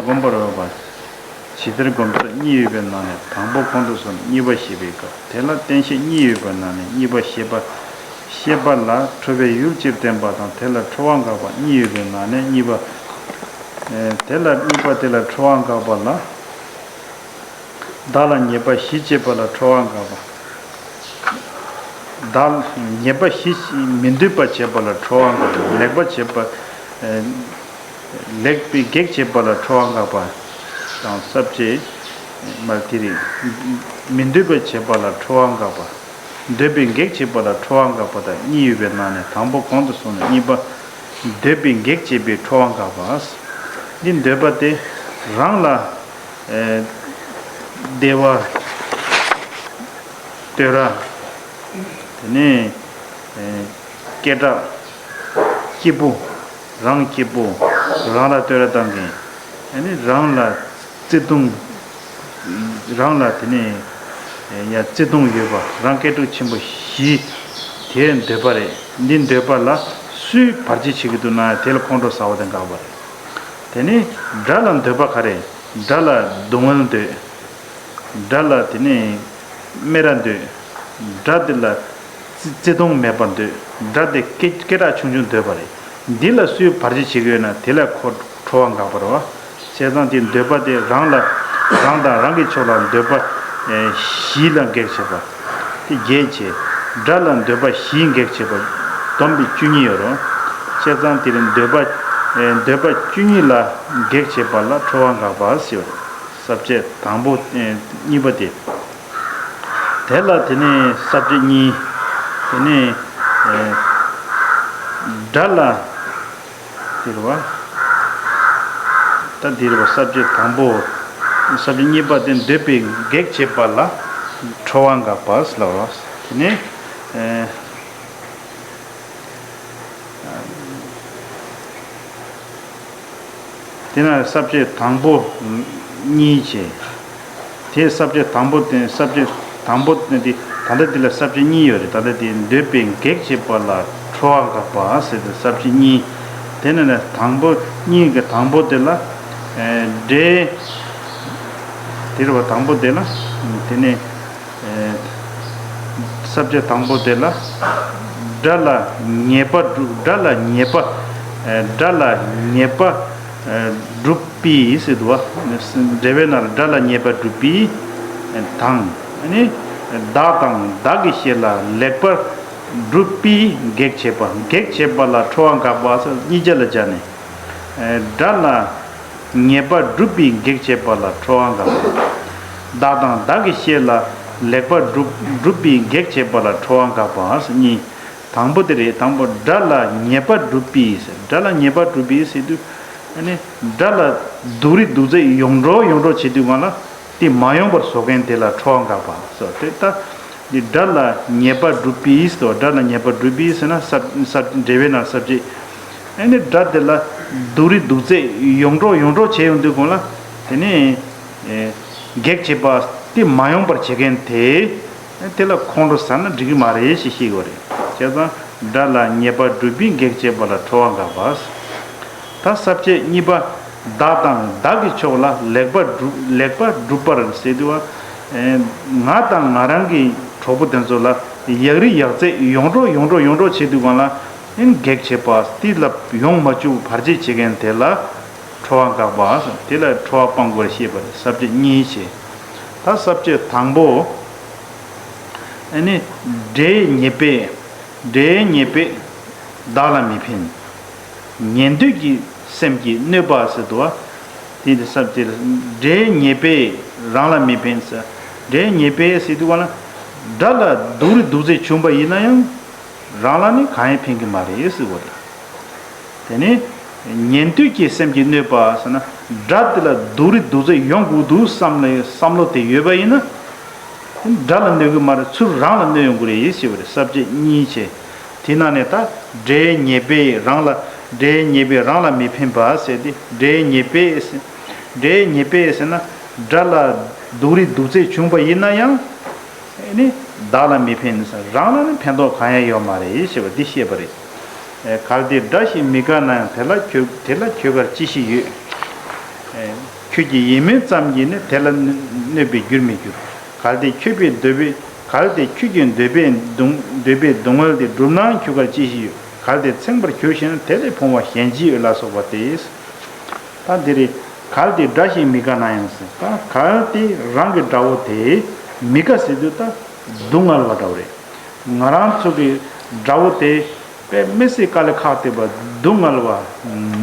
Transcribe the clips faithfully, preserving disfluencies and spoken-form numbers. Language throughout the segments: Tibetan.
བསྒོམ་པར་འོས་པ། ཇི་ལྟར་སྒོམ་ཚུལ་གཉིས་ཡོད་པའི་ནང་ནས་དང་པོ་ཁོང་དུ་སོང་ནས་གཉིས་པ་བཤད་པའི་སྐབས་དེ་ལ་རྟེན་བཤད་གཉིས་ཡོད་པའི་ནང་ནས་གཉིས་པ་བཤད་པ། བཤད་པ་ལ་འཕྲོ་བའི་ཡུལ་སྤྱིར་བསྟན་པ་དང་དེ་ལ་འཕྲོ་བ་འགག་པ་གཉིས་ཡོད་པའི་ནང་ནས་གཉིས་པ། ཨེ། དེ་ལ་གཉིས་པ་དེ་ལ་འཕྲོ་བ་འགག་པ་ལ། བདག་ལ་ཉེས་པ་བཞི་བྱེད་པ་ལ་འཕྲོ་བ་འགག་པ། བདག་ཉེས་པ་བཞི་མི་འདོད་པ་བྱེད་པ་ལ་འཕྲོ་བ་འགག་པ། ལེགས་པ་བྱེད་པ། ཨེ། ལེགས་པའི་གེགས་བྱེད་པ་ལ་འཕྲོ་བ་འགག་པ། དང་ས་བཅད་མ་དེ་རིང་མི་འདོད་པ་བྱེད་པ་ལ་འཕྲོ་བ་འགག་པ། འདོད་པའི་གེགས་བྱེད་པ་ལ་འཕྲོ་བ་འགག་པ་དང་གཉིས་ཡོད་པའི་ནང་ནས་དང་པོ་གོང་དུ་སོང་ནས་གཉིས་པ། འདོད་པའི་གེགས་བྱེད་པའི་འཕྲོ་བ་འགག་པ། འདི་འདོད་པ་དེ་རང་ལ། ཨེ། བདེ་བ། བསྟོད་ར། དེ་ནས། ཨེ། སྐད་གྲགས། སྐྱིད་པོ། རང་སྐྱིད་པོ། རང་ལ་བསྟོད་ར་བཏང་མཁན། ཨ་ནི་རང་ལ་བརྩེ་དུང་། རང་ལ་དེ་ནས་ཡ་བརྩེ་དུང་ཡོད་པ་རང་སྐད་སྒྲོག་ཆེན་པོ་བཞི། དེ་འདོད་པ་རེད། འདི་འདོད་པ་ལ་སུས་བར་ཆད་བྱེད་ཀྱི་འདུག་ན་དེ་ལ་ཁོང་ཁྲོ་ཟ་བ་དེ་འགག་པ་རེད། དེ་ནས་དགྲ་ལ་འདོད་པ་ག་རེ། དགྲ་ལ་སྡུག་བསྔལ་འདོད། དགྲ་ལ་དེ་ནས་སྨད་ར་འདོད། དགྲ་དེ་ལ་བརྩེ་བརྩེ་དུང་མེད་པར་འདོད། དགྲ་དེ་སྐད་སྐད་གྲགས་ཆུང་ཆུང་འདོད་པ་རེད། འདི་ལ་སུས་བར་ཆད་བྱེད་ཀྱི་ཡོད་ན་དེ་ལ་ཁོ་ཁྲོ་བ་འགག་པ་རེད་བ། བྱས་ཙང་དེ་འདོད་པ་དེ་རང་ལ་རང་དང་རང་གི་ཕྱོགས་ལ་འདོད་པ་ཨེ་བཞི་ལ་གེགས་བྱེད་པ། དེ་བརྒྱད་བྱས། དགྲ་ལ་འདོད་པ་བཞིས་གེགས་བྱེད་པ། བསྡོམས་པས་བཅུ་གཉིས་ཡོད་རེད། བྱས་ཙང་དེ་ལ་འདོད་པ་ཨེ་འདོད་པ་བཅུ་གཉིས་ལ་གེགས་བྱེད་པ་ལ་ཁྲོ་བ་འགག་པ་ཟེར་བ་རེད། ས་བཅད་དང་པོ་ཨེ་གཉིས་པ་དེ། དེ་ལ་དེ་ནས་ས་བཅད་གཉིས། དེ་ནས་ཨེ་དགྲ་ལ། དེ་རེད་བ། ད་འདི་རེད་བ། ས་བཅད་དང་པོ། ས་བཅད་གཉིས་པ་དེ་འདོད་པའི་གེགས་བྱེད་པ་ལ་ཁྲོ་བ་འགག་པ་ཟེར་ལབ་རེད་བ། དེ་ནས་ཨེ། དེ་ན་ས་བཅད་དང་པོ་གཉིས་བྱས། དེ་ས་བཅད་དང་པོ་དེ་ས་བཅད་དང་པོ་དེ་ད་ལྟ་འདི་ལ་ས་བཅད་གཉིས་ཡོད་རེད། ད་ལྟ་དེ་འདོད་པའི་གེགས་བྱེད་པ་ལ་ཁྲོ་བ་འགག་པ་ཟེར་ཏེ་ས་བཅད་གཉིས། དེ་ནས་ནས་དང་པོ་གཉིས་ཀྱི་དང་པོ་དེ་ལ་ཨེ་འདྲེ། དེ་རེད་བ། དང་པོ་དེ་ལ་དེ་ནས། ས་བཅད་དང་པོ་དེ་ལ། དགྲ་ལ་ཉེས་པ་སྒྲུབ། དགྲ་ལ་ཉེས་པ། དགྲ་ལ་ཉེས་པ་སྒྲུབ་པའི་ཟེར་འདུག་བ། འགྲེལ་པའི་ནང་ལ་དགྲ་ལ་ཉེས་པ་སྒྲུབ་པའི་དང་། ཨ་ནི་བདག་དང་བདག་གི་བཤེས་ལ་ལེགས་པར་སྒྲུབ་པའི་གེགས་བྱེད་པ། གེགས་བྱེད་པ་ལ་ཁྲོ་བ་འགག་པ་ཟེར་གཉིས་ཆ་ལ་སྦྱར་ནས། དགྲ་ལ། ཉེས་པ་སྒྲུབ་པའི་གེགས་བྱེད་པ་ལ་ཁྲོ་བ་འགག་པ། བདག་དང་བདག་གི་བཤེས་ལ་ལེགས་པར་སྒྲུབ་སྒྲུབ་པའི་གེགས་བྱེད་པ་ལ་ཁྲོ་བ་འགག་པ་གཉིས། དང་པོ་དེ་རེད། དང་པོ་དགྲ་ལ་ཉེས་པ་སྒྲུབ་པའི་ཟེར། དགྲ་ལ་ཉེས་པ་སྒྲུབ་པའི་ཟེར་དུས། ཨ་ནི་དགྲ་ལ་སྡུག་རུས་སྡུག་ཚད་ཡོང་འགྲོ་ཡོང་འགྲོ་བྱེད་དུས་སྒང་ལ་དེ་མ་ཡོང་བར་བཟོ་མཁན་དེ་ལ་ཁྲོ་བ་འགག་པ་ཟེར་དེ་ལྟ། འདི་དགྲ་ལ་ཉེས་པ་སྒྲུབ་པའི་ཟེར། དགྲ་ལ་ཉེས་པ་སྒྲུབ་པའི་ཟེར་ན་ས་ས་འགྲེལ་པའི་ནང་ས་བཅད། ཨ་ནི་དགྲ་དེ་ལ་སྡུག་རུས་སྡུག་ཚད་ཡོང་འགྲོ་ཡོང་འགྲོ་བྱས་ཡོང་དུས་སྒང་ལ་དེ་ནས་ཨེ་གེགས་བྱེད་པ་དེ་མ་ཡོང་བར་བྱེད་མཁན་དེ་དེ་ལ་ཁོང་ཁྲོ་ཟ་ན་འགྲིག་གི་མ་རེད་ཞེས་བཤད་ཀྱི་ཡོད་རེད། བྱས་ཙང་དགྲ་ལ་ཉེས་པ་སྒྲུབ་པའི་གེགས་བྱེད་པ་ལ་ཁྲོ་བ་འགག་པ། ད་ས་བཅད་གཉིས་པ། བདག་དང་བདག་གི་ཕྱོགས་ལ་ལེགས་པར་སྒྲུབ། ལེགས་པར་སྒྲུབ་པར་ཟེར་དུས། ང་དང་ང་རང་གི་གྲོགས་པོ་དེ་ཚོ་ལ་ཡག་རིགས་ཡག་རྩལ་ཡོང་འགྲོ་ཡོང་འགྲོ་ཡོང་འགྲོ་བྱེད་དུས་སྒང་ལ་ཨིན་གེགས་བྱེད་པ་དེ་ལ་ཡོང་མ་བཅུག་བར་ཆད་བྱེད་མཁན་དེ་ལ་ཁྲོ་བ་འགག་པ། དེ་ལ་ཁྲོ་བ་སྤང་དགོས་ཞེས་པ་རེད། ས་བཅད་གཉིས་བྱས། ད་ས་བཅད་དང་པོ། ཨ་ནི་དགྲའི་ཉེས་པས། དགྲའི་ཉེས་པས་བདག་ལ་མི་ཕན། ཉན་ཐོས་ཀྱི་སེམས་ཀྱིས་གནོད་པ་ཟེར་འདུག་བ། དེ་འདི་ས་དེར་དགྲའི་ཉེས་པས་རང་ལ་མི་ཕན་ཟེར། དགྲའི་ཉེས་པས་ཟེར་དུས་སྒང་ལ་དགྲ་ལ་སྡུག་རུས་སྡུག་ཚད་བྱུང་བ་ཡིན་ན་ཡང་རང་ལ་ནི་གང་ཡང་ཕན་གྱི་མ་རེད་ཟེར་བ་རེད། དེ་ནས་ཉན་ཐོས་ཀྱི་སེམས་ཀྱིས་གནོད་པ་ཟེར་ན་དགྲ་དེ་ལ་སྡུག་རུས་སྡུག་ཚད་ཡོང་དགོས་འདུག་བསམ་ལ་བསམ་བློ་དེ་ཡོད་པ་ཡིན་ན། དགྲ་ལ་གནོད་ཀྱི་མ་རེད། ཚུར་རང་ལ་གནོད་ཡོང་གི་རེད་ཞེས་པ་རེད། ས་བཅད་གཉིས་བྱས། དེ་ནང་ནས་ད་དགྲའི་ཉེས་པས་རང་ལ། དགྲའི་ཉེས་པས་རང་ལ་མི་ཕན་པ་ཟེར་ཏེ་དགྲའི་ཉེས་པས། དགྲའི་ཉེས་པས་ཟེར་ན་དགྲ་ལ་སྡུག་རུས་སྡུག་ཚད་བྱུང་བ་ཡིན་ན་ཡང་ནི་བདག་ལ་མི་ཕན་ཟེར། རང་ལ་ནི་ཕན་ཐོགས་གང་ཡང་ཡོད་མ་རེད་ཞེས་པ་འདི་བཤད་པ་རེད། གལ་ཏེ་དགྲ་ཞིག་མི་དགའ་ན་ཡང་དེ་ལ་ཁྱོད་དེ་ལ་ཁྱོད་དགར་ཅི་ཞིག་ཡོད། ཁྱོད་ཀྱི་ཡིད་སྨོན་ཙམ་གྱིས་ནི། དེ་ལ་གནོད་པའི་རྒྱུར་མི་འགྱུར། གལ་ཏེ་ཁྱོད་པའི་འདོད་པའི། གལ་ཏེ་ཁྱོད་ཀྱི་འདོད་པའི་སྡུག་འདོད་པའི་སྡུག་བསྔལ་དེ་བསྒྲུབས་ན་ཁྱོད་དགར་ཅི་ཞིག་ཡོད། གལ་ཏེ་ཚིམ་པར་གྱུར་ཞེ་ན། དེ་ལས་ཕོངས་པ་གཞན་ཅི་ཡོད་ལ་སོགས་པ་སྟེ། ད་འདི་རེད། གལ་ཏེ་དགྲ་ཞིག་མི་དགའ་ན་ཡང་ཟེར། ད་གལ་ཏེ་རང་གི་དགྲ་བོ་དེ་མི་དགའ་ཟེར་དུས་ད་སྡུག་བསྔལ་བ་འདྲ་བོ་རེད། ང་རང་ཚོ་གི་དགྲ་བོ་དེ་དཔེ་མི་སྲིད་དཀའ་ལས་ཁག་བསྡད་པ། སྡུག་བསྔལ་བ།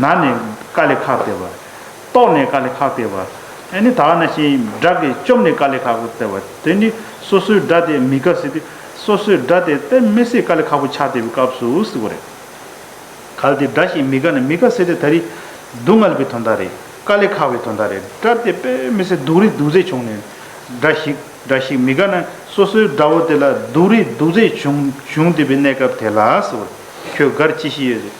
ན་ནས་དཀའ་ལས་ཁག་བསྡད་པ། ལྟོགས་ནས་དཀའ་ལས་ཁག་བསྡད་པ། ཨ་ནི་ད་ག་ནང་བཞིན་དགྲ་གིས་བཅོམ་ནས་དཀའ་ལས་ཁག་པོ་བསྡད་པ། དེ་ནི་སོ་སོའི་དགྲ་དེ་མི་དགའ་ཟེར་དུས་སོ་སོའི་དགྲ་དེ་དཔེ་མི་སྲིད་དཀའ་ལས་ཁག་པོ་ཆགས་བསྡད་པའི་སྐབས་སུ་ཟེར་བ་རེད། གལ་ཏེ་དགྲ་ཞིག་མི་དགའ་ན། མི་དགའ་ཟེར་དེ་ད་རེས་སྡུག་བསྔལ་བའི་དོན་དག་རེད། དཀའ་ལས་ཁག་པའི་དོན་དག་རེད། དགྲ་དེ་དཔེ་མི་སྲིད་སྡུག་རུས་སྡུག་ཚད་བྱུང་ནས། དགྲ་ཞིག་དགྲ་ཞིག་མི་དགའ་ན། སོ་སོའི་དགྲ་བོ་དེ་ལ་སྡུག་རུས་སྡུག་ཚད་བྱུང་བྱུང་བསྡད་པའི་གནས་སྐབས་དེ་ལ་ཟེར་བ་རེད། ཁྱོད་དགར་ཅི་ཞིག་ཡོད་ཟེར།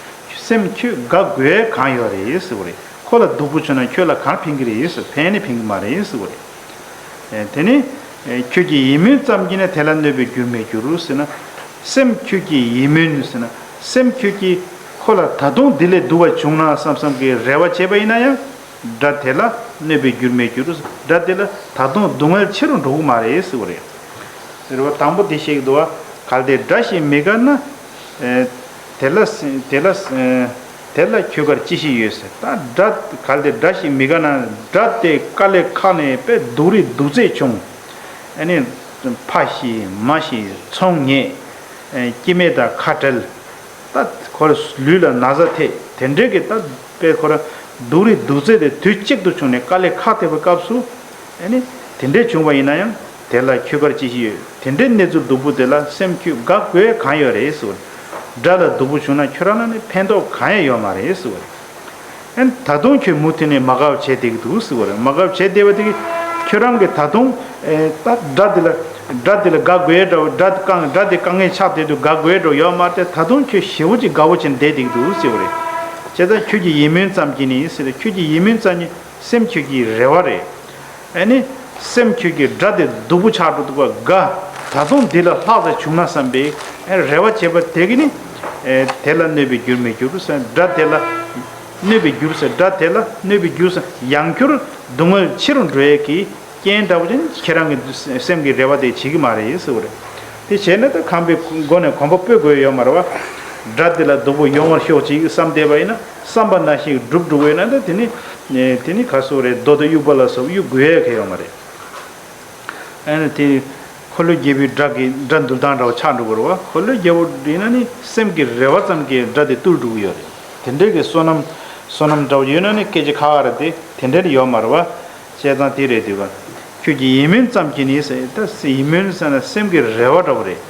སེམས་ཁྱོད་དགའ་དགོས་གང་ཡོད་རེད་ཟེར་བ་རེད། ཁོ་ལ་སྡུག་པོ་བྱུང་ན་ཁྱོད་ལ་གང་ཕན་གྱི་རེད་ཟེར། ཕན་ནི་ཕན་གྱི་མ་རེད་ཟེར་བ་རེད། དེ་ནི་ཁྱོད་ཀྱི་ཡིད་སྨོན་ཙམ་གྱིས་ནི། དེ་ལ་གནོད་པའི་རྒྱུར་མི་འགྱུར་ཟེར་ན། སེམས་ཁྱོད་ཀྱི་ཡིད་སྨོན་ཟེར་ན། སེམས་ཁྱོད་ཀྱིས་ཁོ་ལ་ད་དུང་འདི་ལས་སྡུག་པ་བྱུང་ན་བསམ་བསམ་གྱི་རེ་བ་བྱས་པ་ཡིན་ན་ཡང་། དགྲ་དེ་ལ་གནོད་པའི་རྒྱུར་མི་འགྱུར། དགྲ་དེ་ལ་ད་དུང་སྡུག་བསྔལ་ཆེ་རུ་འགྲོ་གི་མ་རེད་ཟེར་བ་རེད། རེ་བ་དང་པོ་དེ་བཤད་ཀྱི་འདུག་བ། གལ་ཏེ་དགྲ་ཞིག་མི་དགའ་ན། དེ་ལ་དེ་ལ་དེ་ལ་ཁྱོད་དགར་ཅི་ཞིག་ཡོད་ཟེར། ད་དགྲ་གལ་ཏེ་དགྲ་ཞིག་མི་དགའ་ན། དགྲ་དེ་དཀའ་ལས་ཁག་ནས་དཔེ་སྡུག་རུས་སྡུག་ཚད་བྱུང་། ཨ་ནི་ཕ་ཤི་མ་ཤི་ཚོང་ཉེས། སྐྱེ་དམན་དང་ཁ་བྲལ། ད་ཁོ་ར་ལུས་ལ་ན་ཚ་ཐེབས། དེ་འདྲའི་གི་ད་དཔེ་ཁོ་ར་སྡུག་རུས་སྡུག་ཚད་དེ་དུས་གཅིག་ཏུ་བྱུང་ནས་དཀའ་ལས་ཁག་ཐེབས་པའི་སྐབས་སུ། ཨ་ནི་དེ་འདྲའི་བྱུང་བ་ཡིན་ན་ཡང་། དེ་ལ་ཁྱོད་དགར་ཅི་ཞིག་ཡོད། དེ་འདྲའི་གནས་ཚུལ་སྡུག་པོ་དེ་ལ་སེམས་ཁྱོད་དགའ་དགོས་གང་ཡོད་རེད་ཟེར་བ་རེད། དགྲ་ལ་སྡུག་པོ་བྱུང་ན་ཁྱོད་རང་ལ་ནི་ཕན་ཐོགས་གང་ཡང་ཡོད་མ་རེད་ཟེར་བ་རེད། ཨ་ནི་ད་དུང་ཁྱོད་མུ་མཐུད་ནས་མ་དགའ་བ་བྱས་བསྡད་ཀྱི་འདུག་ཟེར་བ་རེད། མ་དགའ་བ་བྱས་བསྡད་པ་དེ་གིས་ཁྱོད་རང་གིས་ད་དུང་ཨེ་ད་དགྲ་དེ་ལ་དགྲ་དེ་ལ་དགའ་དགོས་འདྲ་བོ། དགྲ་དཀའ་དགྲ་དེ་དཀའ་ངལ་ཆགས་བསྡད་དུས་དགའ་དགོས་འདྲ་བོ་ཡོད་མ་རེད། ད་དུང་ཁྱོད་ཞེ་པོ་ཅིག་དགའ་བོ་བྱས་ནས་བསྡད་བསྡད་ཀྱི་འདུག་ཟེར་བ་རེད། བྱས་ཙང་ཁྱོད་ཀྱི་ཡིད་སྨོན་ཙམ་གྱིས་ནི་ཟེར། ཁྱོད་ཀྱི་ཡིད་སྨོན་ཙམ་གྱིས། སེམས་ཁྱོད་ཀྱི་རེ་བ་རེད། ཨ་ནི་སེམས་ཁྱོད་ཀྱི་དགྲ་དེ་སྡུག་པོ་ཆགས་འགྲོ་འདུག་པ་དགའ། ད་དུང་འདི་ལས་ལྷག་ཙམ་བྱུང་ན་བསམ་པའི་རེ་བ་བྱེད་པ་དེ་གིས་ནི། ཨེ་དེ་ལ་གནོད་པའི་རྒྱུར་མི་འགྱུར་ཟེར། དགྲ་དེ་ལ་གནོད་པའི་རྒྱུར་ཟེར། དགྲ་དེ་ལ་གནོད་པའི་རྒྱུར་ཟེར། ཡང་བསྐྱར་སྡུག་བསྔལ་ཆེ་རུ་འགྲོ་ཡས་ཀྱི་རྐྱེན་འདྲ་བོ་ཅན་ཁྱེད་རང་གི་སེམས་ཀྱི་རེ་བ་དེ་བྱེད་ཀྱི་མ་རེད་ཟེར་བ་རེད། དེ་བྱས་ན་ད་ཁམས་པའི་སྒོ་ནས་གོམ་པ་སྤོ་དགོས་ཡོད་མ་རེད་བ། དགྲ་དེ་ལ་སྡུག་པོ་ཡོང་བར་ཤོག་ཅིག་བསམ་བསྡད་པ་ཡིན་ན། བསམ་པ་ནང་བཞིན་སྒྲུབ་འགྲོ་གི་ཡོད་ན། ད་དེ་ནི་དེ་ནི་ག་སོགས་རེད། རྡོ་དང་དབྱུག་པ་ལ་སོགས་གཡུག་དགོས་ཡ་གང་ཡང་ཡོད་མ་རེད། ཨ་ནི་དེ་འཁོར་ལོས་རྒྱལ་བོའི་དགྲ་གི་དགྲ་འདུལ་སྟངས་འདྲ་བོ་ཆགས་འགྲོ་གི་རེད་བ། འཁོར་ལོས་རྒྱལ་བོ་ཡིན་ན་ནི་སེམས་ཀྱི་རེ་བ་ཙམ་གྱིས་དགྲ་དེ་བཏུལ་འགྲོ་གི་ཡོད་རེད། དེ་འདྲའི་གི་བསོད་ནམས་བསོད་ནམས་འདྲ་བོ་ཡོད་ན་ནི་སྐད་ཆ་ཁ་ཁ་རེད་དེ། དེ་འདྲ་ནི་ཡོད་མ་རེད་བ། བྱས་ཙང་དེ་རེད་འདུག་ག་ཁྱོད་ཀྱི་ཡིད་སྨོན་ཙམ་གྱིས་ནི་ཟེར། ད་ཡིད་སྨོན་ཟེར་ན་སེམས་ཀྱི་རེ་བ་འདྲ་བོ་རེད།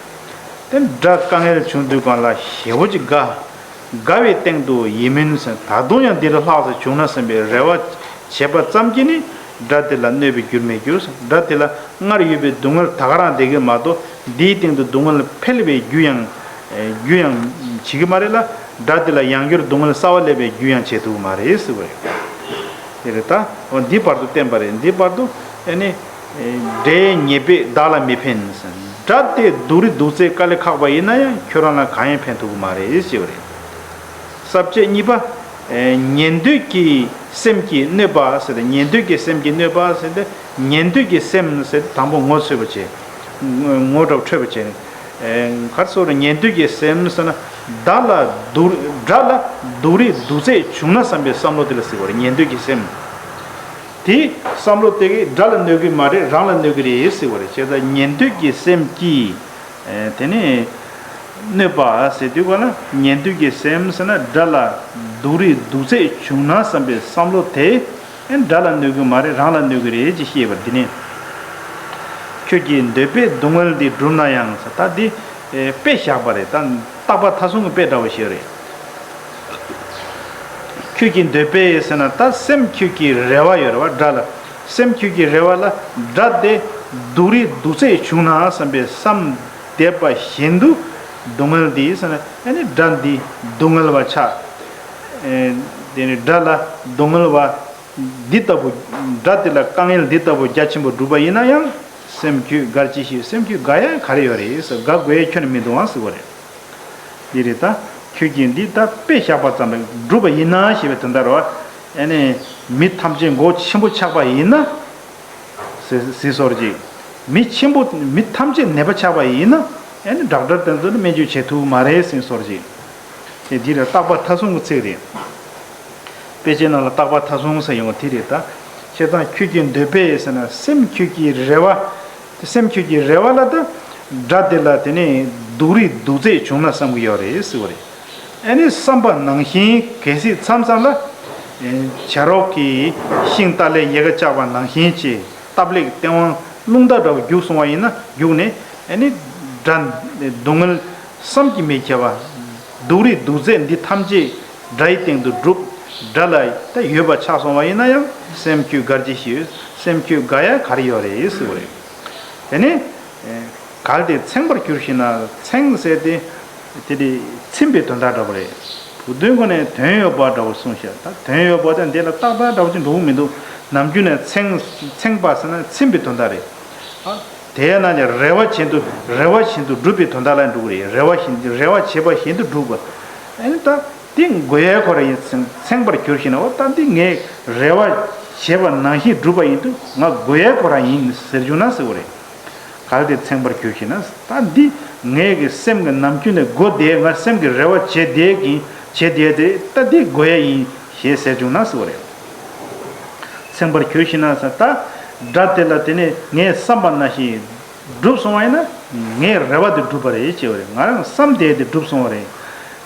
དེ་དགྲ་དཀའ་ངལ་བྱུང་དུས་སྒང་ལ་ཞེ་པོ་ཅིག་དགའ། དགའ་བའི་སྟེང་དུ་ཡིད་སྨོན་ཟེར། ད་དུང་ཡང་འདི་ལས་ལྷག་ཙམ་བྱུང་ན་བསམ་པའི་རེ་བ་བྱེད་པ་ཙམ་གྱིས་ནི་དགྲ་དེ་ལ་གནོད་པའི་རྒྱུར་མི་འགྱུར། དགྲ་དེ་ལ་སྔར་ཡོད་པའི་སྡུག་བསྔལ་ད་ག་རང་བསྡད་ཀྱི་མ་གཏོགས། འདིའི་སྟེང་དུ་སྡུག་བསྔལ་འཕེལ་བའི་རྒྱུ་ཡང་རྒྱུ་ཡང་བྱེད་ཀྱི་མ་རེད་ལ། དགྲ་དེ་ལ་ཡང་བསྐྱར་སྡུག་བསྔལ་གསར་བ་སླེབས་པའི་རྒྱུ་ཡང་བྱེད་ཐུབ་ཀྱི་མ་རེད་ཟེར་བ་རེད། དེ་རེད་ད། འོ་འདི་བར་དུ་བསྟན་པ་རེད། འདི་བར་དུ་ཨ་ནི། དགྲའི་ཉེས་པས་བདག་ལ་མི་ཕན་ཟེར། དགྲ་དེ་སྡུག་རུས་སྡུག་ཚད་དཀའ་ལས་ཁག་པ་ཡིན་ན་ཡང་ཁྱོད་རང་ལ་གང་ཡང་ཕན་ཐོགས་ཀྱི་མ་རེད་ཟེར་བ་རེད། ས་བཅད་གཉིས་པ། ཉན་ཐོས་ཀྱི་སེམས་ཀྱིས་གནོད་པ་ཟེར་ཏེ། ཉན་ཐོས་ཀྱི་སེམས་ཀྱིས་གནོད་པ་ཟེར་ཏེ། ཉན་ཐོས་ཀྱི་སེམས་ཟེར་ཏེ་དང་པོ་ངོ་འཕྲོད་པ་བྱས། ངོ་འདྲ་བོ་འཕྲོད་པ་བྱས། ག་རེ་ཟེར་དགོས་རེད། ཉན་ཐོས་ཀྱི་སེམས་ཟེར་ན། བདག་ལ་སྡུག་དགྲ་ལ་སྡུག་རུས་སྡུག་ཚད་བྱུང་ན་བསམ་པའི་བསམ་བློ་དེ་ལ་ཟེར་དགོས་རེད། ཉན་ཐོས་ཀྱི་སེམས། དེ་བསམ་བློ་དེ་གིས་དགྲ་ལ་གནོད་ཀྱི་མ་རེད། རང་ལ་གནོད་ཀྱི་རེད་ཟེར་བ་རེད། བྱས་ཙང་ཉན་ཐོས་ཀྱི་སེམས་ཀྱིས། ཨེ་དེ་ནས་གནོད་པ་ཟེར་དུས་ག་ལ། ཉན་ཐོས་ཀྱི་སེམས་ཟེར་ན་དགྲ་ལ་སྡུག་རུས་སྡུག་ཚད་བྱུང་ན་བསམ་པའི་བསམ་བློ་དེ། ཨེ་དགྲ་ལ་གནོད་ཀྱི་མ་རེད། རང་ལ་གནོད་ཀྱི་རེད་ཅེས་བཤད་པ་འདི་ནི། ཁྱོད་ཀྱི་འདོད་པའི་སྡུག་བསྔལ་འདི་བསྒྲུབས་ན་ཡང་ཟེར། ད་འདི་དཔེ་བཞག་པ་རེད། ད་རྟག་པ་མཐའ་བཟུང་གི་དཔེ་འདྲ་བོ་ཞིག་རེད། ཁྱོད་ཀྱི་འདོད་པས་ཟེར་ན་ད་སེམས་ཁྱོད་ཀྱི་རེ་བ་ཡོད་རེད་བ། དགྲ་ལ། སེམས་ཁྱོད་ཀྱི་རེ་བ་ལ་དགྲ་དེ་སྡུག་རུས་སྡུག་ཚད་བྱུང་ན་བསམ་པའི་བསམ་བསྡད་པ་བཞིན་དུ། སྡུག་བསྔལ་འདི་ཟེར་ན་ཨ་ནི་དགྲ་འདི་སྡུག་བསྔལ་བ་ཆགས། ཨེ་དེ་ནི་དགྲ་ལ་སྡུག་བསྔལ་བ་འདི་ལྟ་བུ། དགྲ་དེ་ལ་དཀའ་ངལ་འདི་ལྟ་བུ་རྒྱ་ཆེན་པོ་བསྒྲུབས་པ་ཡིན་ན་ཡང་། སེམས་ཁྱོད་དགར་ཅི་ཞིག་སེམས་ཁྱོད་དགའ་ཡ་ག་རེ་ཡོད་རེད་ཟེར། དགའ་དགོས་ཡ་ཁྱོན་ནས་མི་འདུག་ཨང་ཟེར་བ་རེད། འདི་རེད་ད། ཁྱོད་ཀྱིས་འདི་ལྟ་དཔེ་བཞག་པ་ཙམ་ལ་བསྒྲུབས་པ་ཡིན་ན་ཞེས་པའི་དོན་དག་རེད་བ། ཨ་ནི། མི་ཐམས་ཅད་མགོ་ཆེན་པོ་ཆགས་པ་ཡིན་ན། ཟེར་ཟེར་སོར་ཅིག་མི་ཆེན་པོ་མི་ཐམས་ཅད་ནད་པ་ཆགས་པ་ཡིན་ན། ཨ་ནི་ཌོག་ཊར་དེ་ཚོ་ནི་སྨན་བཅོས་བྱེད་ཐུབ་མ་རེད་ཟེར་སོར་ཅིག་དེ་འདི་ལ་རྟག་པ་མཐའ་བཟུང་གི་ཚིག་རེད། དཔེ་ཆའི་ནང་ལ་རྟག་པ་མཐའ་བཟུང་ཟེར་ཡོང་བ་དེ་རེད་ད། བྱས་ཙང་ཁྱོད་ཀྱི་འདོད་པས་ཟེར་ན་སེམས་ཁྱོད་ཀྱི་རེ་བ། དེ་སེམས་ཁྱོད་ཀྱི་རེ་བ་ལ་ད། དགྲ་དེ་ལ་དེ་ནས་སྡུག་རུས་སྡུག་ཚད་བྱུང་ན་བསམ་གྱི་ཡོད་རེད་ཟེར་བ་རེད། ཨ་ནི་བསམ་པ་ནང་བཞིན་གལ་སྲིད་མཚམས་མཚམས་ལ། ཨེ། བྱ་རོག་གི་ཤིང་རྟ་ལས་ཡལ་ག་བཅག་པ་ནང་བཞིན་གྱི་སྟབས་ལེགས་སྟེས་དབང་རླུང་རྟ་འདྲ་བོ་རྒྱུག་སོང་བ་ཡིན་ན་རྒྱུག་ནས་ཨ་ནི་དགྲ་སྡུག་བསྔལ་བསམ་གྱིས་མི་ཁྱབ་པ། སྡུག་རུས་སྡུག་ཚད་འདི་ཐམས་ཅད་དགྲ་ཡི་སྟེང་དུ་སྒྲུབ། དགྲ་ལ་ད་ཡོད་པ་ཆགས་སོང་བ་ཡིན་ན་ཡང་སེམས་ཁྱོད་དགའ་ཅི་ཞིག་ཡོད། སེམས་ཁྱོད་དགའ་ཡ་ག་རེ་ཡོད་རེད་ཟེར་བ་རེད། དེ་ནས། གལ་ཏེ་ཚིམ་པར་གྱུར་ཞིང་ན། ཚིམ་ཟེར་ཏེ། དེ་དེ་ཚིམ་པའི་དོན་དག་འདྲ་པོ་རེད། བུ་སྟོན་ཁོ་ནས་དོན་ཡོད་པ་འདྲ་པོ་གསུངས་ཤག་ད་དོན་ཡོད་པ་དེ་འདི་ལ་ཏག་ཏག་འདྲ་པོ་ཅིག་འགྲོ་གི་མི་འདུག་ནམ་རྒྱུན་ནས་ཚིམ་ཚིམ་པ་ཟེར་ན་ཚིམ་པའི་དོན་དག་རེད། ཨ། དེས་ན་ཀྱང་རེ་བ་བཞིན་དུ་རེ་བ་བཞིན་དུ་འགྲུབ་པའི་དོན་དག་ལ་འགྲོ་གི་རེད། རེ་བ་བཞིན་རེ་བ་བྱེད་པ་བཞིན་དུ་འགྲུབ་པ། ཨ་ནི་ད་འདི་དགོས་ཡས་ཁོ་རང་ཡིན། ཚིམ་ཚིམ་པར་གྱུར་ཞིང་ན། འོ་ད་འདི་ངས་རེ་བ་བྱེད་པ་ནང་བཞིན་འགྲུབ་པ་ཡིན་དུས་ང་དགོས་ཡས་ཁོ་རང་ཡིན་ཟེར་བྱུང་ན་ཟེར་བ་རེད། གལ་ཏེ་ཚིམ་པར་གྱུར་ཞིང་ན། ད་འདི་ངའི་གི་སེམས་ཀྱི་ནམ་རྒྱུན་ནས་དགོས་དེ། ང་སེམས་ཀྱི་རེ་བ་བྱེད་དེ་གི་བྱེད་དེ་དེ་ད་འདི་དགོས་ཡ་ཡིན་ཞེས་ཟེར་བྱུང་ན་ཟེར་བ་རེད། ཚིམ་པར་གྱུར་ཞིང་ན་ཟེར། ད་དགྲ་དེ་ལ་དེ་ནས་ངས་བསམ་པ་ནང་བཞིན་འགྲུབ་སོང་བ་ཡིན་ན། ངའི་རེ་བ་དེ་འགྲུབ་པ་རེད་ཅེས་པ་རེད། ང་རང་བསམ་དེ་དེ་འགྲུབ་སོང་བ་རེད།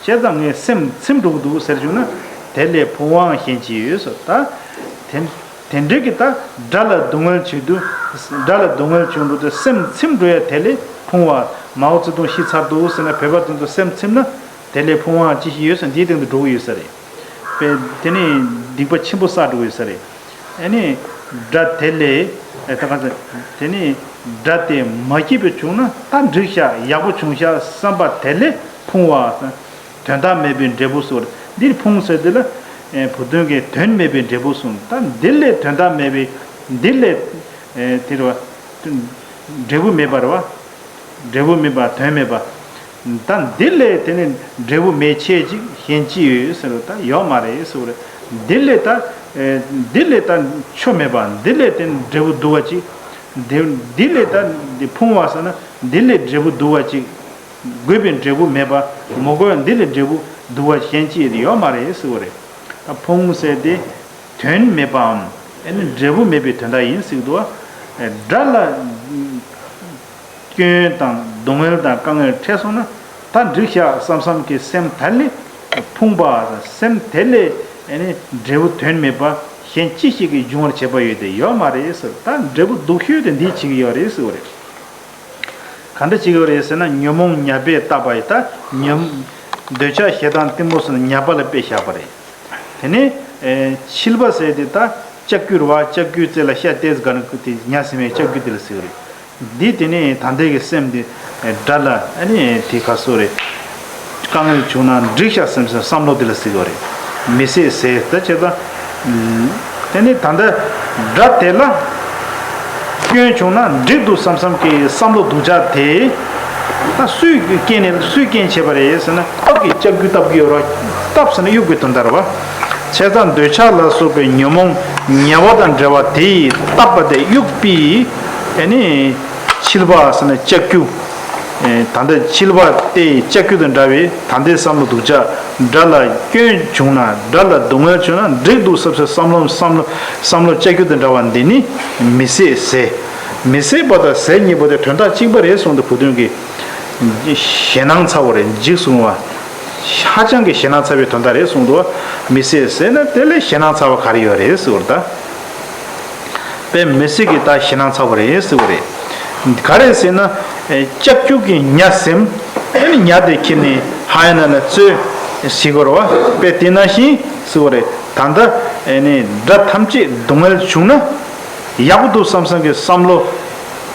བྱས་ཙང་ངའི་སེམས་ཚིམ་འགྲོ་གི་འདུག་ཟེར་བྱུང་ན། དེ་ལས་ཕུང་བའང་གཞན་ཅི་ཡོད་ཟེར། ད་དེ། དེ་འདྲའི་གི་ད་དགྲ་ལ་སྡུག་བསྔལ་བྱེད་དུས། དགྲ་ལ་སྡུག་བསྔལ་བྱུང་འགྲོ་དུས་སེམས་ཚིམ་འགྲོ་ཡ། དེ་ལས་ཕུང་བ། མའོ་ཙེ་ཏུང་ཤི་ཚར་འདུག་ཟེར་ན། བོད་པ་དེ་ཚོ་སེམས་ཚིམ་ན་དེ་ལས་ཕུང་བའང་ཅི་ཞིག་ཡོད་ཟེར། འདིའི་སྟེང་དུ་འགྲོ་གི་ཡོད་ས་རེད། དཔེ་དེ་ནི་སྡིག་པ་ཆེན་པོ་བསགས་འགྲོ་གི་ཡོད་ས་རེད། ཨ་ནི་དགྲ་དེ་ལས། ཨ། ད་ག་ཚོད། དེ་ནི་དགྲ་དེ་མ་སྐྱིད་པ་བྱུང་ན་ད་འགྲིག་ཤག་ཡག་པོ་བྱུང་ཤག་བསམ་པ་དེ་ལས་ཕུང་བ། དོན་དག་མེད་པའི་འབྲས་བུ་ཟེར། འདིར་ཕུང་ཟེར་དེ་ལ། ཨེ། བུ་སྟོན་གྱིས་དོན་མེད་པའི་འབྲས་བུ་གསུངས། ད་འདི་ལས་དོན་དག་མེད་པའི། འདི་ལས། ཨེ། དེ་རེད་བ། འབྲས་བུ་མེད་པ་རེད་བ། འབྲས་བུ་མེད་པ་དོན་མེད་པ། ད་འདི་ལས་དེ་ནི་འབྲས་བུ་མེད་ཆེ་ཅིག་གཞན་ཅི་ཡོད་ཟེར་བ། ད་ཡོད་མ་རེད་ཟེར་བ་རེད། འདི་ལས་ད། ཨེ། འདི་ལས་ད་ཆོ་མེད་པ། འདི་ལས་དེ་ནི་འབྲས་བུ་སྡུག་པ་ཅིག་འདི་འདི་ལས་ད་འདི་ཕུང་བ་ཟེར་ན་འདི་ལས་འབྲས་བུ་སྡུག་པ་ཅིག་དགོས་པའི་འབྲས་བུ་མེད་པ། མ་དགོས་པ་འདི་ལས་འབྲས་བུ་སྡུག་པ་གཞན་ཅི་ཡོད་མ་རེད་ཟེར་བ་རེད། ད་ཕུང་ཟེར་དེ་དོན་མེད་པའམ། ཨ་ནི་འབྲས་བུ་མེད་པའི་དོན་དག་ཡིན་ཟེར་གྱི་འདུག་བ། དགྲ་ལ་སྐྱོན་དང་སྡུག་བསྔལ་དང་དཀའ་ངལ་འཕྲད་སོང་ན། ད་འགྲིག་ཤག་བསམ་བསམ་གྱི་སེམས་དེ་ལས་ཕུང་བ། སེམས་དེ་ལས། ཨ་ནི་འབྲས་བུ་དོན་མེད་པ་གཞན་ཅི་ཞིག་གིས་འབྱུང་བར་བྱེད་པ་ཡོད་དེ་ཡོད་མ་རེད་ཟེར། ད་འབྲས་བུ་སྡུག་ཤོས་དེ་འདིས་བྱེད་ཀྱི་ཡོད་རེད་ཟེར་བ་རེད། ག་འདྲ་བྱེད་ཀྱི་ཡོད་རེད་ཟེར་ན། ཉོན་མོངས་ཉ་སྦས་བཏབ་པ་ཡི། ད་ཉོན། འདོད་ཆགས་ཞེ་སྡང་གཏི་མུག་ཟེར་ན་ཉ་པ་ལ་སྦས་བཞག་པ་རེད། དེ་ནས། ཨེ། འཆིལ་པ་ཟེར་དེ་ད་ལྕགས་ཀྱུ་རེད་བ། ལྕགས་ཀྱུ་རྩེ་ལ་ཤ་ཏོག་ཙམ་ག་ནི་བཀོད་དེ་ཉ་ཟིན་པའི་ལྕགས་ཀྱུ་དེ་ལ་ཟེར་བ་རེད། འདི་དེ་ནས་ད་ལྟའི་གི་སེམས་དེ། ཨེ། དགྲ་ལ། ཨ་ནི་དེ་ག་སོ་རེད། དཀའ་ངལ་བྱུང་ན་འགྲིག་ཤག་བསམ་བསམ་བསམ་བློ་དེ་ལ་ཟེར་བ་རེད། མི་བཟད་ཟེར། ད་བྱས་ཙང་། དེ་ནི་ད་ལྟ་དགྲ་དེ་ལ་སྐྱོན་བྱུང་ན་འགྲིག་འདུག་བསམ་བསམ་གྱི་བསམ་བློ་སྡུག་ཅག་དེ། ད་སུས་རྐྱེན་ནས། སུས་རྐྱེན་བྱས་པ་རེད་ཟེར་ན། སྟབས་ཀྱིས་ལྕགས་ཀྱུ་བཏབ་ཀྱི་ཡོད་རེད། སྟབས་ཟེར་ན་གཡུག་པའི་དོན་དག་རེད་བ། བྱས་ཙང་འདོད་ཆགས་ལ་སོགས་པའི་ཉོན་མོངས་ཉ་པ་དང་འབྲེལ་བ་དེ་ཡིས་བཏབ་པ་དེ་གཡུག་པས། ཨ་ནི་འཆིལ་པ་ཟེར་ན་ལྕགས་ཀྱུ། ཨེ། ད་ལྟ་འཆིལ་པ་དེ་ལྕགས་ཀྱུ་དང་འདྲ་བའི་ད་ལྟའི་བསམ་བློ་སྡུག་ཅག་དགྲ་ལ་སྐྱོན་བྱུང་ན། དགྲ་ལ་སྡུག་བསྔལ་བྱུང་ན་འགྲིག་འདུག་བསམ་བསམ་བསམ་བློ་བསམ་བློ་བསམ་བློ་ལྕགས་ཀྱུ་དང་འདྲ་བ་འདི་ནི་མི་བཟད་ཟེར། མི་བཟད་པ་དང་ཟད་གཉིས་པོ་དེ་དོན་དག་གཅིག་པ་རེད་གསུངས་འདུག་བུ་སྟོན་གྱིས། ཞེད་སྣང་ཚ་བོ་རེད། འཇིགས་སུ་རུང་བ། ཧ་ཅང་གི་ཞེད་སྣང་ཚ་བའི་དོན་དག་རེད་གསུངས་འདུག་མི་བཟད་ཟེར་ན་དེ་ལས་ཞེད་སྣང་ཚ་བ་ག་རེ་ཡོད་རེད་ཟེར་བ་རེད་ད། དཔེ་མི་སྲིད་ཀྱི་ད་ཞེད་སྣང་ཚ་བོ་རེད་ཟེར་བ་རེད། ག་རེ་ཟེར་ན། ཨེ། ལྕགས་ཀྱུ་གི་ཉ་ཟིན། ཨེ་ནི་ཉ་དེ་ཁྱེར་ནས་ཧ་ཡ་ན་ལ་བཙོས་ཟེར་གོ་རེད་བ། དཔེ་དེ་ནང་བཞིན་ཟེར་བ་རེད། ད་ལྟ་ཨེ་ནི་དགྲ་ཐམས་ཅད་སྡུག་བསྔལ་བྱུང་ན་ཡག་པོ་འདུག་བསམ་བསམ་གྱི་བསམ་བློ།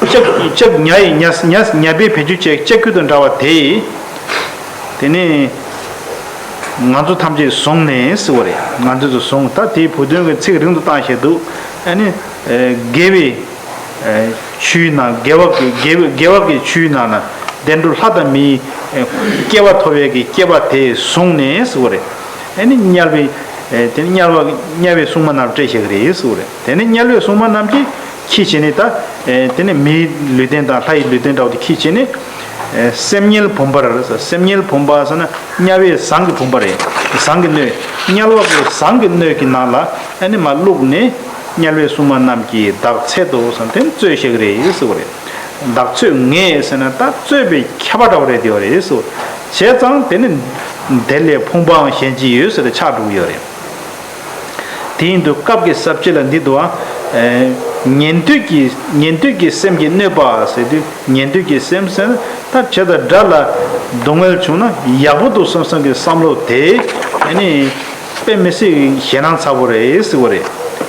ལྕགས་ལྕགས་ཉ་ཡི་ཉ་ཉ་ཉ་པའི་བེད་སྤྱོད་བྱས་ལྕགས་ཀྱུ་དང་འདྲ་བ་དེ། དེ་ནས་ང་ཚོ་ཐམས་ཅད་བཟུང་ནས་ཟེར་བ་རེད། ང་ཚོ་ཚོ་བཟུང་། ད་དེའི་བུ་སྟོན་གྱི་ཚིག་རིང་དུ་བཏང་བཞག་འདུག་ཨ་ནི། ཨེ། དགེ་བའི། ཨེ། ཆོས་ནང་དགེ་བ་གི་དགེ་བ་དགེ་བ་གི་ཆོས་ནང་ན་བདེ་འགྲོ་ལྷ་དང་མིའི། ཨེ། སྐྱེ་བ་ཐོབ་པའི་གི་སྐྱེ་བ་དེ་བཟུང་ནས་ཟེར་བ་རེད། ཨ་ནི་དམྱལ་བའི་ དེ་ནི་དམྱལ་བ་དམྱལ་བའི་སྲུང་མ་རྣམས་བསྐྲད་བཞག་གི་རེད་ཟེར་བ་རེད། དེ་ནི་དམྱལ་བའི་སྲུང་མ་རྣམས་ཀྱིས་ཁྱི་བྱས་ནས་ད་དེ་ནི་མིའི་ལུས་རྟེན་དང་ལྷ་ཡི་ལུས་རྟེན་འདྲ་བོ་དེ་ཁྱི་བྱས་ནས། སེམས་དམྱལ་བུམ་པར། སེམས་དམྱལ་བུམ་པ་ཟེར་ན་དམྱལ་བའི་ཟངས་ཀྱི་བུམ་པ་རེད། ཟངས་ཀྱི་སྣོད། དམྱལ་བ་གི་ཟངས་ཀྱི་སྣོད་ཀྱི་ནང་ལ་ཨ་ནི་མར་བླུགས་ནས། དམྱལ་བའི་སྲུང་མ་རྣམས་ཀྱིས་བདག་འཚོད་དོ་ཟེར་ན་དེ་ནི་འཚོད་བཞག་གི་རེད་ཟེར་བ་རེད། བདག་འཚོད་ངེས་ཟེར་ན་ད་འཚོད་པའི་ཁྱབ་པ་འདྲ་བོ་རེད་དེ་བ་རེད་ཟེར་བ། བྱས་ཙང་དེ་ནི་དེ་ལས་ཕོངས་པའང་གཞན་ཅི་ཡོད་ཟེར་ཏེ་ཆགས་འགྲོ་གི་ཡོད་རེད། དེ་ཡིན་དུས་སྐབས་ཀྱི་ས་བཅད་ལ་འདི་འདུག་ཨ། ཉན་ཐོས་ཀྱི་ཉན་ཐོས་ཀྱི་སེམས་ཀྱི་གནོད་པ་ཟེར་དུས་ཉན་ཐོས་ཀྱི་སེམས་ཟེར་ན་ད་བྱས་ཙང་དགྲ་ལ་སྡུག་བསྔལ་བྱུང་ན་ཡག་པོ་འདུག་བསམ་བསམ་གྱི་བསམ་བློ་དེ་ཨ་ནི་དཔེ་མི་སྲིད་ཞེད་སྣང་ཚ་པོ་རེད་ཟེར་བ་རེད།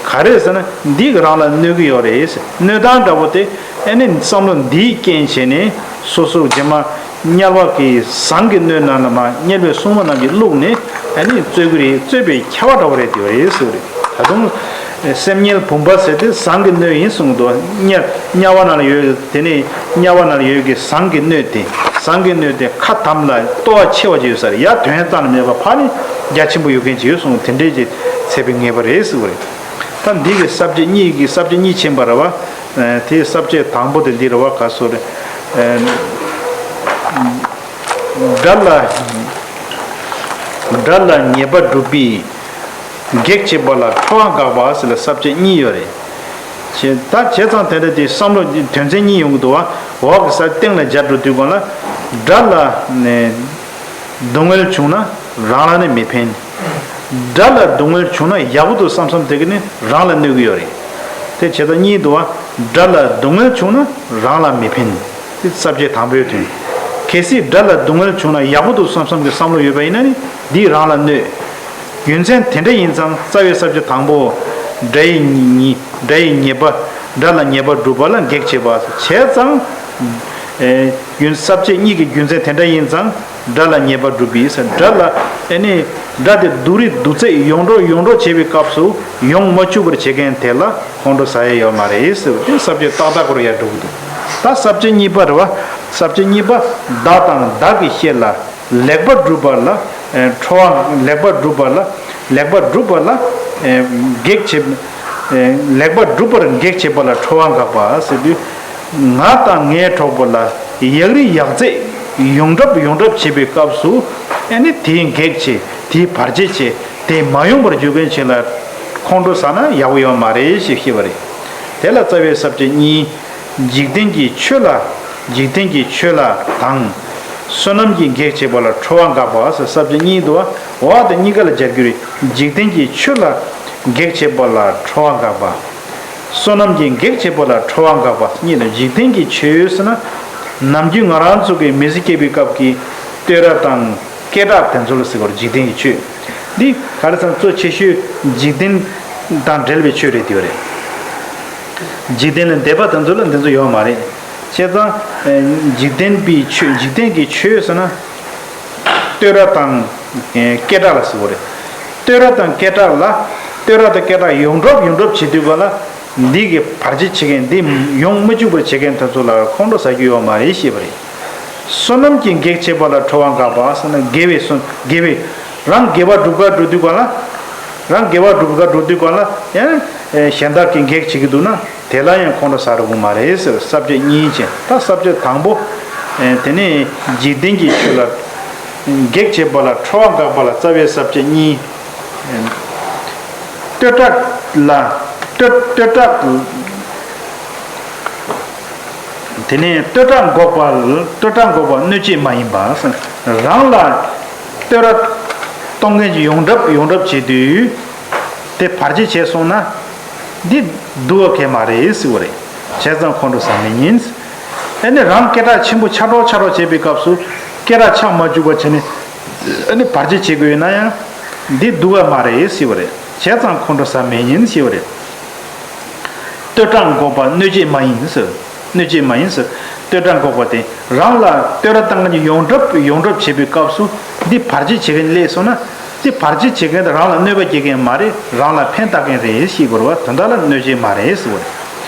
ག་རེ་ཟེར་ན་འདི་གི་རང་ལ་གནོད་ཀྱི་ཡོད་རེད། གནོད་སྟངས་འདྲ་པོ་དེ་ཨ་ནི་བསམ་བློ་འདིའི་རྐྱེན་བྱས་ནས་སོ་སོ་རྗེས་མ། དམྱལ་བ་གི་ཟངས་ཀྱི་སྣོད་ནང་ལ་མར་དམྱལ་བའི་སྲུང་མ་རྣམས་ཀྱིས་བླུགས་ནས་ཨ་ནི་འཚོད་ཀྱི་རེད། འཚོད་པའི་ཁྱབ་པ་འདྲ་བོ་རེད་དེ་བ་རེད་ཟེར་བ་རེད། ད་དུང་སེམས་དམྱལ་བུམ་པ་ཟེར་དེ་ཟངས་ཀྱི་སྣོད་ཡིན་གསུངས་འདུག་དམྱལ་དམྱལ་བ་ནང་ལ་ཡོད་དེ་ནས་དམྱལ་བ་ནང་ལ་ཡོད་ཀྱི་ཟངས་ཀྱི་སྣོད་དེ། ཟངས་ཀྱི་སྣོད་དེ་ཁ་དམ་ལ་ལྟོ་བ་ཆེ་བ་ཅིག་ཡོད་ས་རེད། ཡ་དོན་རྩ་ནས་མེད་པ་ཕར་ནི་རྒྱ་ཆེན་པོ་ཡོད་མཁན་ཅིག་ཡོད་གསུངས། དེ་འདྲས་ཀྱི་ཚད་པའི་ངེས་པ་རེད་ཟེར་བ་རེད། ད་འདི་གི་ས་བཅད་གཉིས་ཀྱི་ས་བཅད་གཉིས་ཕྱིན་པ་རེད་བ། དེའི་ས་བཅད་དང་པོ་དེ་འདི་རེད་བ། ག་སོ་རེད། དགྲ་ལ་དགྲ་ལ་ཉེས་པ་བསྒྲུབ་པའི་གེགས་བྱེད་པ་ལ་ཁྲོ་བ་འགག་པ་ཟེར་ལ་ས་བཅད་གཉིས་ཡོད་རེད། བྱས་ད་བྱས་ཙང་དེ་འདྲ་དེ་བསམ་བློ་དོན་ཚན་གཉིས་ཡོང་གི་འདུག་བ། འོག་གི་ས་སྟེང་ལ་སྦྱར་འགྲོ་དུས་སྒང་ལ་དགྲ་ལ་ནས་སྡུག་བསྔལ་བྱུང་ན་རང་ལ་ནི་མི་ཕན། དགྲ་ལ་སྡུག་བསྔལ་བྱུང་ན་ཡག་པོ་འདུག་བསམ་བསམ་དེ་གི་ནི་རང་ལ་གནོད་ཀྱི་ཡོད་རེད། དེ་བྱས་ཙང་གཉིས་འདུག་བ། དགྲ་ལ་སྡུག་བསྔལ་བྱུང་ན་རང་ལ་མི་ཕན། དེ་ས་བཅད་དང་པོའི་དོན། གལ་སྲིད་དགྲ་ལ་སྡུག་བསྔལ་བྱུང་ན་ཡག་པོ་འདུག་བསམ་བསམ་གྱི་བསམ་བློ་ཡོད་པ་ཡིན་ན་ནི་འདིས་རང་ལ་གནོད། རྒྱུ་མཚན་དེ་འདྲ་ཡིན་ཙང་རྩ་བའི་ས་བཅད་དང་པོ། དགྲ་ཡི་ཉེས་དགྲ་ཡི་ཉེས་པ། དགྲ་ལ་ཉེས་པ་བསྒྲུབ་པ་ལ་གེགས་བྱེད་པ། བྱས་ཙང་། ཨེ། རྒྱུ་ས་བཅད་གཉིས་ཀྱི་རྒྱུ་མཚན་དེ་འདྲ་ཡིན་ཙང་དགྲ་ལ་ཉེས་པ་བསྒྲུབ་པའི་ས། དགྲ་ལ་ཨེ་ནི་དགྲ་དེ་སྡུག་རུས་སྡུག་ཚད་ཡོངས་གྲོགས་ཡོངས་གྲོགས་བྱེད་པའི་སྐབས་སུ་ཡོང་མ་བཅུག་པར་བྱེད་མཁན་དེ་ལ་ཁོང་ཁྲོ་ཟ་ཡ་ཡོད་མ་རེད་ཟེར་བ་དེ་ས་བཅད་ཏག་ཏག་སྐོར་ཡར་འགྲོ་གི་འདུག་ད་ས་བཅད་གཉིས་པ་རེད་བ། ས་བཅད་གཉིས་པ། བདག་དང་བདག་གི་བཤེས་ལ། ལེགས་པ་བསྒྲུབ་པ་ལ། ཨེ། ཁྲོ་བ། ལེགས་པ་བསྒྲུབ་པ་ལ། ལེགས་པ་བསྒྲུབ་པ་ལ། ཨེ། གེགས་བྱེད། ཨེ། ལེགས་པ་བསྒྲུབ་པར་གེགས་བྱེད་པ་ལ་ཁྲོ་བ་འགག་པ་ཟེར་དུས། ང་དང་ངའི་གྲོགས་པོ་ལ་ཡག་རིགས་ཡག་རྩེད་ཡོངས་གྲུབ་ཡོངས་གྲུབ་བྱེད་པའི་སྐབས་སུ་ཨེ་ནི་དེའི་གེགས་བྱེད། དེའི་བར་ཆད་བྱེད། དེ་མ་ཡོང་བར་འཇུག་མཁན་ཞིག་ལ་ཁོང་ཁྲོ་ཟ་ན་ཡག་པོ་ཡོད་མ་རེད་ཞེས་བཤད་པ་རེད། དེ་ལ་རྩ་བའི་ས་བཅད་གཉིས། འཇིག་རྟེན་གྱི་ཆོས་ལ། འཇིག་རྟེན་གྱི་ཆོས་ལ་དང་། བསོད་ནམས་ཀྱི་གེགས་བྱེད་པ་ལ་ཁྲོ་བ་འགག་པ་ཟེར་ས་བཅད་གཉིས་འདུག་བ། འོ་དེ་གཉིས་ཀ་ལ་སྦྱར་རྒྱུ་རེད། འཇིག་རྟེན་གྱི་ཆོས་ལ་གེགས་བྱེད་པ་ལ་ཁྲོ་བ་འགག་པ། བསོད་ནམས་ཀྱི་གེགས་བྱེད་པ་ལ་ཁྲོ་བ་འགག་པ་གཉིས་ལ། འཇིག་རྟེན་གྱི་ཆོས་ཟེར་ན། ནམ་རྒྱུན་ང་རང་ཚོ་གི་མི་ཚེ་སྐྱེལ་བའི་སྐབས་ཀྱི་བསྟོད་ར་དང་། སྐད་གྲགས་དེ་ཚོ་ལ་ཟེར་བར་འཇིག་རྟེན་གྱི་ཆོས། འདི་ག་རེ་ཟེར་ན་གཙོ་ཆེ་ཤོས་འཇིག་རྟེན་དང་འབྲེལ་བའི་ཆོས་རེད་དེ་བ་རེད། འཇིག་རྟེན་ལ་འདས་པ་དེ་ཚོ་ལ་འདི་ཚོ་ཡོད་མ་རེད། བྱས་ཙང་། ཨེ། འཇིག་རྟེན་པའི་ཆོས། འཇིག་རྟེན་གྱི་ཆོས་ཟེར་ན། བསྟོད་ར་དང་། ཨེ། སྐད་གྲགས་ལ་ཟེར་བ་རེད། བསྟོད་ར་དང་སྐད་གྲགས་ལ། བསྟོད་ར་དང་སྐད་གྲགས་ཡོངས་གྲུབ་ཡོངས་གྲུབ་བྱེད་དུས་ག་ལ། འདི་གི་བར་ཆད་བྱེད་མཁན། འདི་ཡོང་མི་བཅུག་པར་བྱེད་མཁན་དེ་ཚོ་ལ་ཁོང་ཁྲོ་ཟ་རྒྱུ་ཡོད་མ་རེད་ཞེས་པ་རེད། བསོད་ནམས་ཀྱི་གེགས་བྱེད་པ་ལ་ཁྲོ་བ་འགག་པ་ཟེར་ན། དགེ་བའི་བསོད། དགེ་བའི། རང་དགེ་བ་སྒྲུབ་ག་འགྲོ་དུས་ག་ལ། རང་དགེ་བ་སྒྲུབ་ག་འགྲོ་དུས་ག་ལ་ཡང་། ཨེ། གཞན་དག་གིས་གེགས་བྱེད་ཀྱི་འདུག་ན་དེ་ལ་ཡང་ཁོང་ཁྲོ་ཟ་འགྲོ་གི་མ་རེད་ཟེར། ས་བཅད་གཉིས་ཅན། ད་ས་བཅད་དང་པོ། ཨེ། དེ་ནས་འཇིག་རྟེན་གྱི་ཆོས་ལ་གེགས་བྱེད་པ་ལ་ཁྲོ་བ་འགག་པ་ལ་རྩ་བའི་ས་བཅད་གཉིས། བསྟོད་གྲགས་ལ། བསྟོད། བསྟོད་གྲགས། དེ་ནས་བསྟོད་གྲགས་འགོག་པ། བསྟོད་གྲགས་འགོག་པ་གནོད་བྱེད་མ་ཡིན་པ། རང་ལ་བསྟོད་ར་གཏོང་མཁན་གྱི་ཡོངས་གྲུབ་ཡོངས་གྲུབ་བྱེད་དུས་དེ་བར་ཆད་བྱས་སོང་ན་འདི་སྡུག་པ་གང་ཡང་མ་རེད་ཟེར་བ་རེད། བྱས་ཙང་ཁོང་ཁྲོ་ཟ་མི་ཉན། ཨ་ནི་རང་སྐད་གྲགས་ཆེན་པོ་ཆགས་གྲབས་ཆགས་གྲབས་བྱེད་པའི་སྐབས་སུ་སྐད་གྲགས་ཆགས་མ་བཅུག་པ་བྱས་ནས། ཨ་ནི་བར་ཆད་བྱེད་དགོས་ན་ཡང་འདི་སྡུག་པ་མ་རེད་ཟེར་བ་རེད། བྱས་ཙང་ཁོང་ཁྲོ་ཟ་མི་ཉན་ཟེར་བ་རེད། བསྟོད་གྲགས་འགོག་པ་གནོད་བྱེད་མ་ཡིན་ཟེར། གནོད་བྱེད་མ་ཡིན་ཟེར། བསྟོད་གྲགས་འགོག་པ་དེ་རང་ལ་བསྟོད་ར་བཏང་མཁན་གྱི་ཡོངས་གྲུབ་ཡོངས་གྲུབ་བྱེད་པའི་སྐབས་སུ་འདི་བར་ཆད་བྱེད་མཁན་སླེབས་སོང་ན་འདི་བར་ཆད་བྱེད་མཁན་དེ་རང་ལ་གནོད་པ་སྐྱེལ་མཁན་མ་རེད། རང་ལ་ཕན་བཏགས་མཁན་རེད་ཤེས་དགོས་རེད་བ། དོན་དག་ལ་གནོད་བྱེད་མ་རེད་ཟེར་བ་རེད།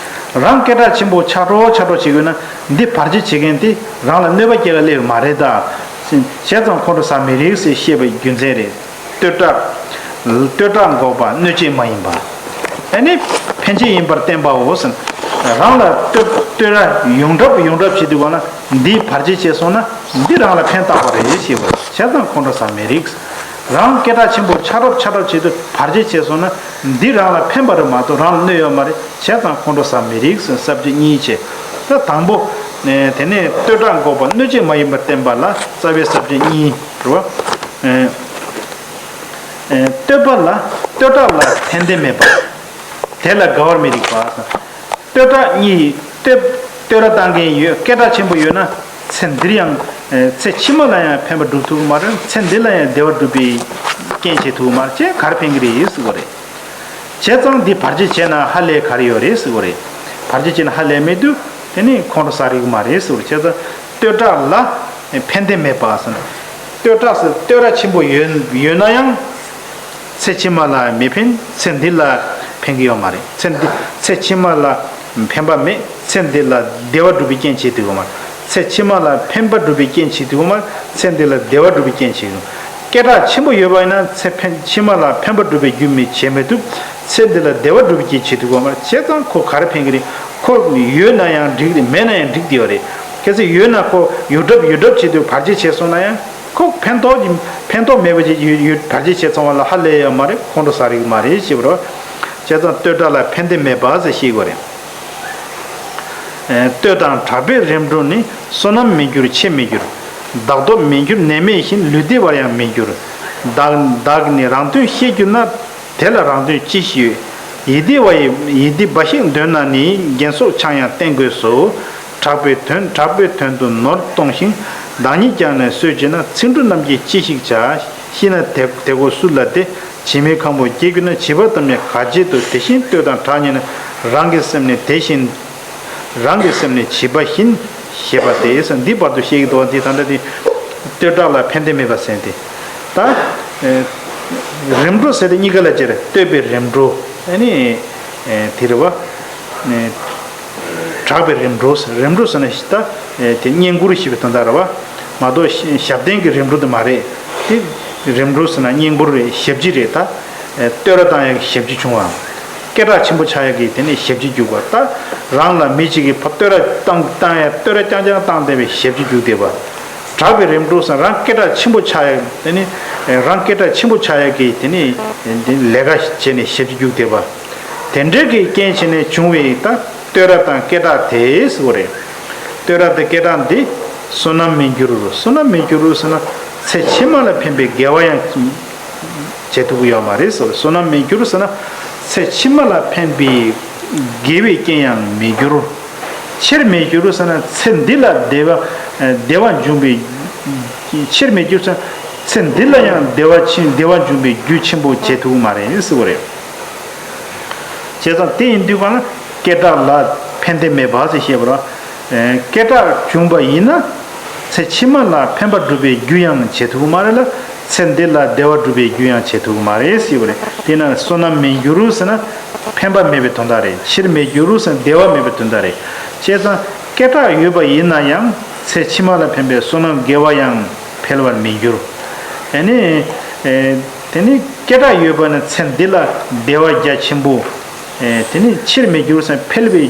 རང་སྐད་གྲགས་ཆེན་པོ་ཆགས་གྲབས་ཆགས་གྲབས་བྱེད་དགོས་ན་འདི་བར་ཆད་བྱེད་མཁན་དེ་རང་ལ་གནོད་པ་སྐྱེལ་ག་སླེབས་མ་རེད་ད། བྱས་ཙང་ཁོང་ཁྲོ་ཟ་མི་རིགས་ཟེར་བཤད་པའི་རྒྱུ་མཚན་རེད། བསྟོད་གྲགས། བསྟོད་གྲགས་འགོག་པ་གནོད་བྱེད་མ་ཡིན་པ། ཨ་ནི་ཕན་བྱེད་ཡིན་པར་བསྟན་པའོ་ཟེར། རང་ལ་བསྟོད་བསྟོད་ར་ཡོངས་གྲགས་ཡོངས་གྲགས་བྱེད་དུས་ག་ན་འདིས་བར་ཆད་བྱས་སོང་ན་འདི་རང་ལ་ཕན་བཏགས་པ་རེད་ཞེས་པ་བྱས་ཙང་ཁོང་ཁྲོ་ཟ་མི་རིགས། རང་སྐད་གྲགས་ཆེན་པོར་ཆགས་གྲབས་ཆགས་གྲབས་བྱེད་དུས་བར་ཆད་བྱས་སོང་ན་འདི་རང་ལ་ཕན་པ་རེད་མ་གཏོགས་རང་ལ་གནོད་ཡོད་མ་རེད་བྱས་ཙང་ཁོང་ཁྲོ་ཟ་མི་རིགས་ཟེར་ས་བཅད་གཉིས་བྱས། ད་དང་པོ། དེ་ནས་བསྟོད་གྲགས་འགོག་པ་གནོད་བྱེད་མ་ཡིན་པར་བསྟན་པ་ལ་རྩ་བའི་ས་བཅད་གཉིས་རེད་བ། བསྟོད་པ་ལ་བསྟོད་གྲགས་ལ་ཕན་བདེ་མེད་པ། དེ་ལ་དགའ་བར་མི་རིགས་པ། བསྟོད་གྲགས་གཉིས་བསྟོད་བསྟོད་ར་བཏང་མཁན་ཡོད་སྐད་གྲགས་ཆེན་པོ་ཡོད་ན་ཚེ་འདིར་ཡང་ཚེ་ཕྱི་མ་ལ་ཡང་ཕན་པ་སྒྲུབ་ཐུབ་ཀྱི་མ་རེད། ཚེ་འདི་ལ་ཡང་བདེ་བ་སྒྲུབ་པའི་རྐྱེན་བྱེད་ཐུབ་ཀྱི་མ་རེད་ཅེས་ག་རེ་ཕན་གྱི་རེད་ཟེར་བ་རེད། བྱས་ཙང་འདི་བར་ཆད་བྱས་ན་ཧ་ལས་ག་རེ་ཡོད་རེད་ཟེར་བ་རེད། བར་ཆད་བྱས་ན་ཧ་ལས་མེད་དུས་དེ་ནི་ཁོང་ཁྲོ་ཟ་རིགས་མ་རེད་ཟེར་བ་རེད། བྱས་ཙང་བསྟོད་གྲགས་ལ་ཕན་བདེ་མེད་པ་ཟེར་ན། བསྟོད་གྲགས་ཟེར་བསྟོད་ར་ཆེན་པོ་ཡོད་ཡོད་ན་ཡང་ཚེ་ཕྱི་མ་ལ་མི་ཕན། ཚེ་འདི་ལ་ཕན་གྱི་ཡོད་མ་རེད། ཚེ་འདི་ཚེ་ཕྱི་མ་ལ་ཕན་པ་མེད། ཚེ་འདི་ལ་བདེ་བ་སྒྲུབ་པའི་རྐྱེན་བྱེད་ཐུབ་ཀྱི་མ་རེད། ཚེ་ཕྱི་མ་ལ་ཕན་པ་སྒྲུབ་པའི་རྐྱེན་བྱེད་ཐུབ་ཀྱི་མ་རེད། ཚེ་འདི་ལ་བདེ་བ་སྒྲུབ་པའི་རྐྱེན་བྱེད་ཐུབ། སྐད་གྲགས་ཆེན་པོ་ཡོད་པ་ཡིན་ན་ཚེ་ཕན་ཕྱི་མ་ལ་ཕན་པ་སྒྲུབ་པའི་རྒྱུ་མི་བྱེད་མི་ཐུབ། ཚེ་འདི་ལ་བདེ་བ་སྒྲུབ་པའི་རྐྱེན་བྱེད་ཐུབ་ཀྱི་མ་རེད། བྱས་ཙང་ཁོ་ག་རེ་ཕན་གྱི་རེད། ཁོ་ཡོད་ན་ཡང་འགྲིག་རེད། མེད་ན་ཡང་འགྲིག་བསྡད་ཡོད་རེད། གལ་སྲིད་ཡོད་ན་ཁོ་ཡོད་གྲབས་ཡོད་གྲབས་བྱེད་དུས་བར་ཆད་བྱས་སོང་ན་ཡང་ཁོ་ཕན་ཐོགས་ཀྱི་ཕན་ཐོགས་མེད་པ་ཅིག་ཡོད་ཡོད་བར་ཆད་བྱས་སོང་བ་ལ་ཧ་ལས་ཡོད་མ་རེད། ཁོང་ཁྲོ་ཟ་རིགས་མ་རེད་ཞེས་པ་རེད། བྱས་ཙང་བསྟོད་གྲགས་ལ་ཕན་བདེ་མེད་པ་ཟེར་ཤེས་དགོས་རེད། བསྟོད་དང་གྲགས་པའི་རིམ་གྲོ་ནི། བསོད་ནམས་མི་འགྱུར་ཆེ་མི་འགྱུར། བདག་སྟོབས་མི་འགྱུར་ནད་མེད་བཞིན། ལུས་བདེ་བར་ཡང་མི་འགྱུར། བདག་བདག་ནི་རང་དོན་ཤེས་གྱུར་ན། དེ་ལ་རང་དོན་ཅི་ཞིག་ཡོད། ཡིད་བདེ་བ་ཡི་ཡིད་བདེ་འབའ་ཞིག་འདོད་ན་ནི། རྒྱན་སོགས་ཆང་ཡང་བསྟེན་དགོས་སོ། གྲགས་པའི་དོན་གྲགས་པའི་དོན་དུ་ནོར་གཏོང་ཞིང་། བདག་ཉིད་ཀྱང་ནི་གསོད་བྱེད་ན། ཚིག་འབྲུ་རྣམས་ཀྱིས་ཅི་ཞིག་བྱ། ཤི་ན་དེ་དེ་ཀོ་སུ་ལ་དེ། བྱེ་མའི་ཁམ་བུ་བརྒྱད་གྱུར་ན། བྱིས་པ་ཙམ་ཡང་ག་བྱེད་དོ། དེ་བཞིན་བསྟོད་དང་གྲགས་ཉིད་ནི། རང་གི་སེམས་ནི་དེ་བཞིན། རང་གི་སེམས་ནི་བྱིས་པ་བཞིན། ཞེས་པ་སྟེ། འདི་བར་དུ་བཤད་ཀྱི་འདུག་པ་འདི་ད་ལྟ་དེ། བསྟོད་གྲགས་ལ་ཕན་བདེ་མེད་པ་ཟེར་ཏེ། ད། རིམ་གྲོ་ཟེར་ཏེ་གཉིས་ཀ་ལ་སྦྱར། བསྟོད་པའི་རིམ་གྲོ། ཨ་ནི། དེ་རེད་བ། གྲགས་པའི་རིམ་གྲོ་ཟེར། རིམ་གྲོ་ཟེར་ན་ད། དེ་བསྙེན་བཀུར་ཞེས་པའི་དོན་དག་རེད་བ། མ་གཏོགས་ཞབས་བརྟན་གྱི་རིམ་གྲོ་དེ་མ་རེད། དེ། རིམ་གྲོ་ཟེར་ན་བསྙེན་བཀུར་རེད། ཞབས་ཕྱི་རེད་ད། བསྟོད་ར་བཏང་ཡག་གི་ཞབས་ཕྱི་བྱུང་བ། སྐད་གྲགས་ཆེན་པོ་ཆགས་ཡག་གི་དེ་ནས་ཞབས་ཕྱི་རྒྱུག་པ་ད། རང་ལ་མི་གཅིག་གིས་ཕ་བསྟོད་ར་བཏང་བཏང་ཡག་བསྟོད་ར་རྐྱང་རྐྱང་བཏང་བསྡད་པའི་ཞབས་ཕྱི་རྒྱུག་བསྡད་པ། གྲགས་པའི་རིམ་གྲོ་ཟེར་རང་སྐད་གྲགས་ཆེན་པོ་ཆགས་ཡག་དེ་ནས། རང་སྐད་གྲགས་ཆེན་པོ་ཆགས་ཡག་གི་དེ་ནས། དེ་ལས་ཀ་བྱས་ནས་ཞབས་ཕྱི་རྒྱུག་བསྡད་པ། དེ་འདྲའི་གི་རྐྱེན་བྱས་ནས་བྱུང་བའི་ད། བསྟོད་ར་དང་སྐད་གྲགས་དེ་ཟེར་བ་རེད། བསྟོད་ར་དང་སྐད་གྲགས་འདི་བསོད་ནམས་མི་འགྱུར། བསོད་ནམས་མི་འགྱུར་ཟེར་ན་ཚེ་ཕྱི་མ་ལ་ཕན་པའི་དགེ་བ་ཡང་བྱེད་ཐུབ་ཀྱི་ཡོད་མ་རེད་ཟེར། བསོད་ནམས་མི་འགྱུར་ཟེར་ན་ཚེ་ཕྱི་མ་ལ་ཕན་པའི་དགེ་བའི་རྐྱེན་ཡང་མི་འགྱུར། ཆེར་མི་འགྱུར་ཟེར་ན་ཚེ་འདི་ལ་བདེ་བ་བདེ་བ་འབྱུང་བའི། ཆེར་མི་འགྱུར་ཟེར་ན་ཚེ་འདི་ལ་ཡང་བདེ་བ་ཆེན་བདེ་བ་འབྱུང་བའི་རྒྱུ་ཆེན་པོ་བྱེད་ཐུབ་ཀྱི་མ་རེད་ཟེར་བ་རེད། བྱས་ཙང་དེ་ཡིན་དུས་གང་ལ་སྐད་གྲགས་ལ་ཕན་བདེ་མེད་པ་ཞེས་བཤད་པར། སྐད་གྲགས་བྱུང་བ་ཡིན་ན་ཚེ་ཕྱི་མ་ལ་ཕན་པ་སྒྲུབ་པའི་རྒྱུ་ཡང་བྱེད་ཐུབ་ཀྱི་མ་རེད་ལ། ཚེ་འདི་ལ་བདེ་བ་སྒྲུབ་པའི་རྒྱུ་ཡང་བྱེད་ཐུབ་ཀྱི་མ་རེད་ཟེར་བ་རེད། དེས་ན་བསོད་ནམས་མི་འགྱུར་ཟེར་ན་ཕན་པ་མེད་པའི་དོན་དག་རེད། ཆེར་མི་འགྱུར་ཟེར་ན་བདེ་བ་མེད་པའི་དོན་དག་རེད། བྱས་ཙང་སྐད་གྲགས་ཡོད་པ་ཡིན་ན་ཡང་ཚེ་ཕྱི་མ་ལ་ཕན་པའི་བསོད་ནམས་དགེ་བ་ཡང་འཕེལ་བར་མི་འགྱུར། ཨ་ནི། དེ་ནི་སྐད་གྲགས་ཡོད་པ་ནི་ཚེ་འདི་ལ་བདེ་བ་རྒྱ་ཆེན་པོ། དེ་ནི་ཕྱིར་མི་འགྱུར་ཟེར་འཕེལ་བའི།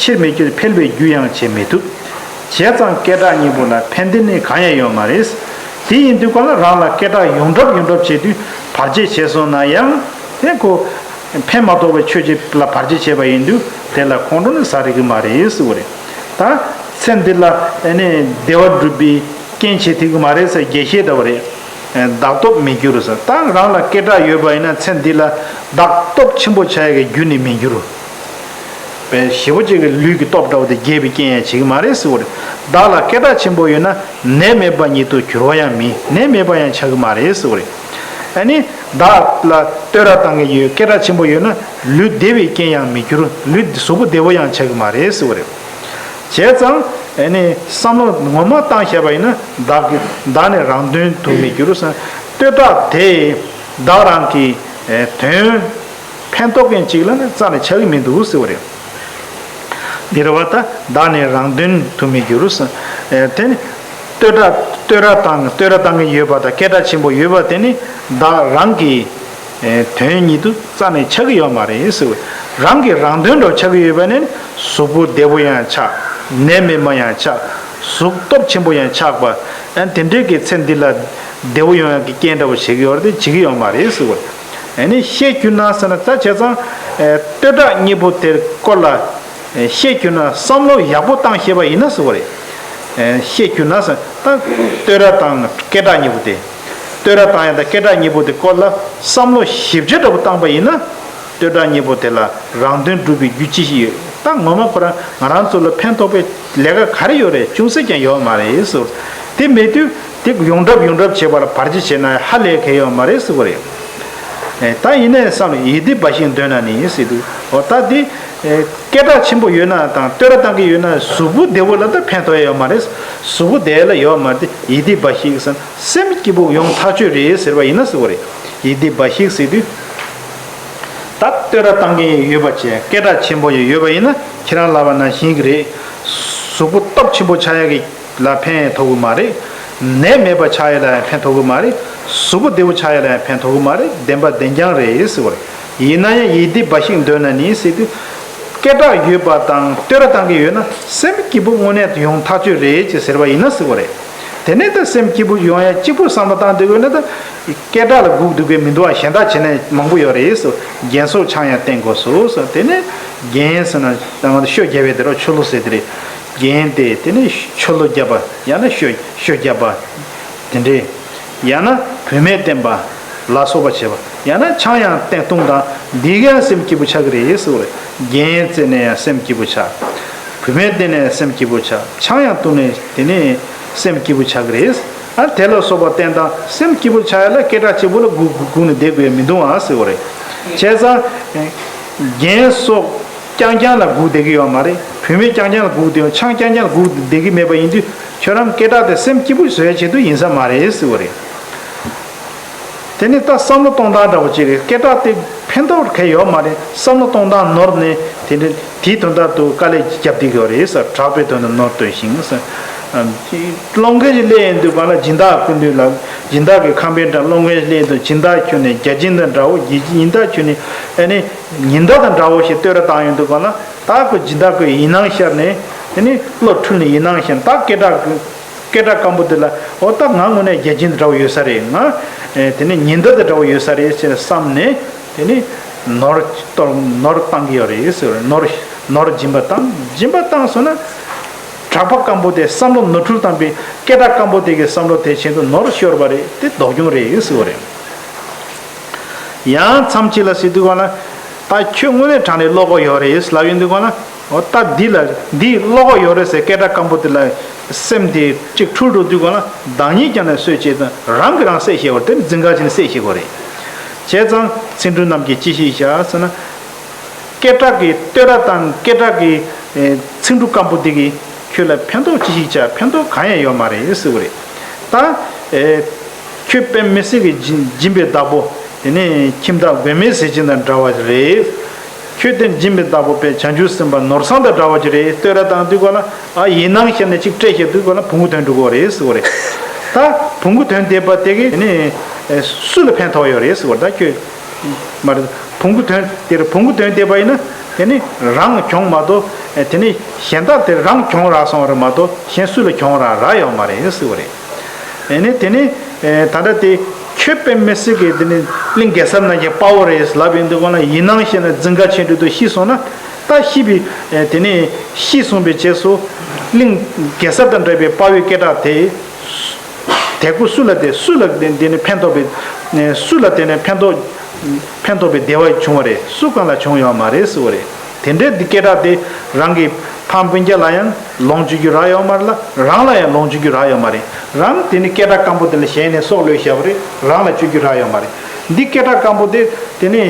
ཕྱིར་མི་འགྱུར་འཕེལ་བའི་རྒྱུ་ཡང་བྱེད་མི་ཐུབ། བྱས་ཙང་སྐད་གྲགས་གཉིས་པོ་ལ་ཕན་བདེ་ནི་གང་ཡང་ཡོད་མ་རེད། དེ་ཡིན་དུས་གང་ལ་རང་ལ་སྐད་གྲགས་ཡོངས་གྲགས་ཡོངས་གྲགས་བྱེད་དུས་བར་ཆད་བྱས་སོང་ན་ཡང་དེ་ཁོ། ཕན་མ་ཐོགས་པའི་ཆོས་ཅིག་ལ་བར་ཆད་བྱས་པ་ཡིན་དུས་དེ་ལ་ཁོང་ཁྲོ་ནི་ཟ་རིགས་མ་རེད་ཟེར་བ་རེད། ད་ཚེ་འདི་ལ་ཨ་ནི་བདེ་བ་སྒྲུབ་པའི་རྐྱེན་བྱེད་ཐུབ་ཀྱི་མ་རེད་ཟེར་རྒྱས་བཤད་འདྲ་བ་རེད། བདག་སྟོབས་མི་འགྱུར་ཟེར། ད་རང་ལ་སྐད་གྲགས་ཡོད་པ་ཡིན་ན་ཚེ་འདི་ལ་བདག་སྟོབས་ཆེན་པོ་ཆགས་ཡག་གི་རྒྱུ་ནི་མི་འགྱུར། བའི་ཞེ་པོ་ཅིག་གི་ལུས་ཀྱི་སྟོབས་འདྲ་བོ་དེ་རྒྱས་པའི་རྐྱེན་ཡང་བྱེད་ཀྱི་མ་རེད་ཟེར་བ་རེད། བདག་ལ་སྐད་གྲགས་ཆེན་པོ་ཡོད་ན་ནད་མེད་པ་ཉིད་དུ་འགྱུར་བ་ཡང་མིན། ནད་མེད་པ་ཡང་ཆགས་ཀྱི་མ་རེད་ཟེར་བ་རེད། ཨ་ནི་བདག་ལ་བསྟོད་ར་བཏང་གི་ཡོད་སྐད་གྲགས་ཆེན་པོ་ཡོད་ན་ལུས་བདེ་བའི་རྐྱེན་ཡང་མི་འགྱུར། ལུས་གཟུགས་པོ་བདེ་བོ་ཡང་ཆགས་ཀྱི་མ་རེད་ཟེར་བ་རེད། བྱས་ཙང་ཨ་ནི་བསམ་བློ་ངོ་མ་བཏང་བཞག་པ་ཡིན་ན་བདག་གི་བདག་ནི་རང་དོན་དུ་མི་འགྱུར་ཟེར། བསྟོད་གྲགས་དེ་བདག་རང་གི་དོན། ཕན་ཐོགས་མཁན་གཅིག་ལ་ནི་རྩ་ནས་ཆགས་ཀྱི་མི་འདུག་ཟེར་བ་རེད། འདི་རེད་བ། ད་བདག་ནི་རང་དོན་དུ་མི་འགྱུར་ཟེར། དེ་ནི་བསྟོད་གྲགས་བསྟོད་ར་བཏང་བསྟོད་ར་བཏང་གི་ཡོད་པ་དང་སྐད་གྲགས་ཆེན་པོ་ཡོད་པ་དེ་ནི་བདག་རང་གི་ དོན་ཉིད་དུ་རྩ་ནས་ཆགས་ཀྱི་ཡོད་མ་རེད་ཟེར་བ། རང་གི་རང་དོན་འདྲ་ཆགས་ཀྱི་ཡོད་པ་ནི་གཟུགས་པོ་བདེ་པོ་ཡང་ཆགས། ནད་མེད་པ་ཡང་ཆགས། གཟུགས་སྟོབས་ཆེན་པོ་ཡང་ཆགས་པ། ཨ་དེ་འདྲའི་གི་ཚེ་འདི་ལ་བདེ་པོ་ཡོང་ཡག་གི་རྐྱེན་འདྲ་པོ་བྱེད་ཀྱི་ཡོད་རེད་དེ་བྱེད་ཀྱི་ཡོད་མ་རེད་ཟེར་བ། ཨ་ནི་བཤད་རྒྱུ་ན་ཟེར་ན་ད་བྱས་ཙང་ཨ་བསྟོད་གྲགས་གཉིས་པོ་དེར་སྐོར་ལ་བཤད་རྒྱུ་ན་བསམ་བློ་ཡག་པོ་བཏང་ཤེས་པ་ཡིན་ན་ཟེར་བ་རེད། བཤད་རྒྱུ་ན་ཟེར་ད་བསྟོད་གྲགས་དང་སྐད་གྲགས་གཉིས་པོ་དེ། བསྟོད་གྲགས་བཏང་ཡག་དང་སྐད་གྲགས་གཉིས་པོ་དེ་སྐོར་ལ་བསམ་བློ་ཞིབ་ཆ་འདྲ་པོ་བཏང་པ་ཡིན་ན། བསྟོད་གྲགས་གཉིས་པོ་དེ་ལ་རང་དོན་སྒྲུབ་པའི་རྒྱུ་ཅི་ཞིག་ཡོད། ད་ངོ་མ་ཁོ་རང་ང་རང་ཚོ་ལ་ཕན་ཐོགས་པའི་ལས་ཀ་ག་རེ་ཡོད་རེད། ཅུང་ཟད་ཀྱང་ཡོད་མ་རེད་ཟེར། དེ་མེད་དུས་དེ་ཡོངས་གྲུབ་ཡོངས་གྲུབ་བྱེད་པ་ལ་བར་ཆད་བྱས་ན་ཧ་ལས་གལ་ཡོད་མ་རེད་ཟེར་བ་རེད། ཨེ་ད་ཡིན་ནའི་བསམ་བློ་ཡིད་བདེ་འབའ་ཞིག་འདོད་ན་ནི་ཟེར་དུས་འོ་ད་དེ་ཨེ་སྐད་གྲགས་ཆེན་པོ་ཡོད་ན་དང་བསྟོད་ར་བཏང་གི་ཡོད་ན་གཟུགས་པོ་བདེ་པོ་ལ་ད་ཕན་ཐོགས་ཡོད་མ་རེད། གཟུགས་པོ་བདེ་ལ་ཡོད་མ་རེད། ཡིད་བདེ་འབའ་ཞིག་ཟེར་ན་སེམས་སྐྱིད་པོ་ཡོང་ཐག་ཆོད་རེད་ཟེར་བ་ཡིན་ན་ཟེར་བ་རེད། ཡིད་བདེ་འབའ་ཞིག་ཟེར་དུས། ད་བསྟོད་ར་བཏང་མཁན་ཡོད་པ་བྱས་སྐད་གྲགས་ཆེན་པོ་ཡོད་པ་ཡིན་ན་ཁྱེད་རང་ལབ་པ་ནང་བཞིན་གྱི་རེད། གཟུགས་པོ་སྟོབས་ཆེན་པོ་ཆགས་ཡག་གི་ལ་ཕན་ཐོགས་གི་མ་རེད། ནད་མེད་པ་ཆགས་ཡག་ལ་ཡང་ཕན་ཐོགས་གི་མ་རེད། གཟུགས་པོ་བདེ་པོ་ཆགས་ཡག་ལ་ཡང་ཕན་ཐོགས་གི་མ་རེད། བདེན་པ་བདེན་རྐྱང་རེད་ཟེར་བ་རེད། ཡིན་ན་ཡང་ཡིད་བདེ་འབའ་ཞིག་འདོད་ན་ནི་ཟེར་དུས། སྐད་གྲགས་ཡོད་པ་དང་བསྟོད་ར་བཏང་གི་ཡོད་ན་སེམས་སྐྱིད་པོ་དངོས་གནས་དུ་ཡོང་ཐག་ཆོད་རེད་ཅེས་ཟེར་བ་ཡིན་ན་ཟེར་བ་རེད། དེ་ནས་ད་སེམས་སྐྱིད་པོ་ཡོང་ཡ་གཅིག་པུ་བསམ་བློ་བཏང་སྡོད་དགོས་ན་ད། སྐད་གྲགས་ལ་སྒུག་སྡོད་དགོས་མི་འདུག་ཨ། གཞན་དག་བྱས་ན་མང་པོ་ཡོད་རེད་ཟེར། རྒྱན་སོགས་ཆང་ཡང་བསྟེན་དགོས་སོ་ཟེར། དེ་ནས་རྒྱན་ཟེར་ན་ད་ང་ཚོ་ཤོ་རྒྱབ་པའི་དེ་རོ་ཆོ་ལོ་ཟེར་དེ་རེད། རྒྱན་དེ་དེ་ནས་ཆོ་ལོ་རྒྱབ་པ་ཡང་ན་ཤོ་ཤོ་རྒྱབ་པ་དེ་འདྲས། ཡང་ན་བུད་མེད་བསྟེན་པ་ལ་སོགས་པ་བྱེད་པ། ཡང་ན་ཆང་ཡང་བསྟེན་བཏུང་དང་འདི་ག་ཡང་སེམས་སྐྱིད་པོ་ཆགས་ཀྱི་རེད་ཟེར་བ་རེད། རྒྱན་རྩེ་ནས་ཡང་སེམས་སྐྱིད་པོ་ཆགས། བུད་མེད་བསྟེན་ནས་སེམས་སྐྱིད་པོ་ཆགས། ཆང་ཡང་བཏུང་ནས་དེ་ནས་སེམས་སྐྱིད་པོ་ཆགས་ཀྱི་རེད། ཨ་དེ་ལ་སོགས་པ་བསྟེན་དང་སེམས་སྐྱིད་པོ་ཆགས་ཡ་ལ་སྐད་གྲགས་ཆེ་པོ་ལ་སྒུག་སྒུག་སྒུག་ནས་བསྡད་དགོས་མི་འདུག་ཨ་ཟེར་བ་རེད། བྱས་ཙང་རྒྱན་སོགས་རྐྱང་རྐྱང་ལ་སྒུག་བསྡད་ཀྱི་ཡོད་མ་རེད། བུད་མེད་རྐྱང་རྐྱང་ལ་སྒུག་བསྡད་ཡོད། ཆང་རྐྱང་རྐྱང་ལ་སྒུག་བསྡད་ཀྱི་མེད་པ་ཡིན་དུས་ཁྱོད་རང་སྐད་གྲགས་དེ་སེམས་སྐྱིད་པོ་བཟོ་ཡ་ཆེད་དུ་ཡིན་ས་མ་རེད་ཟེར་བ་རེད། དེ་ནི་ད་བསམ་བློ་གཏོང་སྟངས་འདྲ་པོ་ཅིག་རེད། སྐད་གྲགས་དེ་ཕན་ཐོགས་གང་ཡང་ཡོད་མ་རེད། བསམ་བློ་གཏོང་སྟངས་ནོར་ནས་དེ་འདྲ་དེའི་དོན་དག་ཏུ་དཀའ་ལས་རྒྱབ་བསྡད་ཀྱི་ཡོད་རེད་ཟེར། གྲགས་པའི་དོན་དུ་ནོར་འདོད་ཞིང་ཟེར། སློང་མཁན་ཞིག་སླེབས་ཡོང་དུས་གང་ལ་སྦྱིན་བདག་སྐུ་མདུན་ལ་སྦྱིན་བདག་གི་ཁང་པའི་འགྲམ་སློང་མཁན་ཞིག་སླེབས་ཡོང་དུས་སྦྱིན་བདག་ཁྱོད་ནི་བརྒྱ་བྱིན་དང་འདྲ་བོ་ཡིན། སྦྱིན་བདག་ཁྱོད་ནི་ཨ་ནི་ཉི་ཟླ་དང་འདྲ་བོ་ཞེས་བསྟོད་ར་བཏང་ཡོང་དུས་གང་ལ་ད་ཁོ་སྦྱིན་བདག་ཁོས་ཡིད་སྣང་ཤར་ནས་དེ་ནི་བློ་འཁྲུལ་ནས་ཡིད་སྣང་ཤར་ནས་ད་སྐད་གྲགས་སྐད་གྲགས་སྐམ་པོ་དེ་ལ་འོ་ད་ང་དངོས་གནས་བརྒྱ་བྱིན་དེ་འདྲ་བོ་ཡོད་ས་རེད། ང་དེ་ནས་ཉི་ཟླ་དེ་འདྲ་བོ་ཡོད་ས་རེད་ཅེས་བསམ་ནས་དེ་ནས་ནོར་གཏོར་ནོར་བཏང་གི་ཡོད་རེད་ཟེར། ནོར་ནོར་སྦྱིན་པ་བཏང་སྦྱིན་པ་བཏང་སོང་ན་གྲགས་པ་སྐམ་པོ་དེ་བསམ་བློ་ནོར་འཁྲུལ་བཏང་པའི་སྐད་གྲགས་སྐམ་པོ་དེ་གི་བསམ་བློ་དེ་ཆེད་དུ་ནོར་ཤོར་བ་རེད། དེ་སྡུག་གྱོང་རེད་ཟེར་བ་རེད། ཡང་མཚམས་གཅིག་ལ་ཟེར་དུས་གང་ལ། ད་ཁྱོད་དངོས་གནས་དྲང་གནས་བློ་ཁོག་ཡོད་རེད་ལབ་ཡོང་དུས་གང་ལ། འོ་ད་འདི་ལ་འདི་བློ་ཁོག་ཡོད་རེད་ཟེར་སྐད་གྲགས་སྐམ་པོ་དེ་ལ་སེམས་དེ་གཅིག་འཁྲུལ་འགྲོ་དུས་གང་ལ་བདག་ཉིད་ཀྱང་ནས་གསོད་བྱེད་དང་རང་གིས་རང་བསད་ཤེས་པར་དེ་འཛིན་ག་བྱས་ནས་བསད་ཤེས་དགོས་རེད། བྱས་ཙང་ཚིག་འབྲུ་རྣམས་ཀྱིས་ཅི་ཞིག་བྱ་ཟེར་ན། སྐད་གྲགས་ཀྱི་བསྟོད་ར་དང་སྐད་གྲགས་ཀྱི་ཚིག་འབྲུ་སྐམ་པོ་འདི་གིས་ཁྱོད་ལ་ཕན་ཐོགས་ཅི་ཞིག་བྱ། ཕན་ཐོགས་གང་ཡང་ཡོད་མ་རེད་ཟེར་བ་རེད། ད་ཁྱོད་དཔེ་མི་སྲིད་ཀྱི་སྦྱིན་སྦྱིན་པའི་བདག་པོ། དེ་ནས་ཁྱིམ་བདག་མགོན་མེད་ཟས་སྦྱིན་དང་འདྲ་བ་རེད། ཁྱོད་དེ་སྦྱིན་པའི་བདག་པོ་དཔེ་བྱང་ཆུབ་སེམས་དཔའ་ནོར་བཟང་དང་འདྲ་བ་ཅིག་རེད། བསྟོད་ར་བཏང་དུས་ག་ལ་ཨ་ཡིད་སྣང་ཤར་ནས་གཅིག་སྤྲད་བཞག་དུས་ག་ལ་བོང་གུ་ཐོན་འགྲོ་གི་རེད་ཟེར་བ་རེད། ད་བོང་གུ་ཐོན་བསྡད་པ་དེ་གིས་དེ་ནས་སུ་ལ་ཕན་ཐོགས་ཡོད་རེད་ཟེར་བ་རེད། ད་ཁྱོད། མ་རེད། བོང་གུ་ཐོན་དེར་བོང་གུ་ཐོན་བསྡད་པ་ཡིན་ན་དེ་ནི་རང་གྱོང་མ་གཏོགས་དེ་ནི་གཞན་དག་དེ་རང་གྱོང་རག་སོང་བ་རེད་མ་གཏོགས་གཞན་སུ་ལ་གྱོང་རག་རག་ཡོད་མ་རེད་ཟེར་བ་རེད། ཨེ་ནི་དེ་ནི་ད་ལྟ་དེ་ཁྱོད་དཔེ་མི་སྲིད་ཀྱི་དེ་ནི་གླིང་གེ་སར་ནང་གི་དཔའ་བོ་རེད་ལབ་ཡོང་དུས་གང་ལ་ཡིད་སྣང་ཤར་ནས་འཛིན་ག་ཆེན་པོ་དུ་ཤི་སོང་ན་ད་ཤི་བའི་དེ་ནི་ཤི་སོང་བའི་རྗེས་སུ་གླིང་གེ་སར་དང་འདྲ་བའི་དཔའ་བོའི་སྐད་གྲགས་དེ། དེ་ཁོ་སུ་ལ་དེ་སུ་ལ་དེ་དེ་ནི་ཕན་ཐོགས་པའི་སུ་ལ་དེ་ནི་ཕན་ཐོགས་ཕན་ཐོགས་པའི་བདེ་བ་བྱུང་བ་རེད། སུ་གང་ལ་བྱུང་ཡོད་མ་རེད་ཟེར་བ་རེད། དེ་འདྲའི་འདི་སྐད་གྲགས་དེ་རང་གི་ཕ་མ་སྤུན་ཀྱག་ལ་ཡང་ལོངས་སྤྱོད་རྒྱུ་རག་ཡོད་མ་རེད་ལ་རང་ལ་ཡང་ལོངས་སྤྱོད་རྒྱུ་རག་ཡོད་མ་རེད། རང་དེ་ནི་སྐད་གྲགས་སྐམ་པོ་དེ་ལ་ཞེན་ནས་སྲོག་བློས་བཞག་པ་རེད། རང་ལ་སྤྱོད་རྒྱུ་རག་ཡོད་མ་རེད། འདི་སྐད་གྲགས་སྐམ་པོ་དེ་དེ་ནི་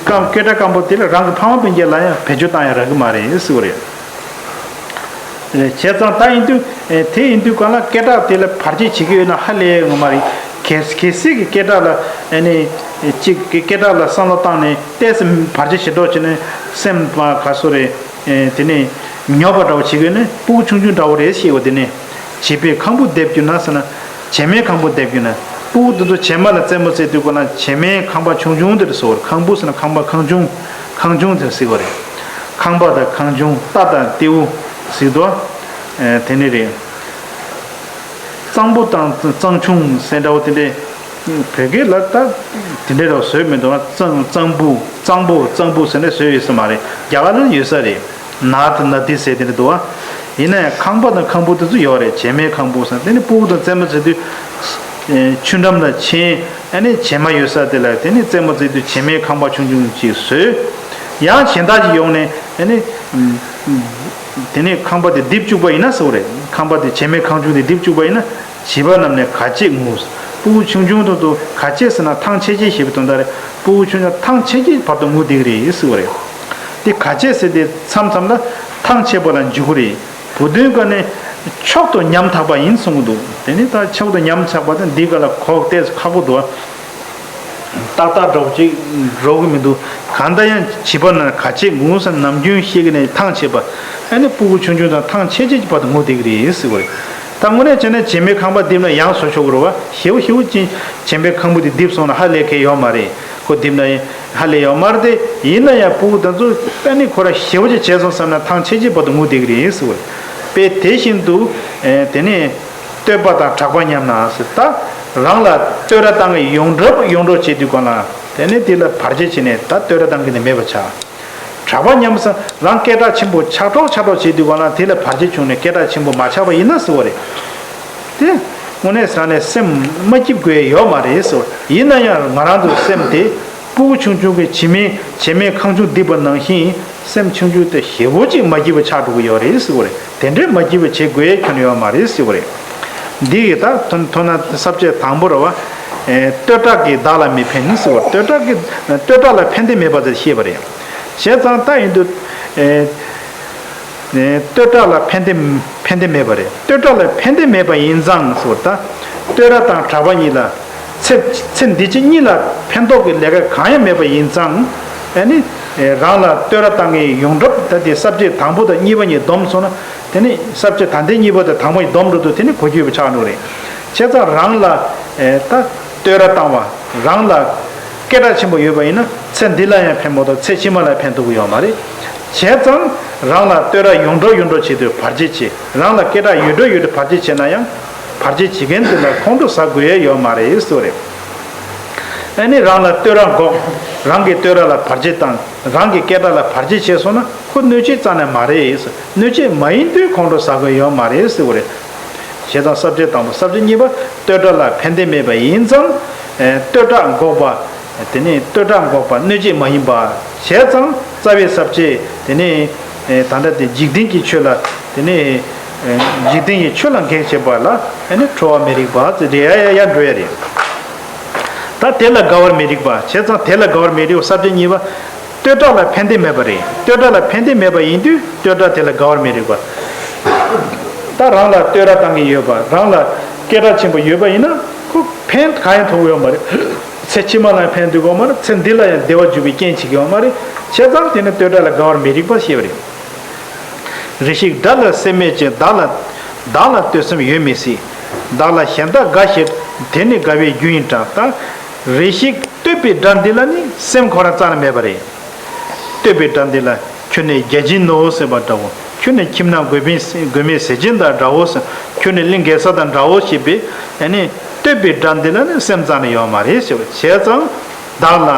སྐམ་སྐད་གྲགས་སྐམ་པོ་དེ་ལ་རང་གི་ཕ་མ་སྤུན་ཀྱག་ལ་ཡང་བེད་སྤྱོད་བཏང་ཡང་རག་གི་མ་རེད་ཟེར་བ་རེད། བྱས་ཙང་ད་ཡིན་དུས་དེ་ཡིན་དུས་གང་ལ་སྐད་གྲགས་དེ་ལ་བར་ཆད་བྱེད་ཀྱི་ཡོད་ན་ཧ་ལས་ཡོད་མ་རེད། གལ་གལ་སྲིད་ཀྱི་སྐད་གྲགས་ལ་ཨ་ནི་གཅིག་གི་སྐད་གྲགས་ལ་བསམ་བློ་བཏང་ནས་ཏོག་ཙམ་བར་ཆད་བྱེད་རོགས་བྱས་ནས་སེམས་པ་ག་སོ་རེད། དེ་ནས་ཉོབ་པ་འདྲ་བོ་བྱེད་ཀྱི་ཡོད་ན་སྤུ་གུ་ཆུང་ཆུང་འདྲ་བོ་རེད་ཞེས་པ་དེ་ནས་བྱེད་པའི་ཁང་བུ་འདེབས་རྒྱུ་ན་ཟེར་ན་བྱེ་མའི་ཁང་བུ་འདེབས་རྒྱུ་ན་ ཕྲུ་གུ་དེ་ཚོ་བྱེ་མ་ལ་རྩེད་མོ་རྩེ་དུས་སྐབས་ལ་བྱེ་མའི་ཁང་པ་ཆུང་ཆུང་དེར་ཟེར་བ་རེད། ཁང་བུ་ཟེར་ན་ཁང་པ་ཁང་ཆུང་། ཁང་ཆུང་དེར་ཟེར་བ་རེད། ཁང་པ་དང་ཁང་ཆུང་རྟ་དང་སྤྲེའུ་ཟེར་དུས། ཨེ། དེ་ནི་རེད། གཙང་པོ་དང་གཙང་ཆུང་ཟེར་འདྲ་བོ་དེ་འདྲས། བོད་སྐད་ལ་ད་དེ་འདྲས་རོ་བཟོས་མི་འདུག་ཨ། གཙང་གཙང་པོ། གཙང་པོ་གཙང་པོ་ཟེར་ནས་བཟོས་ཡོད་ས་མ་རེད། རྒྱ་གར་ལ་ཡོད་ས་རེད། ནཱ་ཏི་ནཱ་ཏི་ཟེར་དེ་འདྲ་འདུག་ཨ། ཡིན་ན་ཡང་ཁང་པ་དང་ཁང་བུ་དེ་ཚོ་ཡོད་རེད། བྱེ་མའི་ཁང་བུ་ཟེར། དེ་ནི་ཕྲུ་གུ་དང་རྩེད་མོ་རྩེ་དུས། ཨེ། ཆུ་འགྲམ་ལ་ཕྱིན། ཨ་ནི་བྱེ་མ་ཡོད་ས་དེ་ལ་དེ་ནི་རྩེད་མོ་རྩེ་དུས་བྱེ་མའི་ཁང་པ་ཆུང་ཆུང་ཅིག་བཟོས། ཡང་གཞན་དག་ཅིག་ཡོང་ནས། ཨ་ནི་དེ་ནི་ཁང་པ་དེ་རྡིབ་བཅུག་པ་ཡིན་ན་ཟེར་བ་རེད། ཁང་པ་དེ་བྱེ་མའི་ཁང་ཆུང་དེ་རྡིབ་བཅུག་པ་ཡིན་ན། བྱིས་པ་རྣམས་ནི་ག་ཆད་ངུ། ཕྲུ་གུ་ཆུང་ཆུང་དུ་དུ་ག་ཆད་ཟེར་ན་ཐང་ཆད་ཆད་ཞེས་པའི་དོན་དག་རེད། ཕྲུ་གུ་ཆུང་ཆུང་ཐང་ཆད་ཆད་བར་དུ་ངུ་བསྡད་ཀྱི་རེད་ཟེར་བ་རེད། དེ་ག་ཆད་ཟེར་དེ་མཚམས་མཚམས་ལ་ཐང་ཆད་པ་ལ་འཇུག་གི་རེད། བུ་སྟོན་ཀ་ནས་མཆོག་ཏུ་ཉམ་ཐག་པ་ཡིན་གསུང་གི་འདུག་དེ་ནི་ད་མཆོག་ཏུ་ཉམ་ཆག་པ་དང་འདི་ག་ལ་གོ་ཏོག་ཙམ་ཁག་པོ་འདུག་ཏག་ཏག་འགྲོ་གི་འགྲོ་གི་མི་འདུག་གང་ལྟར་ཡང་བྱིས་པ་ན་ག་ཆད་ངུ་ཟེར་ནམ་རྒྱུན་ཤེས་ཀྱི་ནས་ཐང་ཆད་པ། ཨ་ནི་ཕྲུ་གུ་ཆུང་ཆུང་དང་ཐང་ཆད་ཆད་ཀྱི་བར་དུ་ངུ་བསྡད་ཀྱི་རེད་ཟེར་བ་རེད། ད་དངོས་གནས་བྱས་ན་བྱེ་མའི་ཁང་པ་རྡིབ་ན་ཡང་བཟོ་ཆོག་གི་རེད་བ། ཞེ་པོ་ཞེ་པོ་ཅིག་བྱེ་མའི་ཁང་བུ་དེ་རྡིབ་སོང་ན་ཧ་ལས་མཁན་ཡོད་མ་རེད། ཁོ་རྡིབ་ན་ཧ་ལས་ཡོད་མ་རེད་དེ། ཡིན་ན་ཡང་ཕྲུ་གུ་དེ་ཚོ་ཨ་ནི་ཁོ་ར་ཞེ་པོ་ཅིག་བྱས་སོང་བསམ་ན་ཐང་ཆད་ཆད་བར་དུ་ངུ་བསྡད་ཀྱི་རེད་ཟེར་བ་རེད། དཔེ་དེ་བཞིན་དུ། ཨེ། དེ་ནས་བསྟོད་པ་དང་གྲགས་པ་ཉམས་ན་ཟེར། ད་རང་ལ་བསྟོད་ར་བཏང་གི་ཡོངས་གྲགས་ཡོངས་གྲགས་བྱེད་དུས་སྒང་ལ་དེ་ནས་དེ་ལ་བར་ཆད་བྱས་ནས་ད་བསྟོད་ར་བཏང་གི་ནི་མེད་པ་ཆགས། གྲགས་པ་ཉམས་ས་རང་སྐད་གྲགས་ཆེན་པོ་ཆགས་གྲོགས་ཆགས་གྲོགས་བྱེད་དུས་སྒང་ལ་དེ་ལ་བར་ཆད་བྱུང་ནས་སྐད་གྲགས་ཆེན་པོ་མ་ཆགས་པ་ཡིན་ན་ཟེར་བ་རེད། དེ་དངོས་གནས་ཟེར་ནས་སེམས་མ་སྐྱིད་དགོས་ཡ་ཡོད་མ་རེད་ཟེར་བ། ཡིན་ན་ཡང་ང་རང་ཚོའི་སེམས་དེ་ཕྲུ་གུ་ཆུང་ཆུང་གི་བྱེ་མའི་བྱེ་མའི་ཁང་ཆུང་རྡིབ་པ་ནང་བཞིན་སེམས་ཆུང་ཆུང་དེ་ཞེ་པོ་ཅིག་མ་སྐྱིད་པ་ཆགས་འགྲོ་གི་ཡོད་རེད་ཟེར་བ་རེད། དེ་འདྲའི་མ་སྐྱིད་པ་བྱེད་དགོས་ཡ་ཁྱོན་ཡོད་མ་རེད་ཟེར་བ་རེད། འདི་ཡི་ད་ཐོ་ཐོ་ན་ས་བཅད་དང་པོ་རེད་བ། ཨེ། བསྟོད་གྲགས་ཀྱིས་བདག་ལ་མི་ཕན་ཟེར་བ། བསྟོད་གྲགས་ཀྱིས་བསྟོད་གྲགས་ལ་ཕན་བདེ་མེད་པ་དེ་བཤད་པ་རེད། བྱས་ཙང་ད་ཡིན་དུས། ཨེ། ཨེ། བསྟོད་གྲགས་ལ་ཕན་བདེ་ཕན་བདེ་མེད་པ་རེད། བསྟོད་གྲགས་ལ་ཕན་བདེ་མེད་པ་ཡིན་ཙང་ཟེར་བ་ད། བསྟོད་ར་དང་གྲགས་པ་གཉིས་ལ། ཚེ་ཚེ་འདི་ཕྱི་གཉིས་ལ་ཕན་ཐོགས་ཀྱི་ལས་ཀ་གང་ཡང་མེད་པ་ཡིན་ཙང་། ཨ་ནི། ཨེ། རང་ལ་བསྟོད་ར་བཏང་གི་ཡོངས་གྲགས་ད་དེ་ས་བཅད་དང་པོ་དང་གཉིས་པ་གཉིས་བསྡོམས་སོང་ན། དེ་ནི་ས་བཅད་ད་ལྟའི་གཉིས་པ་དང་དང་པོ་ཡི་བསྡོམས་འགྲོ་དུས་དེ་ནི་གོ་རྒྱུ་ཡོད་པ་ཆགས་འགྲོ་རེད། བྱས་ཙང་རང་ལ། ཨེ། ད་བསྟོད་ར་བཏང་བ་རང་ལ་སྐད་གྲགས་ཆེན་པོ་ཡོད་པ་ཡིན་ན་ཚེ་འདི་ལ་ཡང་ཕན་མ་གཏོགས་ཚེ་ཕྱི་མ་ལ་ཕན་ཐོགས་ཀྱི་ཡོད་མ་རེད། བྱས་ཙང་རང་ལ་བསྟོད་ར་ཡོངས་གྲགས་ཡོངས་གྲགས་བྱེད་དུས་བར་ཆད་བྱེད། རང་ལ་སྐད་གྲགས་ཡོད་འགྲོ་ཡོད་འགྲོ་བར་ཆད་བྱེད་ན་ཡང་བར་ཆད་བྱེད་མཁན་དེ་ལ་ཁོང་ཁྲོ་ཟ་དགོས་ཡ་ཡོད་མ་རེད་ཟེར་བ་རེད། ཨ་ནི་རང་ལ་བསྟོད་ར་འགོག་རང་གི་བསྟོད་ར་ལ་བར་ཆད་བཏང་། རང་གི་སྐད་གྲགས་ལ་བར་ཆད་བྱས་སོང་ན་ཁོ་གནོད་བྱེད་རྩ་ནས་མ་རེད། གནོད་བྱེད་མ་ཡིན་དུས་ཁོང་ཁྲོ་ཟ་དགོས་ཡོད་མ་རེད་ཟེར་བ་རེད། བྱས་ཙང་ས་བཅད་དང་པོ། ས་བཅད་གཉིས་པ། བསྟོད་གྲགས་ལ་ཕན་བདེ་མེད་པ་ཡིན་ཙང་། ཨེ། བསྟོད་གྲགས་འགོག་པ། དེ་ནས་བསྟོད་གྲགས་འགོག་པ་གནོད་བྱེད་མ་ཡིན་པ། བྱས་ཙང་རྩ་བའི་ས་བཅད་དེ་ནས། ཨེ། ད་ལྟ་དེ་འཇིག་རྟེན་གྱི་ཆོས་ལ། དེ་ནས། ཨེ། འཇིག་རྟེན་གྱི་ཆོས་ལ་འགེངས་བྱེད་པ་ལ། ཨ་ནི་ཁྲོ་བ་མི་རིགས་པ་ཟེར་རེ་ཡ་ཡ་ཡ་འགྲོ་ཡ་རེད། ད་དེ་ལ་དགའ་བར་མི་རིགས་པ། བྱས་ཙང་དེ་ལ་དགའ་བར་མི་རིགས་པ། ས་བཅད་གཉིས་པ། བསྟོད་གྲགས་ལ་ཕན་བདེ་མེད་པ་རེད། བསྟོད་གྲགས་ལ་ཕན་བདེ་མེད་པ་ཡིན་དུས་བསྟོད་གྲགས་དེ་ལ་དགའ་བར་མི་རིགས་པ། ད་རང་ལ་བསྟོད་ར་བཏང་གི་ཡོད་པ། རང་ལ་སྐད་གྲགས་ཆེན་པོ་ཡོད་པ་ཡིན་ན་ཁོ་ཕན་གང་ཡང་ཐོགས་ཡོད་མ་རེད། ཚེ་ཕྱི་མ་ལ་ཡང་ཕན་ཐོགས་ཡོད་མ་རེད། ཚེ་འདི་ལ་ཡང་བདེ་བ་འཇུག་པའི་རྐྱེན་བྱེད་ཀྱི་ཡོད་མ་རེད། བྱས་ཙང་དེ་ནི་བསྟོད་གྲགས་ལ་དགའ་བར་མི་རིགས་པ་ཞེས་པ་རེད། རེ་ཞིག་དགྲ་ལ་སེམས་མེད་ཅིང་། བདག་ལ་བདག་ལ་བསྟོད་སེམས་ཡོད་མི་སྲིད། བདག་ལ་གཞན་དག་དགའ་ཞེས། དེ་ནི་དགའ་བའི་རྒྱུ་ཡིན་དྲ། ད་རེ་ཞིག་བསྟོད་པའི་དགྲ་འདི་ལ་ནི་སེམས་ཁོ་རང་རྩ་ནས་མེད་པ་རེད། བསྟོད་པའི་དགྲ་འདི་ལ་ཁྱོད་ནི་བརྒྱ་བྱིན་ནོ་ཟེར་བ་འདྲ་བོ། ཁྱོད་ནི་ཁྱིམ་ན་མགོན་མེད་མགོན་མེད་ཟས་སྦྱིན་དང་འདྲ་བོ་ཟེར། ཁྱོད་ནི་གླིང་གེ་སར་དང་འདྲ་བོ་ཞེས་པའི། ཨ་ནི་བསྟོད་པའི་དགྲ་འདི་ལ་ནི་སེམས་རྩ་ནས་ཡོད་མ་རེད་ཟེར་བ། བྱས་ཙང་བདག་ལ་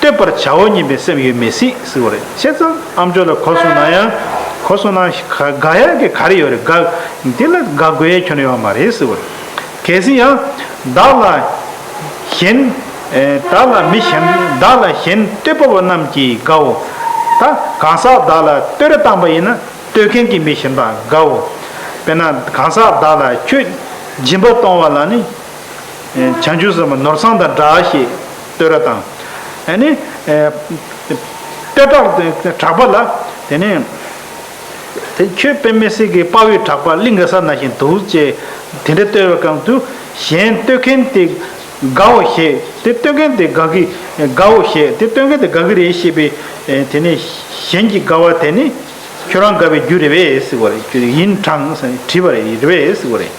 བསྟོད་པར་བྱའོ་སྙམ་པའི་སེམས་ཡོད་མི་སྲིད་ཟེར་བ་རེད། བྱས་ཙང་ཨ་མཆོག་ལ་གོ་སོང་ན་ཡང་། གོ་སོང་ན་དགའ་ཡག་གི་ག་རེ་ཡོད་རེད། དགའ་འདི་ལ་དགའ་དགོས་ཡ་ཁྱོན་ནས་ཡོད་མ་རེད་ཟེར་བ་རེད། གལ་སྲིད་ཡང་བདག་ལ་གཞན། ཨེ། བདག་ལ་མི་གཞན། བདག་ལ་གཞན་བསྟོད་པ་པོ་རྣམས་ཀྱིས་དགའོ། ད་གང་ཟག་བདག་ལ་བསྟོད་ར་བཏང་པ་ཡིན་ན་བསྟོད་མཁན་གྱི་མི་གཞན་དག་དགའོ། དཔེར་ན་གང་ཟག་བདག་ལ་ཁྱོད་སྦྱིན་པ་གཏོང་བ་ལ་ནི། ཨེ། བྱང་ཆུབ་སེམས་དཔའ་ནོར་བཟང་དང་འདྲ་ཞེས་བསྟོད་ར་བཏང་། ཨ་ནི། ཨེ། བསྟོད་གྲགས་གྲགས་པ་ལ་དེ་ནས། དེ་ཁྱོད་དཔེ་མི་སྲིད་ཀྱི་དཔའ་བོའི་གྲགས་པ་གླིང་གེ་སར་ནང་བཞིན་འདུག་ཅེས་དེ་འདྲ་བསྟོད་པའི་སྐབས་དུ་གཞན་བསྟོད་མཁན་དེ་དགའོ་ཞེས། དེ་བསྟོད་མཁན་དེ་དགའ་གི་དགའོ་ཞེས། དེ་བསྟོད་མཁན་དེ་དགའ་གི་རེད་ཞེས་པའི། ཨེ། དེ་ནས་གཞན་གྱི་དགའ་བ་དེ་ནི་ཁྱོད་རང་དགའ་བའི་རྒྱུ་རེད་པས་ཟེར་བ་རེད། ཡིན་དྲང་ཟེར་ནས་དྲིས་པ་རེད། རེད་པས་ཟེར་བ་རེད།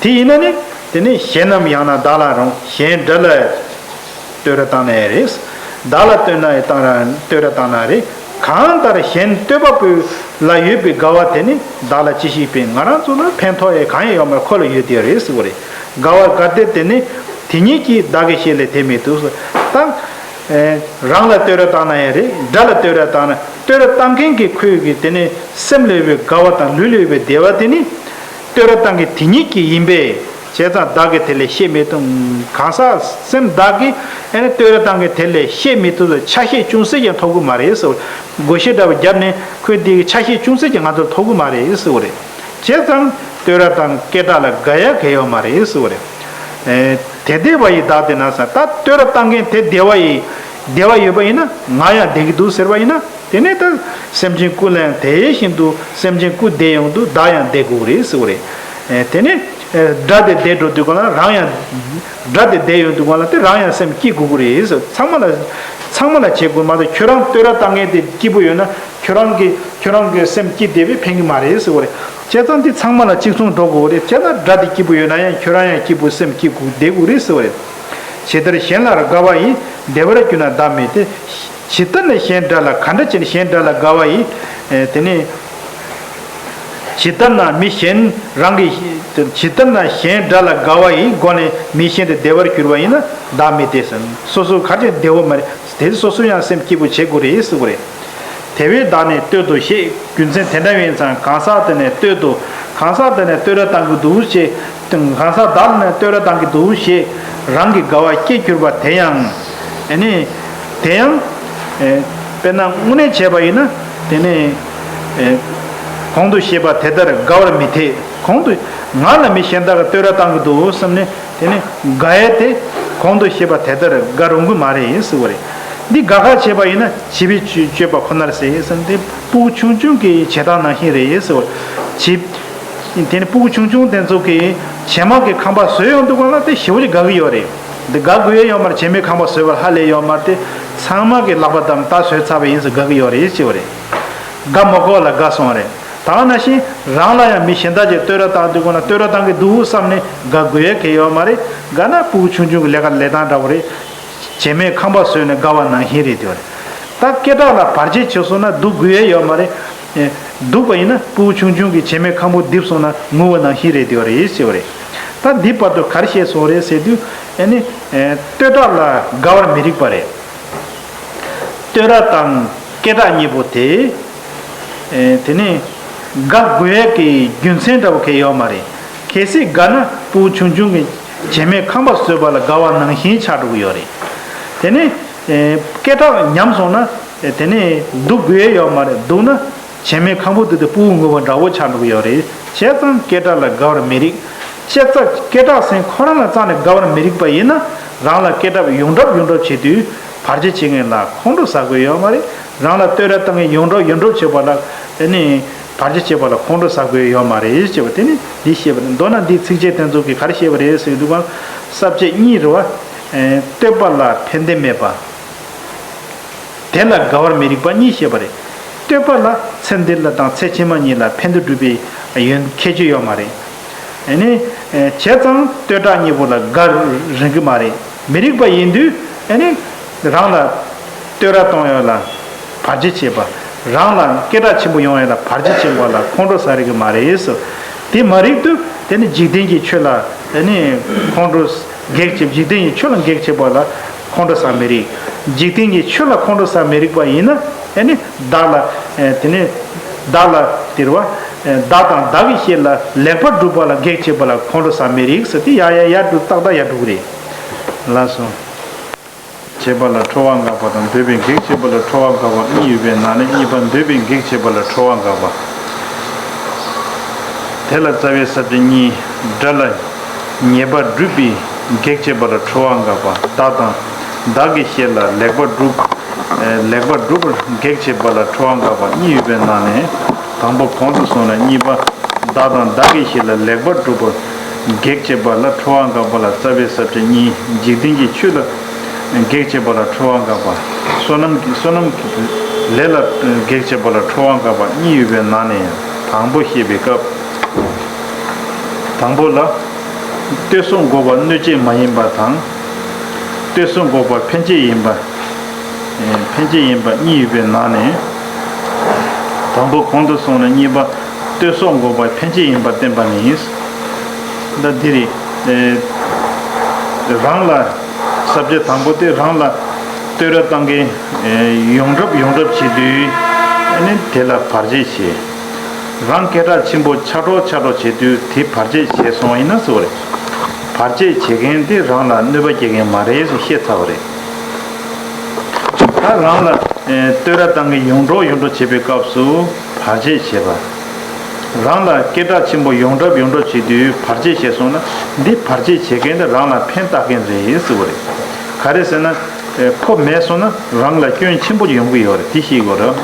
དེ་ཡིན་ན་ནི། དེ་ནས་གཞན་ནམ་ཡང་ན་བདག་ལ་རུང་། གཞན་དགྲ་ལ་བསྟོད་ར་བཏང་ན་ཡང་རེད། བདག་ལ་བསྟོད་ན་ཡང་བཏང་ར་བསྟོད་ར་བཏང་ན་རེད། གང་ལྟར་གཞན་བསྟོད་པ་པོ་ལ་ཡོད་པའི་དགའ་བ་དེ་ནི་བདག་ལ་ཅི་ཞིག་ཕན། ང་རང་ཚོ་ལ་ཕན་ཐོགས་ཡས་གང་ཡང་ཡོད་མ་རེད། ཁོ་ལ་ཡོད་དེ་རེད་ཟེར་བ་རེད། དགའ་བ་གལ་ཏེ་དེ་ནི་དེ་ཉིད་ཀྱིས་བདག་གི་བཤེས་ལས་དེ་མི་བཏུབ་ཟེར། ད་རང་ལ་བསྟོད་ར་བཏང་ན་ཡང་རེད། དགྲ་ལ་བསྟོད་ར་བཏང་ན། བསྟོད་ར་བཏང་མཁན་གྱི་ཁོའི་གི་དེ་ནི་སེམས་ལ་ཡོད་པའི་དགའ་བ་དང་ལུས་ལ་ཡོད་པའི་བདེ་བ་དེ་ནི་བསྟོད་ར་བཏང་མཁན་དེ་ཉིད་ཀྱིས་ཡིན་པས། བྱས་ཙང་བདག་གིས་དེ་ལས་བཤད་མི་ཐུབ། གང་ཟག་སེམས་བདག་གིས་ཨ་ནི་བསྟོད་ར་བཏང་མཁན་དེ་ལས་བཤད་མི་ཐུབ་ཟེར། ཆ་ཤས་ཅུང་ཟད་ཀྱང་ཐོབ་གི་མ་རེད་ཟེར། བགོ་བཤའ་འདྲ་བོ་བརྒྱབ་ནས་ཁོས་འདི་གི་ཆ་ཤས་ཅུང་ཟད་ཀྱང་ང་ཚོར་ཐོབ་གི་མ་རེད་ཟེར་བ་རེད། བྱས་ཙང་བསྟོད་ར་དང་སྐད་གྲགས་ལ་དགའ་ཡ་གལ་ཡོད་མ་རེད་ཟེར་བ་རེད། ཨེ། དེ་བདེ་བ་ཡི་བདག་དེ་ན་ཟེར། ད་བསྟོད་ར་བཏང་མཁན་དེ་བདེ་བ་ཡི་བདེ་བ་ཡོད་པ་ཡིན་ན་ང་ཡང་བདེ་གི་འདུག་ཟེར་བ་ཡིན་ན། དེ་ནས་ད་སེམས་ཅན་ཀུན་ལའང་དེ་བཞིན་དུ་སེམས་ཅན་ཀུན་བདེ་ཡོང་དུས་བདག་ཡང་བདེ་དགོས་རེད་ཟེར་བ་རེད། ཨེ། དེ་ནས་ཨེ། དགྲ་དེ་བདེ་འགྲོ་དུས་གང་ལ་རང་ཡང་། དགྲ་དེ་བདེ་ཡོང་དུས་གང་ལ་དེ་རང་ཡང་སེམས་སྐྱིད་དགོས་ཀྱི་རེད་ཟེར། ཚང་མ་ལ་ཚང་མ་ལ་བྱེད་དགོས་མ་གཏོགས། ཁྱོད་རང་བསྟོད་ར་བཏང་མཁན་དེ་སྐྱིད་པོ་ཡོད་ན་ཁྱོད་རང་གི་ཁྱོད་རང་གི་སེམས་སྐྱིད་བདེ་བས་ཕན་གྱི་མ་རེད་ཟེར་བ་རེད། བྱས་ཙང་འདི་ཚང་མ་ལ་གཅིག་མཚུངས་འགྲོ་དགོས་རེད། བྱས་ན་དགྲ་དེ་སྐྱིད་པོ་ཡོད་ན་ཡང་ཁྱོད་རང་ཡང་སྐྱིད་པོ་སེམས་སྐྱིད་དགོས་བདེ་དགོས་རེད་ཟེར་བ་རེད། ཇི་ལྟར་གཞན་ལ་དགའ་བ་ཡིས། བདེ་བར་གྱུར་ན་བདག་མི་བདེ། ཇི་ལྟར་ན་གཞན་དགྲ་ལ། ག་འདྲ་བྱས་ནས་གཞན་དགྲ་ལ་དགའ་བ་ཡིས། ཨེ། དེ་ནས་ཇི་ལྟར་ན་མི་གཞན་རང་གི། ཇི་ལྟར་ན་གཞན་དགྲ་ལ་དགའ་བ་ཡི་སྒོ་ནས་མི་གཞན་དེ་བདེ་བར་གྱུར་པ་ཡིན་ན་བདག་མི་བདེ་ཟེར། སོ་སོ་ག་རེ་བདེ་བོ་མ་རེད། དེ་སོ་སོ་ཡང་སེམས་སྐྱིད་པོ་བྱེད་དགོས་རེད་ཟེར་བ་རེད། དེ་བས་བདག་ནི་བསྟོད་དོ་ཞེས། རྒྱུ་མཚན་དེ་འདྲ་ཡིན་ཙང་གང་ཟག་དེ་ནི་བསྟོད་དོ། གང་ཟག་དེ་ནི་བསྟོད་ར་བཏང་གི་འདུག་ཅེས། གང་ཟག་བདག་ནི་བསྟོད་ར་བཏང་གི་འདུག་ཞེས་རང་གི་དགའ་བ་སྐྱེ་གྱུར་པ་དེ་ཡང་། ཨ་ནི་དེ་ཡང་། ཨེ། དཔེར་ན་དངོས་གནས་བྱས་པ་ཡིན་ན་དེ་ནི། ཨེ། གོང་དུ་བཤད་པ་དེ་ལྟར་དགའ་བར་མི་འཐད། གོང་དུ་ང་ལ་མི་གཞན་དག་གིས་བསྟོད་ར་བཏང་གི་འདུག་བསམ་ནས། དེ་ནི་དགའ་ཡས་དེ་གོང་དུ་བཤད་པ་དེ་ལྟར་དགའ་རུང་གི་མ་རེད་ཟེར་བ་རེད། འདི་དགའ་ཁ་བྱས་པ་ཡིན་ན་བྱིས་པའི་སྤྱོད་པ་ཁོ་ནར་ཟེར་ཟེར། འདི་ཕྲུ་གུ་ཆུང་ཆུང་གི་བྱེད་སྟངས་ནང་བཞིན་རེད་ཟེར་བ། བྱིས། དེ་ནི་ཕྲུ་གུ་ཆུང་ཆུང་དེ་ཚོ་གིས་བྱེ་མ་གི་ཁང་པ་བཟོས་ཡོང་དུས་གང་ལ་དེ་ཞེ་པོ་ཅིག་དགའ་གི་ཡོད་རེད། འདི་དགའ་དགོས་ཡས་ཡོད་མ་རེད། བྱེ་མའི་ཁང་པ་བཟོས་པ་ཧ་ལས་ཡོད་མ་རེད་དེ། ཚང་མ་གི་ལག་པ་བརྡབས་ད་བཟོས་ཚར་བ་ཡིན་ཟེར་དགའ་གི་ཡོད་རེད་ཅེས་པ་རེད། དགའ་མ་དགོས་ལ་དགའ་སོང་བ་རེད། ད་ག་ནང་བཞིན་རང་ལ་ཡང་མི་གཞན་དག་ཅིག་བསྟོད་ར་བཏང་དུས་གང་ལ་བསྟོད་ར་བཏང་གི་འདུག་བསམ་ནས་དགའ་དགོས་ཡས་གལ་ཡོད་མ་རེད། དགའ་ན་ཕྲུ་གུ་ཆུང་ཆུང་གི་ལས་ཀ་ལས་སྟངས་འདྲ་བོ་རེད། བྱེ་མའི་ཁང་པ་བཟོས་ནས་དགའ་བ་ནང་བཞིན་རེད་དེ་བ་རེད། ད་སྐད་གྲགས་ལ་བར་ཆད་བྱེད་སོང་ན་སྡུག་དགོས་ཡས་ཡོད་མ་རེད། ཨེ། སྡུག་པ་ཡིན་ན་ཕྲུ་གུ་ཆུང་ཆུང་གི་བྱེ་མའི་ཁང་པ་རྡིབ་སོང་ན་ངུ་བ་ནང་བཞིན་རེད་དེ་བ་རེད་ཟེར་བ་རེད། ད་འདི་བར་དུ་ག་རེ་བཤད་སོང་རེད་ཟེར་དུས། ཨེ་ནི། ཨེ། བསྟོད་གྲགས་ལ་དགའ་བར་མི་རིགས་པ་རེད། བསྟོད་ར་དང་སྐད་གྲགས་གཉིས་པོ་དེ། ཨེ། དེ་ནི་དགའ་དགོས་ཡས་ཀྱི་རྒྱུ་མཚན་འདྲ་བོ་གང་ཡང་ཡོད་མ་རེད། གལ་སྲིད་དགའ་ན་ཕྲུ་གུ་ཆུང་ཆུང་གི་བྱེ་མའི་ཁང་པ་བཟོས་པ་ལ་དགའ་བ་ནང་བཞིན་ཆགས་འགྲོ་གི་ཡོད་རེད། དེ་ནི། ཨེ། སྐད་གྲགས་ཉམས་སོང་ན། ཨེ། དེ་ནི་སྡུག་དགོས་ཡས་ཡོད་མ་རེད། སྡུག་ན་བྱེ་མའི་ཁང་པ་དེ་དེ་ཕྲུ་གུ་ངུ་བ་འདྲ་བོ་ཆགས་འགྲོ་གི་ཡོད་རེད། བྱས་ཙང་སྐད་གྲགས་ལ་དགའ་བར་མི་རིགས། བྱས་ཙང་སྐད་གྲགས་ཟེར་མཁན་ཁོ་རང་ལ་རྩ་ནས་དགའ་བར་མི་རིགས་པ་ཡིན་ན། རང་ལ་སྐད་གྲགས་ཡོངས་གྲགས་ཡོངས་གྲགས་བྱེད་དུས། བར་ཆད་བྱེད་མཁན་ལ་ཁོང་ཁྲོ་ཟ་དགོས་ཡོད་མ་རེད། རང་ལ་བསྟོད་ར་བཏང་མཁན་ཡོངས་གྲགས་ཡོངས་གྲགས་བྱེད་པ་ལ། ཨ་ནི་བར་ཆད་བྱེད་པ་ལ་ཁོང་ཁྲོ་ཟ་དགོས་ཡོད་མ་རེད་ཅེས་པ་དེ་ནི་འདི་བཤད་པ་རེད། མདོར་ན་འདིའི་ཚིགས་བཅད་དེ་ཚོ་གིས་ག་རེ་བཤད་པ་རེད་ཟེར་དུས་གང་། ས་བཅད་གཉིས་རེད་བ། ཨེ། བསྟོད་པ་ལ་ཕན་བདེ་མེད་པ། དེ་ལ་དགའ་བར་མི་རིགས་པ་གཉིས་བཤད་པ་རེད། བསྟོད་པ་ལ་ཚེ་འདི་ལ་དང་ཚེ་ཕྱི་མ་གཉིས་ལ་ཕན་བདེ་སྒྲུབ་པའི་ཡོན་ཁྱད་ཆོས་ཡོད་མ་རེད། ཨ་ནི། ཨེ། བྱས་ཙང་བསྟོད་གྲགས་གཉིས་པོ་ལ་དགའ་རིན་གི་མ་རེད། མི་རིགས་པ་ཡིན་དུས། ཨ་ནི། རང་ལ་བསྟོད་ར་གཏོང་ཡ་ལ་བར་ཆད་བྱེད་པ། རང་ལ་སྐད་གྲགས་ཆེན་པོ་ཡོང་ཡ་ལ་བར་ཆད་བྱེད་པ་ལ་ཁོང་ཁྲོ་ཟ་རིན་གི་མ་རེད་ཟེར། དེ་མ་རིགས་དུས་དེ་ནི་འཇིག་རྟེན་གྱི་ཆོས་ལ། ཨ་ནི། ཁོང་ཁྲོ་གེགས་བྱེད། འཇིག་རྟེན་གྱི་ཆོས་ལ་གེགས་བྱེད་པ་ལ་ཁོང་ཁྲོ་ཟ་མི་རིགས། འཇིག་རྟེན་གྱི་ཆོས་ལ་ཁོང་ཁྲོ་ཟ་མི་རིགས་པ་ཡིན་ན། ཨ་ནི་བདག་ལ། ཨེ། དེ་ནི་བདག་ལ་དེ་རེད་བ། ཨེ། བདག་དང་བདག་གི་བཤེས་ལ་ལེགས་པར་སྒྲུབ་པ་ལ་གེགས་བྱེད་པ་ལ་ཁོང་ཁྲོ་ཟ་མི་རིགས་ཟེར་དེ་ཡ་ཡ་ཡ་འགྲོ་ཏག་ཏག་ཡ་འགྲོ་གི་རེད། ལགས་སོ། བྱེད་པ་ལ་ཁྲོ་བ་འགག་པ་དང་། འདོད་པའི་གེགས་བྱེད་པ་ལ་ཁྲོ་བ་འགག་པ་གཉིས་ཡོད་པའི་ནང་ནས་གཉིས་པ་འདོད་པའི་གེགས་བྱེད་པ་ལ་ཁྲོ་བ་འགག་པ། དེ་ལ་རྩ་བའི་ས་བཅད་གཉིས། དགྲ་ལ་ཉེས་པ་སྒྲུབ་པའི་གེགས་བྱེད་པ་ལ་ཁྲོ་བ་འགག་པ། བདག་དང་བདག་གི་བཤེས་ལ་ལེགས་པར་སྒྲུབ། ཨེ། ལེགས་པར་སྒྲུབ་པར་གེགས་བྱེད་པ་ལ་ཁྲོ་བ་འགག་པ་གཉིས་ཡོད་པའི་ནང་ནས། དང་པོ་གོང་དུ་སོང་ལ་གཉིས་པ། བདག་དང་བདག་གི་བཤེས་ལ་ལེགས་པར་སྒྲུབ་པར་གེགས་བྱེད་པ་ལ་ཁྲོ་བ་འགག་པ་ལ་རྩ་བའི་ས་བཅད་གཉིས། འཇིག་རྟེན་གྱི་ཆོས་ལ་གེགས་བྱེད་པ་ལ་ཁྲོ་བ་འགག་པ། བསོད་ནམས་ཀྱི་བསོད་ནམས་ཀྱི་ལས་ལ་གེགས་བྱེད་པ་ལ་ཁྲོ་བ་འགག་པ་གཉིས་ཡོད་པའི་ནང་ནས་ཡང་དང་པོ་བཤད་པའི་སྐབས། དང་པོ་ལ། ལྟོས་སོགས་འགོག་པ་གནོད་བྱེད་མ་ཡིན་པ་དང་། ལྟོས་སོགས་འགོག་པ་འཕེན་བྱེད་ཡིན་པ། ཨེ་འཕེན་བྱེད་ཡིན་པ་གཉིས་ཡོད་པའི་ནང་ནས། དང་པོ་གོང་དུ་སོང་ནས་གཉིས་པ་ལྟོས་སོགས་འགོག་པ་འཕེན་བྱེད་ཡིན་པར་བསྟན་པ་ནི། ད་འདི་རེད། ཨེ་རང་ལ། ས་བཅད་དང་པོ་དེ་རང་ལ་བསྟོད་ར་བཏང་མཁན་ཨེ་ཡོངས་གྲུབ་ཡོངས་གྲུབ་བྱེད་དུས་ཨ་ནི་དེ་ལ་བར་ཆད་བྱེད། རང་སྐད་གྲགས་ཆེན་པོ་ཆགས་འགྲོ་ཆགས་འགྲོ་བྱེད་དུས་དེ་བར་ཆད་བྱས་སོང་བ་ཡིན་ན་ཟེར་བ་རེད། བར་ཆད་བྱེད་མཁན་དེ་རང་ལ་གནོད་པ་སྐྱེལ་མཁན་མ་རེད་ཟེར་བཤད་ཚར་བ་རེད། ད་རང་ལ་ཨེ་བསྟོད་ར་བཏང་མཁན་ཡོངས་གྲུབ་ཡོངས་གྲུབ་བྱེད་པའི་སྐབས་སུ་བར་ཆད་བྱེད་པ། རང་ལ་སྐད་གྲགས་ཆེན་པོ་ཡོངས་གྲུབ་ཡོངས་གྲུབ་བྱེད་དུས་བར་ཆད་བྱས་སོང་ན་འདི་བར་ཆད་བྱེད་མཁན་དེ་རང་ལ་ཕན་བཏགས་མཁན་རེད་ཟེར་བ་རེད། ག་རེ་ཟེར་ན། ཨེ་ཁོ་མེད་སོང་ན་རང་ལ་སྐྱོན་ཆེན་པོ་ཡོང་གི་ཡོད་རེད། དེ་ཤེས་དགོས་རེད།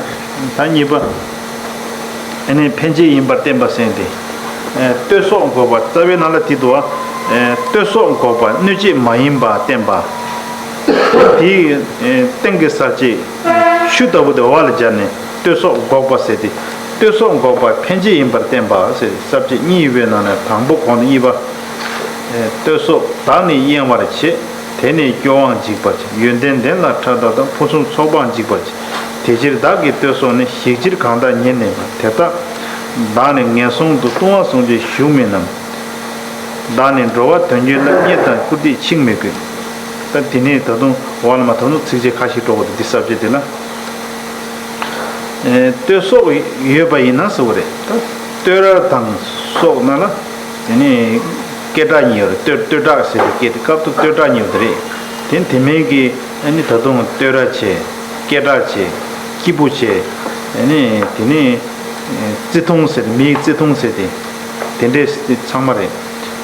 ད་གཉིས་པ། ཨ་ནི་འཕེན་བྱེད་ཡིན་པར་བསྟན་པ་ཟེར་ཏེ། ཨེ་ལྟོས་སོགས་འགོག་པ་རྩ་བའི་ནང་ལ་དེ་འདུག་བ། ཨེ་ལྟོས་སོགས་འགོག་པ་གནོད་བྱེད་མ་ཡིན་པ་བསྟན་པ། དེའི་ཨེ་སྟེང་གི་ས་བཅད་ཆུ་ལྟ་བུ་དེ་འོག་ལ་སྦྱར་ནས་ལྟོས་སོགས་འགོག་པ་ཟེར་ཏེ། ལྟོས་སོགས་འགོག་པ་འཕེན་བྱེད་ཡིན་པར་བསྟན་པ་ཟེར་ས་བཅད་གཉིས་ཡོད་པའི་ནང་ནས་དང་པོ་གོང་དུ་གཉིས་པ། ལྟོས་སོགས་བདག་ནི་གཡེང་བར་བྱེད། དེ་ནི་སྐྱོ་བའང་འཇིགས་པར་བྱེད། ཡོན་ཏན་ལྡན་ལ་ཕྲག་དོག་དང་། ཕུན་སུམ་ཚོགས་པའང་འཇིགས་པར་བྱེད། དེ་ཕྱིར་བདག་གི་ལྟོས་སོགས་ནི། ཞིག་ཕྱིར་གང་དག་ཉིད་ནི་མ། དེ་དག་བདག་ནི་ངན་སོང་དུ། ལྟུང་བ་བཟུང་བྱས་ཞུགས་མིན་ནམ། བདག་ནི་འགྲོ་བ་དོན་གྱི་སླད། རྙེད་དང་བཀུར་སྟི་འཆིང་མི་དགོས། ད་དེ་ནས་ད་དུང་འོག་ལ་མ་ད་དུང་ཚིགས་བཅད་ཁ་ཤས་འགྲོ་བ་འདི་ས་བཅད་དེ་ལ། ཨེ་ལྟོས་སོགས་ཡོད་པ་ཡིན་ན་ཟེར་བ་རེད། ད་བསྟོད་ར་དང་སོགས་ན་ལ། དེ་ནས་སྐད་གྲགས་གཉིས་ཡོད་རེད། བསྟོད་བསྟོད་གྲགས་ཟེར་བའི་སྐད་དེ་སྐབས་ཐོག་བསྟོད་གྲགས་གཉིས་ཡོད་རེད། དེ་དེ་མིན་གྱི་ཨ་ནི་ད་དུང་བསྟོད་ར་བྱས། སྐད་གྲགས་བྱས། སྐྱིད་པོ་བྱས། ཨ་ནི་དེ་ནས་བརྩི་མཐོང་ཟེར། མིའི་བརྩི་མཐོང་ཟེར་ཏེ། དེ་འདྲས་ཚང་མ་རེད།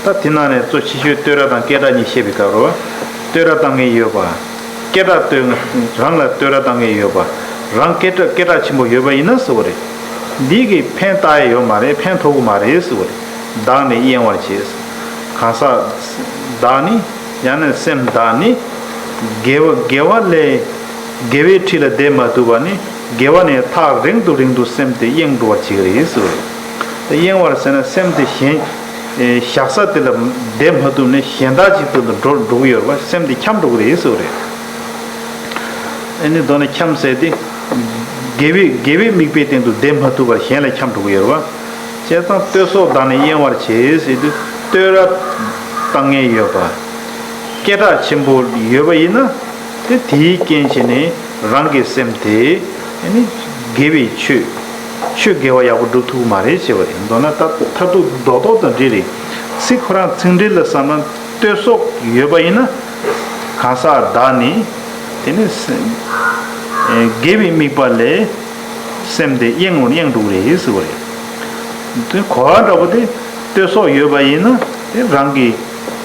ད་དེ་ནང་ནས་གཙོ་ཆེ་ཤོས་བསྟོད་ར་དང་སྐད་གྲགས་གཉིས་བཤད་པའི་སྐབས་རེད་བ། བསྟོད་ར་བཏང་མཁན་ཡོད་པ། སྐད་གྲགས་བསྟོད། རང་ལ་བསྟོད་ར་བཏང་མཁན་ཡོད་པ། རང་སྐད་གྲགས་སྐད་གྲགས་ཆེན་པོ་ཡོད་པ་ཡིན་ན་ཟེར་བ་རེད། འདི་གིས་ཕན་བཏགས་ཡ་ཡོད་མ་རེད། ཕན་ཐོགས་ཀྱི་མ་རེད་ཟེར་བ་རེད། བདག་ནི་གཡེང་བར་བྱེད། གང་ཟག་བདག་ནི། ཡང་ན་སེམས་བདག་ནི། དགེ་བ་དགེ་བ་ལས། དགེ་བའི་ཁྲི་ལ་བསྡད་མ་ཐུབ་པ་ནི་དགེ་བ་ནས་ཐག་རིང་དུ་རིང་དུ་སེམས་དེ་གཡེང་འགྲོ་བར་བྱེད་ཀྱི་རེད་ཟེར་བ་རེད། གཡེང་བར་ཟེར་ན་སེམས་དེ་གཞན་བཞག་ས་དེ་ལ་བསྡད་མ་ཐུབ་ནས་གཞན་དག་ཅིག་ཏུ་འགྲོ་འགྲོ་གི་ཡོད་རེད་བ། སེམས་དེ་འཁྱམས་འགྲོ་གི་རེད་ཟེར་བ་རེད། ཨ་ནི་མདོར་ན་འཁྱམས་ཟེར་དེ། དགེ་བའི་དགེ་བའི་དམིགས་པའི་སྟེང་དུ་བསྡད་མ་ཐུབ་པར་གཞན་ལ་འཁྱམས་འགྲོ་གི་ཡོད་རེད་བ། བྱས་ཙང་བསྟོད་སོགས་བདག་ནི་གཡེང་བར་བྱེད་ཟེར་དུས་བསྟོད་ར་བཏང་མཁན་ཡོད་པ། སྐད་གྲགས་ཆེན་པོ་ཡོད་པ་ཡིན་ན། དེ་དེའི་རྐྱེན་བྱས་ནས་རང་གི་སེམས་དེ་ཨ་ནི་དགེ་བའི་ཆོས། ཆོས་དགེ་བ་ཡག་པོ་སྒྲུབ་ཐུབ་ཀྱི་མ་རེད་ཟེར་བ་རེད། མདོར་ན་ད་མཐར་ཐུག་རྡོག་རྡོག་དང་འབྲེལ་རེད། ཚིག་ཁོ་རང་ཚིག་འགྲེལ་ལ་བསམ་ན་བསྟོད་སོགས་ཡོད་པ་ཡིན་ན། གང་ཟག་བདག་ནི་དེ་ནི་སེམས་དགེ་བའི་དམིགས་པ་ལས་སེམས་དེ་གཡེང་རུང་གཡེང་འགྲོ་གི་རེད་ཟེར་བ་རེད། དེ་གོ་བ་འདྲ་པོ་དེ་བསྟོད་སོགས་ཡོད་པ་ཡིན་ན་དེ་རང་གི་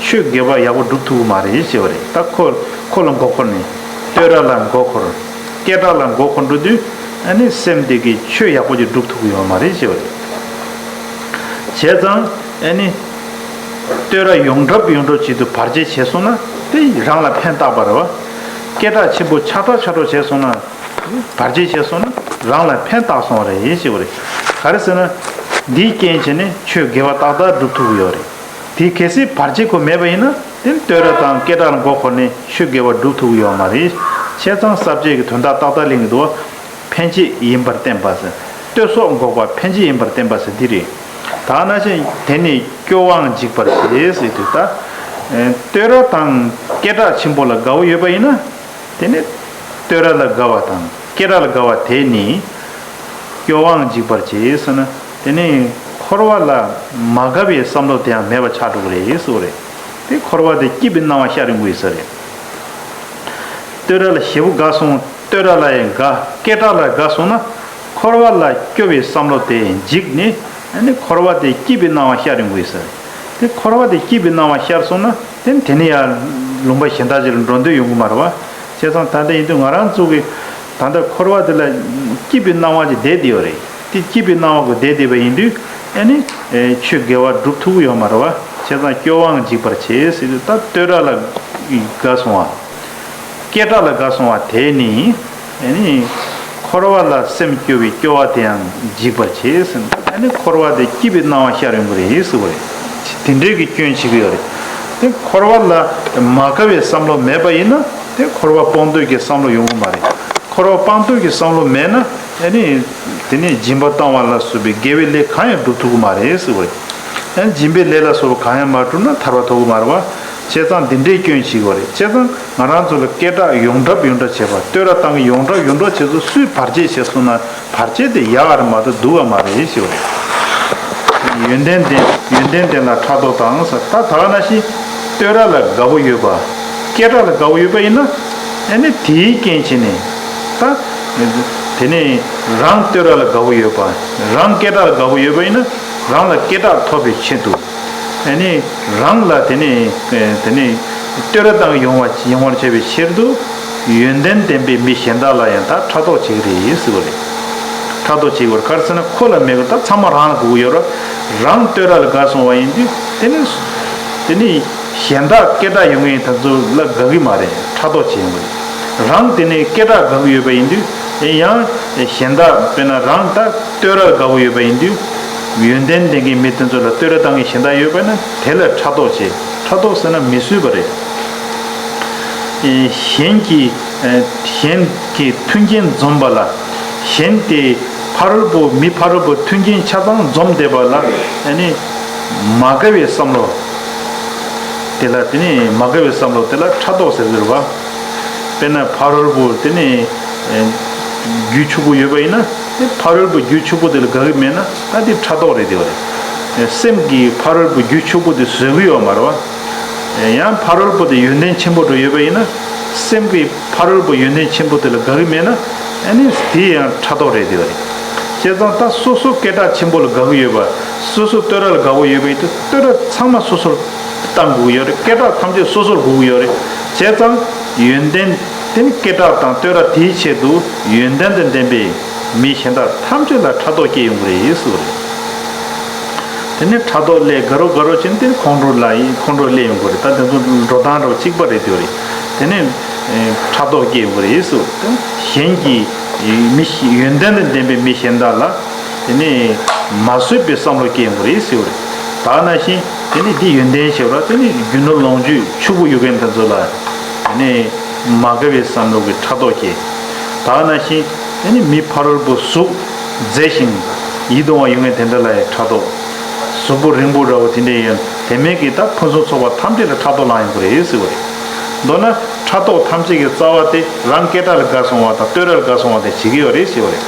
ཆོས་དགེ་བ་ཡག་པོ་སྒྲུབ་ཐུབ་ཀྱི་མ་རེད་ཟེར་བ་རེད། ད་ཁོ་ཁོ་ལ་མགོ་འཁོར་ནས་བསྟོད་ར་ལ་མགོ་འཁོར། སྐད་གྲགས་ལ་མགོ་འཁོར་འགྲོ་དུས་ཨ་ནི་སེམས་དེ་གི་ཆོས་ཡག་པོ་ཅིག་སྒྲུབ་ཐུབ་ཀྱི་ཡོད་མ་རེད་ཟེར་བ་རེད། བྱས་ཙང་ཨ་ནི་བསྟོད་ར་ཡོངས་གྲུབ་ཡོངས་གྲུབ་བྱེད་དུ་བར་ཆད་བྱས་སོང་ན་དེ་རང་ལ་ཕན་བཏགས་པ་རེད་བ། སྐད་གྲགས་ཆེན་པོ་ཆགས་འགྲོ་ཆགས་འགྲོ་བྱས་སོང་ན། བར་ཆད་བྱས་སོང་ན་རང་ལ་ཕན་བཏགས་སོང་བ་རེད་ཞེས་པ་རེད། ག་རེ་ཟེར་ན། འདིའི་རྐྱེན་བྱས་ནས་ཆོས་དགེ་བ་ཏག་ཏག་སྒྲུབ་ཐུབ་ཀྱི་ཡོད་རེད། དེ་གལ་སྲིད་བར་ཆད་ཁོ་མེད་པ་ཡིན་ན་དེ་བསྟོད་ར་དང་སྐད་གྲགས་ལ་མགོ་འཁོར་ནས་ཆོས་དགེ་བ་སྒྲུབ་ཐུབ་ཀྱི་ཡོད་མ་རེད། བྱས་ཙང་ས་བཅད་ཀྱི་དོན་དག་ཏག་ཏག་གླེང་གི་འདུག་བ། འཕེན་བྱེད་ཡིན་པར་བསྟན་པ་ཟེར། བསྟོད་སོགས་འགོག་པ་འཕེན་བྱེད་ཡིན་པར་བསྟན་པ་ཟེར་འདི་རེད། ད་ནང་བཞིན་དེ་ནི་སྐྱོ་བའང་འཇིག་པར་བྱེད་ཟེར་དུས་ད། བསྟོད་ར་དང་སྐད་གྲགས་ཆེན་པོ་ལ་དགའ་བོ་ཡོད་པ་ཡིན་ན། དེ་ནི་བསྟོད་ར་ལ་དགའ་བ་དང་སྐད་གྲགས་ལ་དགའ་བ་དེ་ནི་སྐྱོ་བའང་འཇིག་པར་བྱེད་ཟེར་ན། དེ་ནི་འཁོར་བ་ལ་མ་དགའ་བའི་བསམ་བློ་དེ་ཡང་མེད་པ་ཆགས་འགྲོ་གི་རེད་ཟེར་བ་རེད། དེ་འཁོར་བ་དེ་སྐྱིད་པའི་སྣང་བ་ཤར་ཡོང་གི་ཡོད་ས་རེད། བསྟོད་ར་ལ་ཞེ་པོ་དགའ་སོང་། བསྟོད་ར་ལ་ཡང་དགའ། སྐད་གྲགས་ལ་དགའ་སོང་ན། འཁོར་བ་ལ་སྐྱོ་བའི་བསམ་བློ་དེ་འཇིག་ནས། ཨ་ནི་འཁོར་བ་དེ་སྐྱིད་པའི་སྣང་བ་ཤར་ཡོང་གི་ཡོད་ས་རེད། དེ་འཁོར་བ་དེ་སྐྱིད་པའི་སྣང་བ་ཤར་སོང་ན། དེ་དེ་ནི་ཡང་ལུང་པ་གཞན་དག་ཅིག་ལ་འགྲོ་འདོད་ཡོང་གི་མ་རེད་བ། བྱས་ཙང་ད་ལྟ་ཡིན་དུས་ང་རང་ཚོ་གི་ད་ལྟ་འཁོར་བ་དེ་ལ་སྐྱིད་པའི་སྣང་བ་ཅིག་བསྡད་བསྡད་ཡོད་རེད། དེ་སྐྱིད་པའི་སྣང་བ་གི་བསྡད་བསྡད་པ་ཡིན་དུས་ཨ་ནི་ཆོས་དགེ་བ་སྒྲུབ་ཐུབ་ཀྱི་ཡོད་མ་རེད་བ། བྱས་ཙང་སྐྱོ་བའང་འཇིག་པར་བྱེད་ཟེར་དུས་ད་བསྟོད་ར་ལ་དགའ་སོང་བ། སྐད་གྲགས་ལ་དགའ་སོང་བ་དེ་ནི་ཨ་ནི་འཁོར་བ་ལ་སེམས་སྐྱོ་བའི་སྐྱོ་བ་དེའང་འཇིག་པར་བྱེད་ཟེར། ཨ་ནི་འཁོར་བ་དེ་སྐྱིད་པའི་སྣང་བ་ཤར་ཡོང་གི་རེད་ཟེར་བ་རེད། དེ་འདྲའི་གི་སྐྱོན་བྱེད་ཀྱི་ཡོད་རེད། དེ་འཁོར་བ་ལ་མ་དགའ་བའི་བསམ་བློ་མེད་པ་ཡིན་ན་དེ་འཁོར་བ་སྤང་འདོད་ཀྱི་བསམ་བློ་ཡོང་གི་མ་རེད། འཁོར་བ་སྤང་འདོད་ཀྱི་བསམ་བློ་མེད་ན་ཨ་ནི་དེ་ནས་སྦྱིན་པ་བཏང་བ་ལ་སོགས་པའི་དགེ་བའི་ལས་གང་ཡང་སྒྲུབ་ཐུབ་ཀྱི་མ་རེད་ཟེར་བ་རེད། ཨ་ནི་སྦྱིན་པའི་ལས་ལ་སོགས་པ་གང་ཡང་མ་བསྒྲུབས་ན་ཐར་པ་ཐོབ་ཀྱི་མ་རེད་བ། བྱས་ཙང་འདི་འདྲའི་སྐྱོན་ཞིག་ཡོད་རེད། བྱས་ཙང་ང་རང་ཚོ་ལ་སྐད་གྲགས་ཡོངས་གྲགས་ཡོངས་གྲགས་བྱས་པ་བསྟོད་ར་བཏང་གི་ཡོངས་གྲགས་ཡོངས་གྲགས་བྱས་ཚོ་སུས་བར་ཆད་བྱས་སོང་ན། བར་ཆད་དེ་ཡག་ག་རེད་མ་གཏོགས་སྡུག་ག་མ་རེད་ཞེས་པ་རེད། ཡོན་ཏན་ལྡན་ཡོན་ཏན་ལྡན་ལ་ཕྲག་དོག་དང་ཟེར། ད་ད་ག་ནང་བཞིན་བསྟོད་ར་ལ་དགའ་པོ་ཡོད་པ། སྐད་གྲགས་ལ་དགའ་པོ་ཡོད་པ་ཡིན་ན་ཨ་ནི་དེའི་རྐྱེན་བྱས་ནས་ད་དེ་ནས་རང་བསྟོད་ར་ལ་དགའ་པོ་ཡོད་པ། རང་སྐད་གྲགས་ལ་དགའ་པོ་ཡོད་པ་ཡིན་ན་རང་ལ་སྐད་གྲགས་ཐོབ་པའི་ཆེད་དུ། ཨ་ནི་རང་ལ་དེ་ནས་དེ་ནས་བསྟོད་ར་བཏང་ཡོང་བ་ཡོང་བར་བྱ་བའི་ཕྱིར་དུ་ཡོན་ཏན་ལྡན་པའི་མི་གཞན་དག་ལ་ཡང་ད་ཕྲག་དོག་བྱེད་ཀྱི་རེད་ཟེར་བ་རེད། ཕྲག་དོག་བྱེད་ཀྱི་རེད། ག་རེ་ཟེར་ན་ཁོ་ལ་མེད་པར་ད་ཚང་མ་རང་ལ་དགོས་ཀྱི་ཡོད་ར། རང་བསྟོད་ར་ལ་དགའ་སོང་བ་ཡིན་དུས་དེ་ནི་དེ་ནི་གཞན་དག་སྐད་གྲགས་ཡོང་མཁན་དེ་ཚོ་ལ་དགའ་གི་མ་རེད། ཕྲག་དོག་བྱེད་ཀྱི་རེད། རང་དེ་ནས་སྐད་གྲགས་དགའ་གི་ཡོད་པ་ཡིན་དུས་ཡང་གཞན་དག་དཔེར་ན་རང་ད་བསྟོད་ར་དགའ་བོ་ཡོད་པ་ཡིན་དུས། ཡོན་ཏན་ལྡན་གྱི་མི་དེ་ཚོ་ལ་བསྟོད་ར་བཏང་གི་གཞན་དག་ཡོད་པ་ན་དེ་ལ་ཕྲག་དོག་བྱེད། ཕྲག་དོག་ཟེར་ན་མི་བཟོད་པ་རེད། གཞན་གྱི་གཞན་གྱི་མཐུན་རྐྱེན་འཛོམས་པ་ལ། གཞན་དེ་ཕ་རོལ་པོ་མི་ཕ་རོལ་པོ་མཐུན་རྐྱེན་ཆ་ཚང་འཛོམས་བསྡད་པ་ལ་ཨ་ནི་མ་དགའ་བའི་བསམ་བློ། དེ་ལ་དེ་ནི་མ་དགའ་བའི་བསམ་བློ་དེ་ལ་ཕྲག་དོག་ཟེར་གྱི་རེད་བ། དཔེར་ན་ཕ་རོལ་པོ་དེ་ནི་རྒྱུ་ཕྱུག་པོ་ཡོད་པ་ཡིན་ན་དེ་ཕ་རོལ་པོ་རྒྱུ་ཕྱུག་པོ་དེ་ལ་དགའ་གི་མེད་ན་ད་དེ་ཕྲག་དོག་རེད། དེ་བ་རེད། སེམས་ཀྱིས་ཕ་རོལ་པོ་རྒྱུ་ཕྱུག་པོ་དེ་བཟོད་གི་ཡོད་མ་རེད་བ། ཡང་ཕ་རོལ་པོ་དེ་ཡོན་ཏན་ཆེན་པོ་འགྲོ་ཡོད་པ་ཡིན་ན་སེམས་ཀྱིས་ཕ་རོལ་པོ་ཡོན་ཏན་ཆེན་པོ་དེ་ལ་དགའ་གི་མེད་ན་ཨ་ནི་དེ་ཡང་ཕྲག་དོག་རེད། དེ་བ་རེད། བྱས་ཙང་ད་སོ་སོ་སྐད་གྲགས་ཆེན་པོ་ལ་དགའ་གི་ཡོད་པ། སོ་སོ་བསྟོད་ར་ལ་དགའ་བོ་ཡོད་པ་ཡིན་དུས་བསྟོད་ར་ཚང་མ་སོ་སོར་བཏང་དགོས་ཀྱི་ཡོད་རེད། སྐད་གྲགས་ཐམས་ཅད་སོ་སོར་དགོས་ཀྱི་ཡོད་རེད། བྱས་ཙང་ཡོན་ཏན་དེ་ནི་སྐད་གྲགས་དང་བསྟོད་ར་དེའི་ཆེད་དུ་ཡོན་ཏན་དང་ལྡན་པའི་མི་གཞན་དག་ཐམས་ཅད་ལ་ཕྲག་དོག་སྐྱེ་ཡོང་གི་རེད་ཟེར་བ་རེད། དེ་ནས་ཕྲག་དོག་སླེབས་དགའ་རོགས་དགའ་རོགས་བྱས་ནས་དེ་ནས་ཁོང་ཁྲོ་ལ་ཡིན་ཁོང་ཁྲོ་སླེབས་ཡོང་གི་རེད། ད་དེ་ཚོ་འགྲོ་སྟངས་འདྲ་བོ་གཅིག་པ་རེད། དེ་རེད། དེ་ནས་ཕྲག་དོག་སྐྱེ་ཡོང་གི་རེད་ཟེར་བ་རེད། གཞན་གྱི་མི་ཡོན་ཏན་དང་ལྡན་པའི་མི་གཞན་དག་ལ། དེ་ནས་མ་བཟོད་པའི་བསམ་བློ་སྐྱེ་ཡོང་གི་རེད་ཟེར་བ་རེད། ད་ནང་བཞིན་དེ་ནས་འདི་ཡོན་ཏན་ཞེས་པ་དེ་ནས་རྒྱུ་ནོར་ལོངས་སྤྱོད་ཕྱུག་པོ་ཡོད་མཁན་དེ་ཚོ་ལ་དེ་ནས་མ་དགའ་བའི་བསམ་བློ་གི་ཕྲག་དོག་སྐྱེ། ད་ནང་བཞིན་དེ་ནས་མི་ཕ་རོལ་པོ་གཟུགས་མཛེས་ཤིང་ཡིད་དུ་འོང་བ་ཡོད་མཁན་དེ་འདྲ་ལ་ཡང་ཕྲག་དོག་གཟུགས་པོ་རིང་པོ་འདྲ་བོ་དེ་འདྲ་ཡང་དེ་མིན་གྱི་ད་ཕུན་སུམ་ཚོགས་པ་ཐམས་ཅད་ལ་ཕྲག་དོག་ལངས་ཡོང་གི་རེད་ཟེར་བ་རེད། མདོར་ན་ཕྲག་དོག་ཐམས་ཅད་ཀྱི་རྩ་བ་དེ་རང་སྐད་གྲགས་ལ་དགའ་སོང་བ་དང་བསྟོད་ར་ལ་དགའ་སོང་བ་དེ་བྱེད་ཀྱི་ཡོད་རེད་ཟེར་བ་རེད།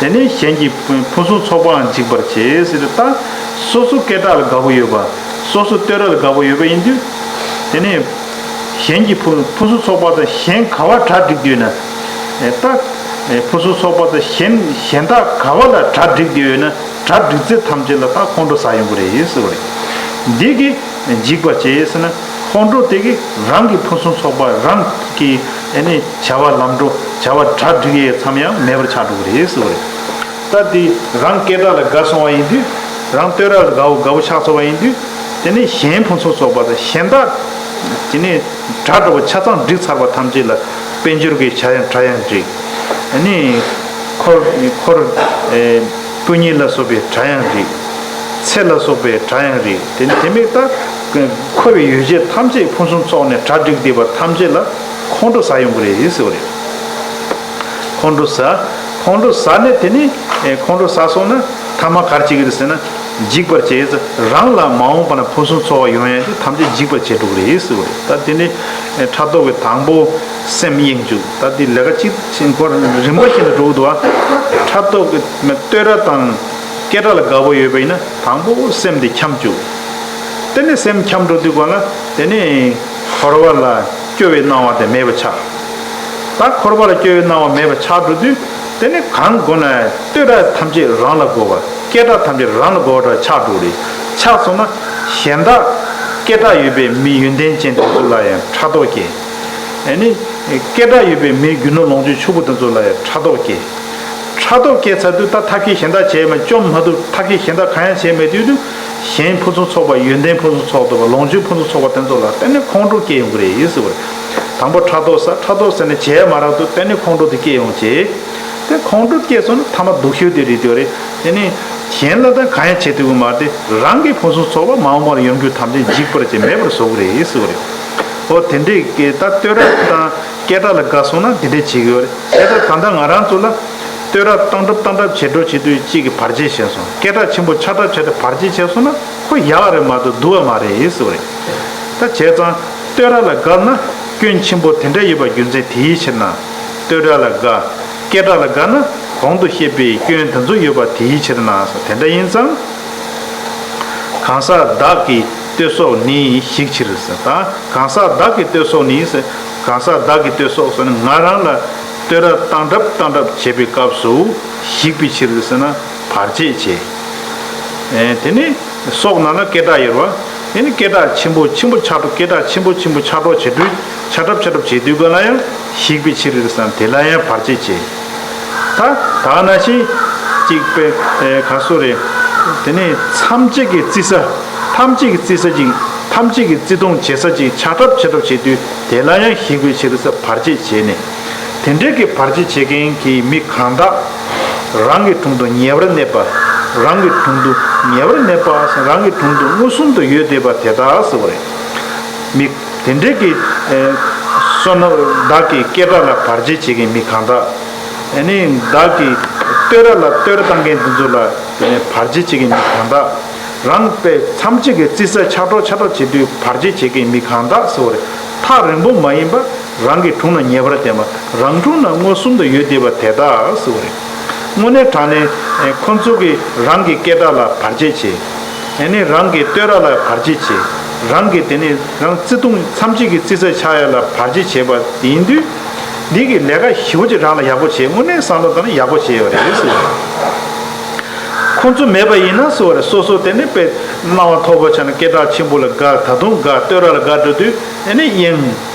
དེ་ནས་གཞན་གྱི་ཕུན་སུམ་ཚོགས་པའང་འཇིག་པར་བྱེད་ཟེར་ཏེ་ད་སོ་སོ་སྐད་གྲགས་ལ་དགའ་པོ་ཡོད་པ། སོ་སོ་བསྟོད་ར་ལ་དགའ་པོ་ཡོད་པ་ཡིན་དུས། དེ་ནས་གཞན་གྱི་ཕུན་ཕུན་སུམ་ཚོགས་པ་དང་གཞན་ག་བ་གྲ་སྒྲིག་དུས་ན། ད་ཕུན་སུམ་ཚོགས་པ་དང་གཞན་གཞན་དག་ག་བ་ལ་གྲ་སྒྲིག་དུས་ཡོད་ན། གྲ་སྒྲིག་ཚད་ཐམས་ཅད་ལ་ད་ཁོང་ཁྲོ་ཟ་ཡོང་གི་རེད་ཟེར་བ་རེད། འདི་གི་འཇིགས་པར་བྱེད་ཟེར་ན་ཁོང་ཁྲོ་དེ་གི་རང་གི་ཕུན་སུམ་ཚོགས་པ་རང་གི་ཨ་ནི་བྱ་བ་ལམ་འགྲོ་བྱ་བ་གྲ་སྒྲིག་ཡས་མཚམས་ཡང་མེད་པར་ཆགས་འགྲོ་གི་རེད་ཟེར་བ་རེད། ད་དེ་རང་སྐད་གྲགས་ལ་དགའ་སོང་བ་ཡིན་དུས་རང་བསྟོད་ར་ལ་དགའ་བོ་དགའ་བོ་ཆགས་སོང་བ་ཡིན་དུས་དེ་ནི་གཞན་ཕུན་སུམ་ཚོགས་པ་དང་གཞན་དག་དེ་ནི་གྲ་འགྲོ་བ་ཆ་ཚང་སྒྲིག་ཚར་བ་ཐམས་ཅད་ལ་དཔལ་འབྱོར་གྱི་བྱ་ཡང་གྲ་ཡང་སྒྲིག་ཨ་ནི་འཁོར་འཁོར་ཨེ། སྤུན་ཉེ་ལ་སོགས་པའི་གྲ་ཡང་རིགས། ཚེ་ལ་སོགས་པའི་གྲ་ཡང་རིགས། དེ་ནི་དེ་མིན་ད་མཁོ་བའི་ཡོ་བྱད་ཐམས་ཅད་ཕུན་སུམ་ཚོགས་ནས་གྲ་སྒྲིག་བསྡད་པ་ཐམས་ཅད་ལ་ཁོང་ཁྲོ་ཟ་ཡོང་གི་རེད་ཟེར་བ་རེད། ཁོང་ཁྲོ་ཟ། ཁོང་ཁྲོ་ཟ་ནས་དེ་ནི་ཁོང་ཁྲོ་ཟ་སོང་ན་ཐ་མ་ག་རེ་བྱེད་ཀྱི་རེད་ཟེར་ན་འཇིགས་པར་བྱེད། རང་ལ་མ་འོངས་པ་ན་ཕུན་སུམ་ཚོགས་པ་ཡོང་ཡ་དེ་ཐམས་ཅད་འཇིགས་པར་བྱེད་འགྲོ་གི་རེད་ཟེར་བ་རེད། ད་དེ་ནི་ཕྲག་དོག་གི་དང་པོ་སེམས་གཡེང་བཅུག་ད་དེ་ལས་ཀ་གཅིག་ཕྱིན་སྐོར་རིམ་པ་བཞིན་དུ་འགྲོ་གི་འདུག་ཨ། ཕྲག་དོག་གི་བསྟོད་ར་དང་སྐད་གྲགས་ལ་དགའ་པོ་ཡོད་པ་ཡིན་ན་དང་པོ་སེམས་དེ་འཁྱམས་བཅུག་དེ་ནས་སེམས་འཁྱམས་འགྲོ་དུས་གོང་ལ་དེ་ནས་འཁོར་བ་ལ་སྐྱོ་བའི་སྣང་བ་དེ་མེད་པ་ཆགས། ད་འཁོར་བ་ལ་སྐྱོ་བའི་སྣང་བ་མེད་པ་ཆགས་འགྲོ་དུས་དེ་ནས་གང་དགོས་ན་བསྟོད་ར་ཐམས་ཅད་རང་ལ་དགོས་པ་སྐད་གྲགས་ཐམས་ཅད་རང་ལ་དགོས་པ་འདྲ་ཆགས་འགྲོ་རེད། ཆགས་སོང་ན་གཞན་དག་སྐད་གྲགས་ཡོད་པའི་མི་ཡོན་ཏན་ཅན་དེ་ཚོ་ལ་ཡང་ཕྲག་དོག་སྐྱེ། ཨ་ནི། སྐད་གྲགས་ཡོད་པའི་མི་རྒྱུ་ནོར་ལོངས་སྤྱོད་ཕྱུག་པོ་དེ་ཚོ་ལ་ཡང་ཕྲག་དོག་སྐྱེ། ཕྲག་དོག་སྐྱེ་ཚར་དུས་ད་ཐབས་ཤེས་གཞན་དག་བྱས་མ་བཅོམ་མ་ཐུབ་ཐབས་ཤེས་གཞན་དག་གང་ཡང་བྱས་མེད་དུས་དུས་གཞན་ཕུན་སུམ་ཚོགས་པ་ཡོན་ཏན་ཕུན་སུམ་ཚོགས་འདུག་པ་ལོངས་སྤྱོད་ཕུན་སུམ་ཚོགས་པ་དེ་ཚོ་ལ་གཏན་ནས་ཁོང་ཁྲོ་སྐྱེ་ཡོང་གི་རེད་ཟེར་བ་རེད། དང་པོ་ཕྲག་དོག་ཟ་ཕྲག་དོག་ཟ་ནས་བྱས་མ་རག་དུས་གཏན་ནས་ཁོང་ཁྲོ་དེ་སྐྱེ་ཡོང་བྱས། དེ་ཁོང་ཁྲོ་སྐྱེས་སོང་ན་ཐ་མ་སྡུག་ཤོས་དེ་རེད་དེ་རེད། དེ་ནི། གཞན་ལ་ད་གང་ཡང་བྱེད་ཐུབ་ཀྱི་མ་རེད་དེ། རང་གི་ཕུན་སུམ་ཚོགས་པ་མ་འོངས་པར་ཡོང་རྒྱུ་ཐམས་ཅད་འཇིག་པར་བྱེད་མེད་པར་བཟོ་གི་རེད་ཟེར་བ་རེད། ཨོ་དེ་འདྲས་ཀྱི་ད་བསྟོད་ར་དང་སྐད་གྲགས་ལ་དགའ་སོང་ན་དེ་འདྲས་བྱེད་ཀྱི་ཡོད་རེད། དེ་ལྟར་ད་ལྟ་ང་རང་ཚོ་ལ་བསྟོད་ར་བཏང་གྲབས་བཏང་གྲབས་བྱེད་འགྲོ་བྱེད་དུས་གཅིག་གིས་བར་ཆད་བྱས་སོང་། སྐད་གྲགས་ཆེན་པོ་ཆགས་གྲབས་ཆགས་གྲབས་བར་ཆད་བྱས་སོང་ན་ཁོ་ཡག་རེད་མ་གཏོགས་སྡུག་པ་མ་རེད་ཟེར་བ་རེད། ད་བྱས་ཙང་བསྟོད་ར་ལ་དགའ་ན་སྐྱོན་ཆེན་པོ་དེ་འདྲ་ཡོད་པ་རྒྱུ་མཚན་དེའི་ཕྱིར་ན། བསྟོད་ར་ལ་དགའ། སྐད་གྲགས་ལ་དགའ་ན་གོང་དུ་བཤད་པའི་སྐྱོན་དེ་ཚོ་ཡོད་པ་དེའི་ཕྱིར་ན་ཟེར། དེ་འདྲ་ཡིན་ཙང་། གང་ཟག་བདག་གི་བསྟོད་སོགས་ནི་ཞིག་ཕྱིར་ཟེར། ད་གང་ཟག་བདག་གི་བསྟོད་སོགས་ནི་ཟེར། གང་ཟག་བདག་གི་བསྟོད་སོགས་ཟེར་ན་ང་རང་ལ་བསྟོད་ར་བཏང་གྲབས་བཏང་གྲབས་བྱེད་པའི་སྐབས་སུ་ཞིག་པའི་ཕྱིར་ཟེར་ན་བར་ཆད་བྱེད། ཨེ་དེ་ནི་སོགས་ནང་ལ་སྐད་གྲགས་ཡོད་རེད་བ། དེ་ནི་སྐད་གྲགས་ཆེན་པོ་ཆེན་པོ་ཆགས་འགྲོ། སྐད་གྲགས་ཆེན་པོ་ཆེན་པོ་ཆགས་འགྲོ་བྱེད་དུས། ཆགས་གྲབས་ཆགས་གྲབས་བྱེད་དུས་ག་ལ་ཡང་ཞིག་པའི་ཕྱིར་ཟེར་ན་དེ་ལ་ཡང་བར་ཆད་བྱེད། ད་ད་ནང་བཞིན་གཅིག་པའི་ཨེ་ག་སོ་རེད། དེ་ནི་མཚམས་གཅིག་གི་བརྩི་ས། ཐམས་ཅད་ཀྱི་བརྩི་ས་ཅིག་ཐམས་ཅད་ཀྱི་བརྩི་མཐོང་བྱེད་ས་ཅིག་ཆགས་གྲབས་ཆགས་གྲབས་བྱེད་དུས་དེ་ལ་ཡང་ཞིག་པའི་ཕྱིར་ཟེར་བར་ཆད་བྱས་ནས། དེ་འདྲའི་གི་བར་ཆད་བྱེད་མཁན་གྱི་མི་གང་དག་རང་གི་དྲུང་དུ་ཉེ་བར་གནས་པ། རང་གི་དྲུང་དུ་ཉེ་བར་གནས་པ། རང་གི་དྲུང་དུ་མངོན་སུམ་དུ་ཡོད་བསྡད་པ་དེ་དག་ཟེར་བ་རེད། མི་དེ་འདྲའི་གི་ཨེ་བསོད་ནམས་བདག་གི་སྐད་གྲགས་ལ་བར་ཆད་བྱེད་མཁན་མི་གང་དག་ཨ་ནི་བདག་གི་བསྟོད་ར་ལ་བསྟོད་ར་བཏང་མཁན་དེ་ཚོ་ལ་དེ་ནས་བར་ཆད་བྱེད་མཁན་མི་གང་དག་རང་པའི་མཚམས་གཅིག་གི་བརྩི་ས་ཆགས་གྲབས་ཆགས་གྲབས་བྱེད་དུས་བར་ཆད་བྱེད་མཁན་མི་གང་དག་ཟེར་བ་རེད། ཐག་རིང་པོ་མ་ཡིན་པ་རང་གི་དྲུང་ན་ཉེ་བར་བསྟན་པ། རང་དྲུང་ན་མངོན་སུམ་དུ་ཡོད་བསྡད་པ་དེ་དག་ཟེར་བ་རེད། དངོས་གནས་དྲང་གནས་ཁོ་ཚོ་གིས་རང་གི་སྐད་གྲགས་ལ་བར་ཆད་བྱེད། ཨ་ནི་རང་གི་བསྟོད་ར་ལ་བར་ཆད་བྱེད། རང་གི་དེ་ནས་རང་བརྩི་མཐོང་མཚམས་གཅིག་གི་བརྩི་ས་ཆགས་ཡ་ལ་བར་ཆད་བྱེད་པ་ཡིན་དུས། འདི་གི་ལས་ཀ་ཞེ་པོ་ཅིག་རང་ལ་ཡག་པོ་བྱེད། དངོས་གནས་བསམ་བློ་བཏང་ན་ཡག་པོ་བྱེད་ཡོད་རེད་ཟེར། ཁོང་ཚོ་མེད་པ་ཡིན་ན་ཟེར་བ་རེད། སོ་སོ་དེ་ནི་དཔེ་སྣང་བ་མཐོ་པོ་ཆགས་ནས་སྐད་གྲགས་ཆེན་པོ་ལ་དགའ། ད་དུང་དགའ། བསྟོད་ར་ལ་དགའ་འགྲོ་དུས་ཨ་ནི་གཡེང་།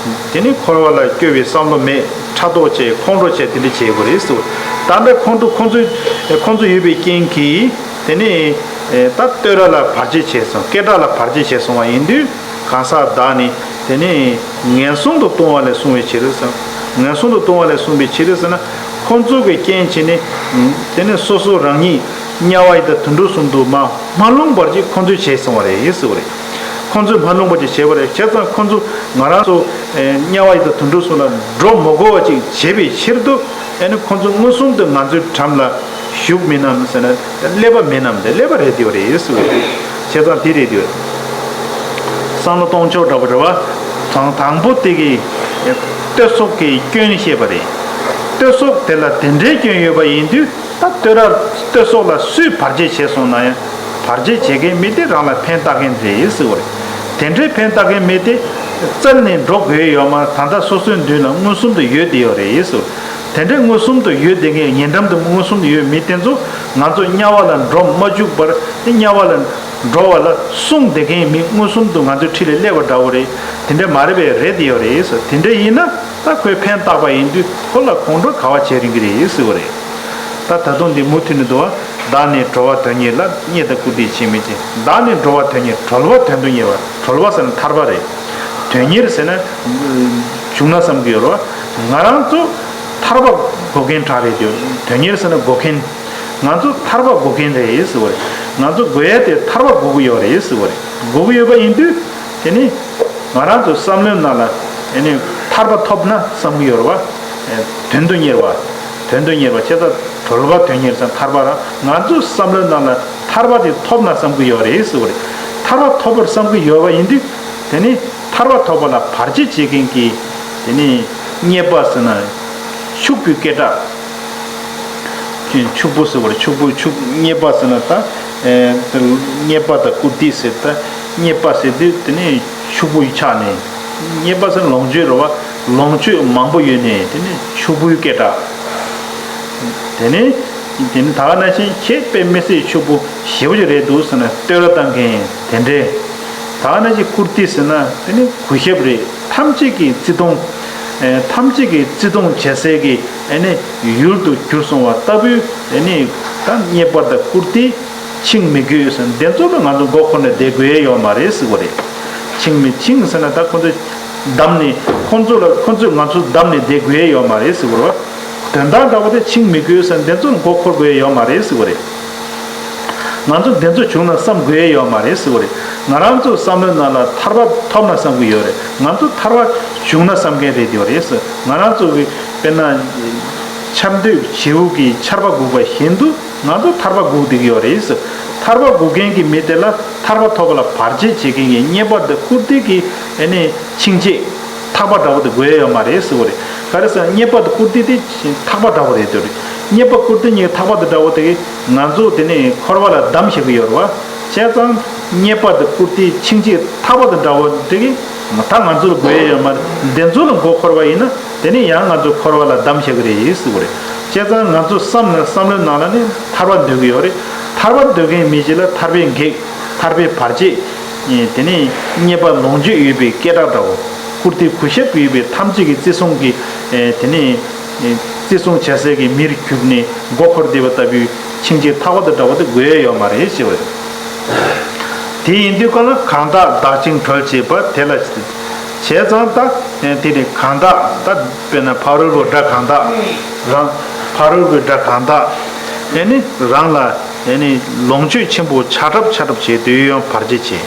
དེ་ནི་འཁོར་བ་ལ་སྐྱོ་བའི་བསམ་བློ་མེད། ཕྲག་དོག་བྱས། ཁོང་ཁྲོ་བྱས། དེ་འདྲ་བྱེད་དགོས་རེད་ཟེར། ད་ལྟ་ཁོང་ཁྲོ་ཁོང་ཚོ་ཁོང་ཚོ་ཡོད་པའི་རྐྱེན་གྱིས་དེ་ནི་ད་བསྟོད་ར་ལ་བར་ཆད་བྱས་སོང་། སྐད་གྲགས་ལ་བར་ཆད་བྱས་སོང་བ་ཡིན་དུས། གང་ཟག་བདག་ནི་དེ་ནི་ངན་སོང་དུ་ལྟུང་བ་ལས་བསྲུང་བའི་ཕྱིར་ཟེར། ངན་སོང་དུ་ལྟུང་བ་ལས་བསྲུང་བའི་ཕྱིར་ཟེར་ན། ཁོང་ཚོ་གི་རྐྱེན་བྱས་ནས་དེ་ནི་སོ་སོ་རང་ཉིད་དམྱལ་བ་ཡི་དྭགས་དུད་འགྲོ་གསུམ་དུ་མ་མ་ལྷུང་བར་ཅིག་ཁོང་ཚོས་བྱས་སོང་བ་རེད་ཟེར་བ་རེད། ཁོང་ཚོས་མ་ལྷུང་བར་ཅིག་བྱས་པ་རེད། བྱས་ཙང་ཁོང་ཚོ་ང་རང་ཚོ་དམྱལ་བ་ཡི་དྭགས་དུད་འགྲོ་གསུམ་ལ་འགྲོ་མི་དགོས་པ་ཅིག་བྱེད་པའི་ཕྱིར་དུ། ཨ་ནི་ཁོང་ཚོ་མངོན་སུམ་དུ་ང་ཚོའི་འགྲམ་ལ་བཞུགས་མིན་ནམ་ཟེར་ན། སླེབས་པ་མིན་ནམ། དེ་སླེབས་པ་རེད་དེ་རེད་ཟེར་བ་རེད། བྱས་ཙང་དེ་རེད་དེ། བསམ་བློ་གཏོང་ཕྱོགས་འདྲ་པོ་རེད་བ། དང་དང་པོ་དེ་གི་བསྟོད་སོགས་ཀྱི་སྐྱོན་བཤད་པ་རེད། བསྟོད་སོགས་དེ་ལ་དེ་འདྲའི་སྐྱོན་ཡོད་པ་ཡིན་དུས། ད་བསྟོད་ར་བསྟོད་སོགས་ལ་སུས་བར་ཆད་བྱས་སོང་ན་ཡང་། བར་ཆད་བྱེད་མཁན་མི་དེ་རང་ལ་ཕན་བཏགས་མཁན་རེད་ཟེར་བ་རེད། དེ་འདྲའི་ཕན་བཏགས་མཁན་མི་དེ་བཙལ་ནས་འགྲོ་དགོས་ཡོད་མ། ད་ལྟ་སོ་སོའི་མདུན་ལ་མངོན་སུམ་དུ་ཡོད་བསྡད་ཡོད་རེད་ཟེར་བ་རེད། དེ་འདྲའི་མངོན་སུམ་དུ་ཡོད་བསྡད་མཁན། ཉེ་འགྲམ་དུ་མངོན་སུམ་དུ་ཡོད་མི་དེ་ཚོ་ང་ཚོ་དམྱལ་བ་ལ་འགྲོ་མ་བཅུག་པར། དམྱལ་བ་ལ་འགྲོ་བ་ལ་སྲུང་བསྡད་མཁན་མི་མངོན་སུམ་དུ་ང་ཚོའི་འཁྲིས་ལ་སླེབས་པ་འདྲ་བོ་རེད། དེ་འདྲ་མ་རེད་པས། རེད་དེ་ཡོད་རེད་ཟེར། དེ་འདྲ་ཡིན་ན་ད་ཁོས་ཕན་བཏགས་པ་ཡིན་དུས་ཁོ་ལ་ཁོང་ཁྲོ་ག་བ་བྱེད་རིན་གི་རེད་ཟེར་བ་རེད། ད་ད་དུང་འདི་མུ་མཐུད་ནས་འདུག་བ། བདག་ནི་གྲོལ་བ་དོན་གཉེར་ལ། བརྙས་དང་བཀུར་སྟིས་ཕྱིར་མི་བྱེད། བདག་ནི་གྲོལ་བ་དོན་གཉེར། གྲོལ་བ་དོན་དུ་གཉེར་བ། གྲོལ་བ་ཟེར་ན་ཐར་པ་རེད། དོན་གཉེར་ཟེར་ན་གཞུང་ན་བསམ་གྱི་ཡོད་རེད་བ། ང་རང་ཚོ་ཐར་པ་དགོས་མཁན་དྲག་རེད་དེ། དོན་གཉེར་ཟེར་ན་དགོས་མཁན། ང་ཚོ་ཐར་པ་དགོས་མཁན་རེད་ཟེར་བ་རེད། ང་ཚོ་དགོས་ཡ་དེ་ཐར་པ་དགོས་ཀྱི་ཡོད་རེད་ཟེར་བ་རེད། དགོས་ཀྱི་ཡོད་པ་ཡིན་དུས། དེ་ནི་ང་རང་ཚོའི་བསམ་བློའི་ནང་ལ་དེ་ནི་ཐར་པ་ཐོབ་ན་བསམ་གྱི་ཡོད་རེད་བ། དོན་དུ་གཉེར་བ། དོན་དུ་གཉེར་བ་བྱས་ཙང་གྲོལ་བ་དོན་གཉེར་ཟེར་ཐར་པ་ར། ང་ཚོའི་བསམ་བློའི་ནང་ལ་ཐར་པ་དེ་ཐོབ་ན་བསམ་གྱི་ཡོད་རེད་ཟེར་བ་རེད། ཐར་པ་ཐོབ་པར་བསམ་གྱི་ཡོད་པ་ཡིན་དུས། དེ་ནི་ཐར་པ་ཐོབ་པ་ལ་བར་ཆད་བྱེད་མཁན་གྱི་དེ་ནི་རྙེད་པ་ཟེར་ན་ཕྱུག་པོའི་སྐད་གྲགས། ཕྱུག་པོ་ཟེར་བ་རེད། ཕྱུག་པོ། ཕྱུག་རྙེད་པ་ཟེར་ན་ད། ཨེ། རྙེད་པ་དང་བཀུར་སྟི་ཟེར། ད་རྙེད་པ་ཟེར་དུས་དེ་ནི་ཕྱུག་པོའི་ཆ་ནས། རྙེད་པ་ཟེར་ན་ལོངས་སྤྱོད་རེད་བ། ལོངས་སྤྱོད་མང་པོ་ཡོད་ནས་དེ་ནི་ཕྱུག་པོའི་སྐད་གྲགས། དེ་ནི་དེ་ནི་ད་ག་ནང་བཞིན་ཁྱེད་དཔེ་མི་སྲིད་ཕྱུག་པོ་ཞེ་པོ་ཅིག་རེད་འདུག་ཟེར་ན་བསྟོད་ར་བཏང་མཁན་དེ་འདྲས། ད་ག་ནང་བཞིན་བཀུར་སྟི་ཟེར་ན་དེ་ནི་གུས་ཞབས་རེད། ཐམས་ཅད་ཀྱིས་བརྩི་མཐོང་། ཨེ། ཐམས་ཅད་ཀྱིས་བརྩི་མཐོང་བྱེད་སའི་གི་ཨེ་ནི་ཡུལ་དུ་གྱུར་སོང་བ་ལྟ་བུའི་ཨེ་ནི་ད་རྙེད་པ་དང་བཀུར་སྟི། ཆིངས་མི་དགོས་ཟེར། འདི་ཚོ་ལ་ང་ཚོ་མགོ་འཁོར་ནས་བསྡད་དགོས་ཡ་ཡོད་མ་རེད་ཟེར་བ་རེད། ཆིངས་མི། ཆིངས་ཟེར་ན་ད་ཁོ་ཚོ་བསྡམས་ནས། ཁོ་ཚོ་ལ། ཁོ་ཚོས་ང་ཚོ་བསྡམས་ནས་བསྡད་དགོས་ཡ་ཡོད་མ་རེད་ཟེར་བ་རེད། དོན་དག་འདྲ་བོ་དེ་ཆིངས་མི་དགོས་ཟེར། འདི་ཚོ་ལ་མགོ་འཁོར་དགོས་ཡ་ཡོད་མ་རེད་ཟེར་བ་རེད། ང་ཚོ་འདི་ཚོ་བྱུང་ན་བསམ་དགོས་ཡ་ཡོད་མ་རེད་ཟེར་བ་རེད། ང་རང་ཚོ་བསམ་བློའི་ནང་ལ་ཐར་པ་ཐོབ་ན་བསམ་གྱི་ཡོད་རེད། ང་ཚོ་ཐར་པ་བྱུང་ན་བསམ་མཁན་རེད་དེ་བ་རེད་ཟེར། ང་རང་ཚོ་གི་དཔེར་ན་ཆར་འདོད་བྱེའུ་གི་ཆར་པ་སྒུག་པ་བཞིན་དུ་ང་ཚོ་ཐར་པ་སྒུག་བསྡད་ཀྱི་ཡོད་རེད་ཟེར། ཐར་པ་སྒུག་མཁན་གྱི་མི་དེ་ལ་ཐར་པ་ཐོབ་པ་ལ་བར་ཆད་བྱེད་མཁན་གྱི་རྙེད་པ་དང་བཀུར་སྟི་གི་ཨ་ནི་འཆིང་བྱེད། ཐག་པ་འདྲ་བོ་དེ་དགོས་ཡ་ཡོད་མ་རེད་ཟེར་བ་རེད། ག་རེ་ཟེར་ན་རྙེད་པ་དང་བཀུར་སྟི་དེ་ཐག་པ་འདྲ་བོ་རེད་དེ་རེད། རྙེད་པ་བཀུར་སྟི་གཉིས་ཐག་པ་དང་འདྲ་བོ་དེ་གིས་ང་ཚོ་དེ་ནས་འཁོར་བ་ལ་བསྡམས་བཞག་གི་ཡོད་རེད་བ། བྱས་ཙང་རྙེད་པ་དང་བཀུར་སྟི་འཆིང་བྱེད་ཐག་པ་དང་འདྲ་བོ་དེ་གིས་ད་ང་ཚོ་ལ་དགོས་ཡ་ཡོད་མ་རེད། འདི་ཚོ་ལ་མགོ་འཁོར་བ་ཡིན་ན་དེ་ནས་ཡང་ང་ཚོ་འཁོར་བ་ལ་བསྡམས་བཞག་གི་རེད་ཟེར་བ་རེད། བྱས་ཙང་ང་ཚོ་བསམ་ན་བསམ་བློའི་ནང་ལ་ནི་ཐར་པ་འདོད་ཀྱི་ཡོད་རེད། ཐར་པ་འདོད་མཁན་མི་ཞིག་ལ་ཐར་པའི་གེགས། ཐར་པའི་བར་ཆད། ཨེ་དེ་ནས་རྙེད་པ་ལོངས་སྤྱོད་ཡོད་པའི་སྐད་གྲགས་འདྲ་བོ། བཀུར་སྟི་གུས་ཞབས་ཡོད་པའི་ཐམས་ཅད་ཀྱི་བརྩི་སྲུང་གི་ཨེ་དེ་ནས་ཨེ་བརྩི་སྲུང་བྱ་སའི་གི་མིར་གྱུར་ནས་མགོ་འཁོར་བསྡད་པ་ལྟ་བུའི་འཆིང་བྱེད་ཐག་པ་དང་འདྲ་བོ་དེ་དགོས་ཡ་ཡོད་མ་རེད་ཞེས་པ་རེད། དེ་ཡིན་དུས་གང་ལ་གང་དག་བདག་བཅིངས་གྲོལ་བྱེད་པ་དེ་ལ་བྱས་ཙང་ད་ཨེ་དེ་ནས་གང་དག་ད་དཔེར་ན་ཕ་རོལ་པོ་དགྲ་གང་དག་རང་ཕ་རོལ་པོའི་དགྲ་གང་དག་ཨེ་ནི་རང་ལ། དེ་ནི་ལོངས་སྤྱོད་ཆེན་པོ་ཆགས་གྲབས་ཆགས་གྲབས་བྱེད་དུས་ཡང་བར་ཆད་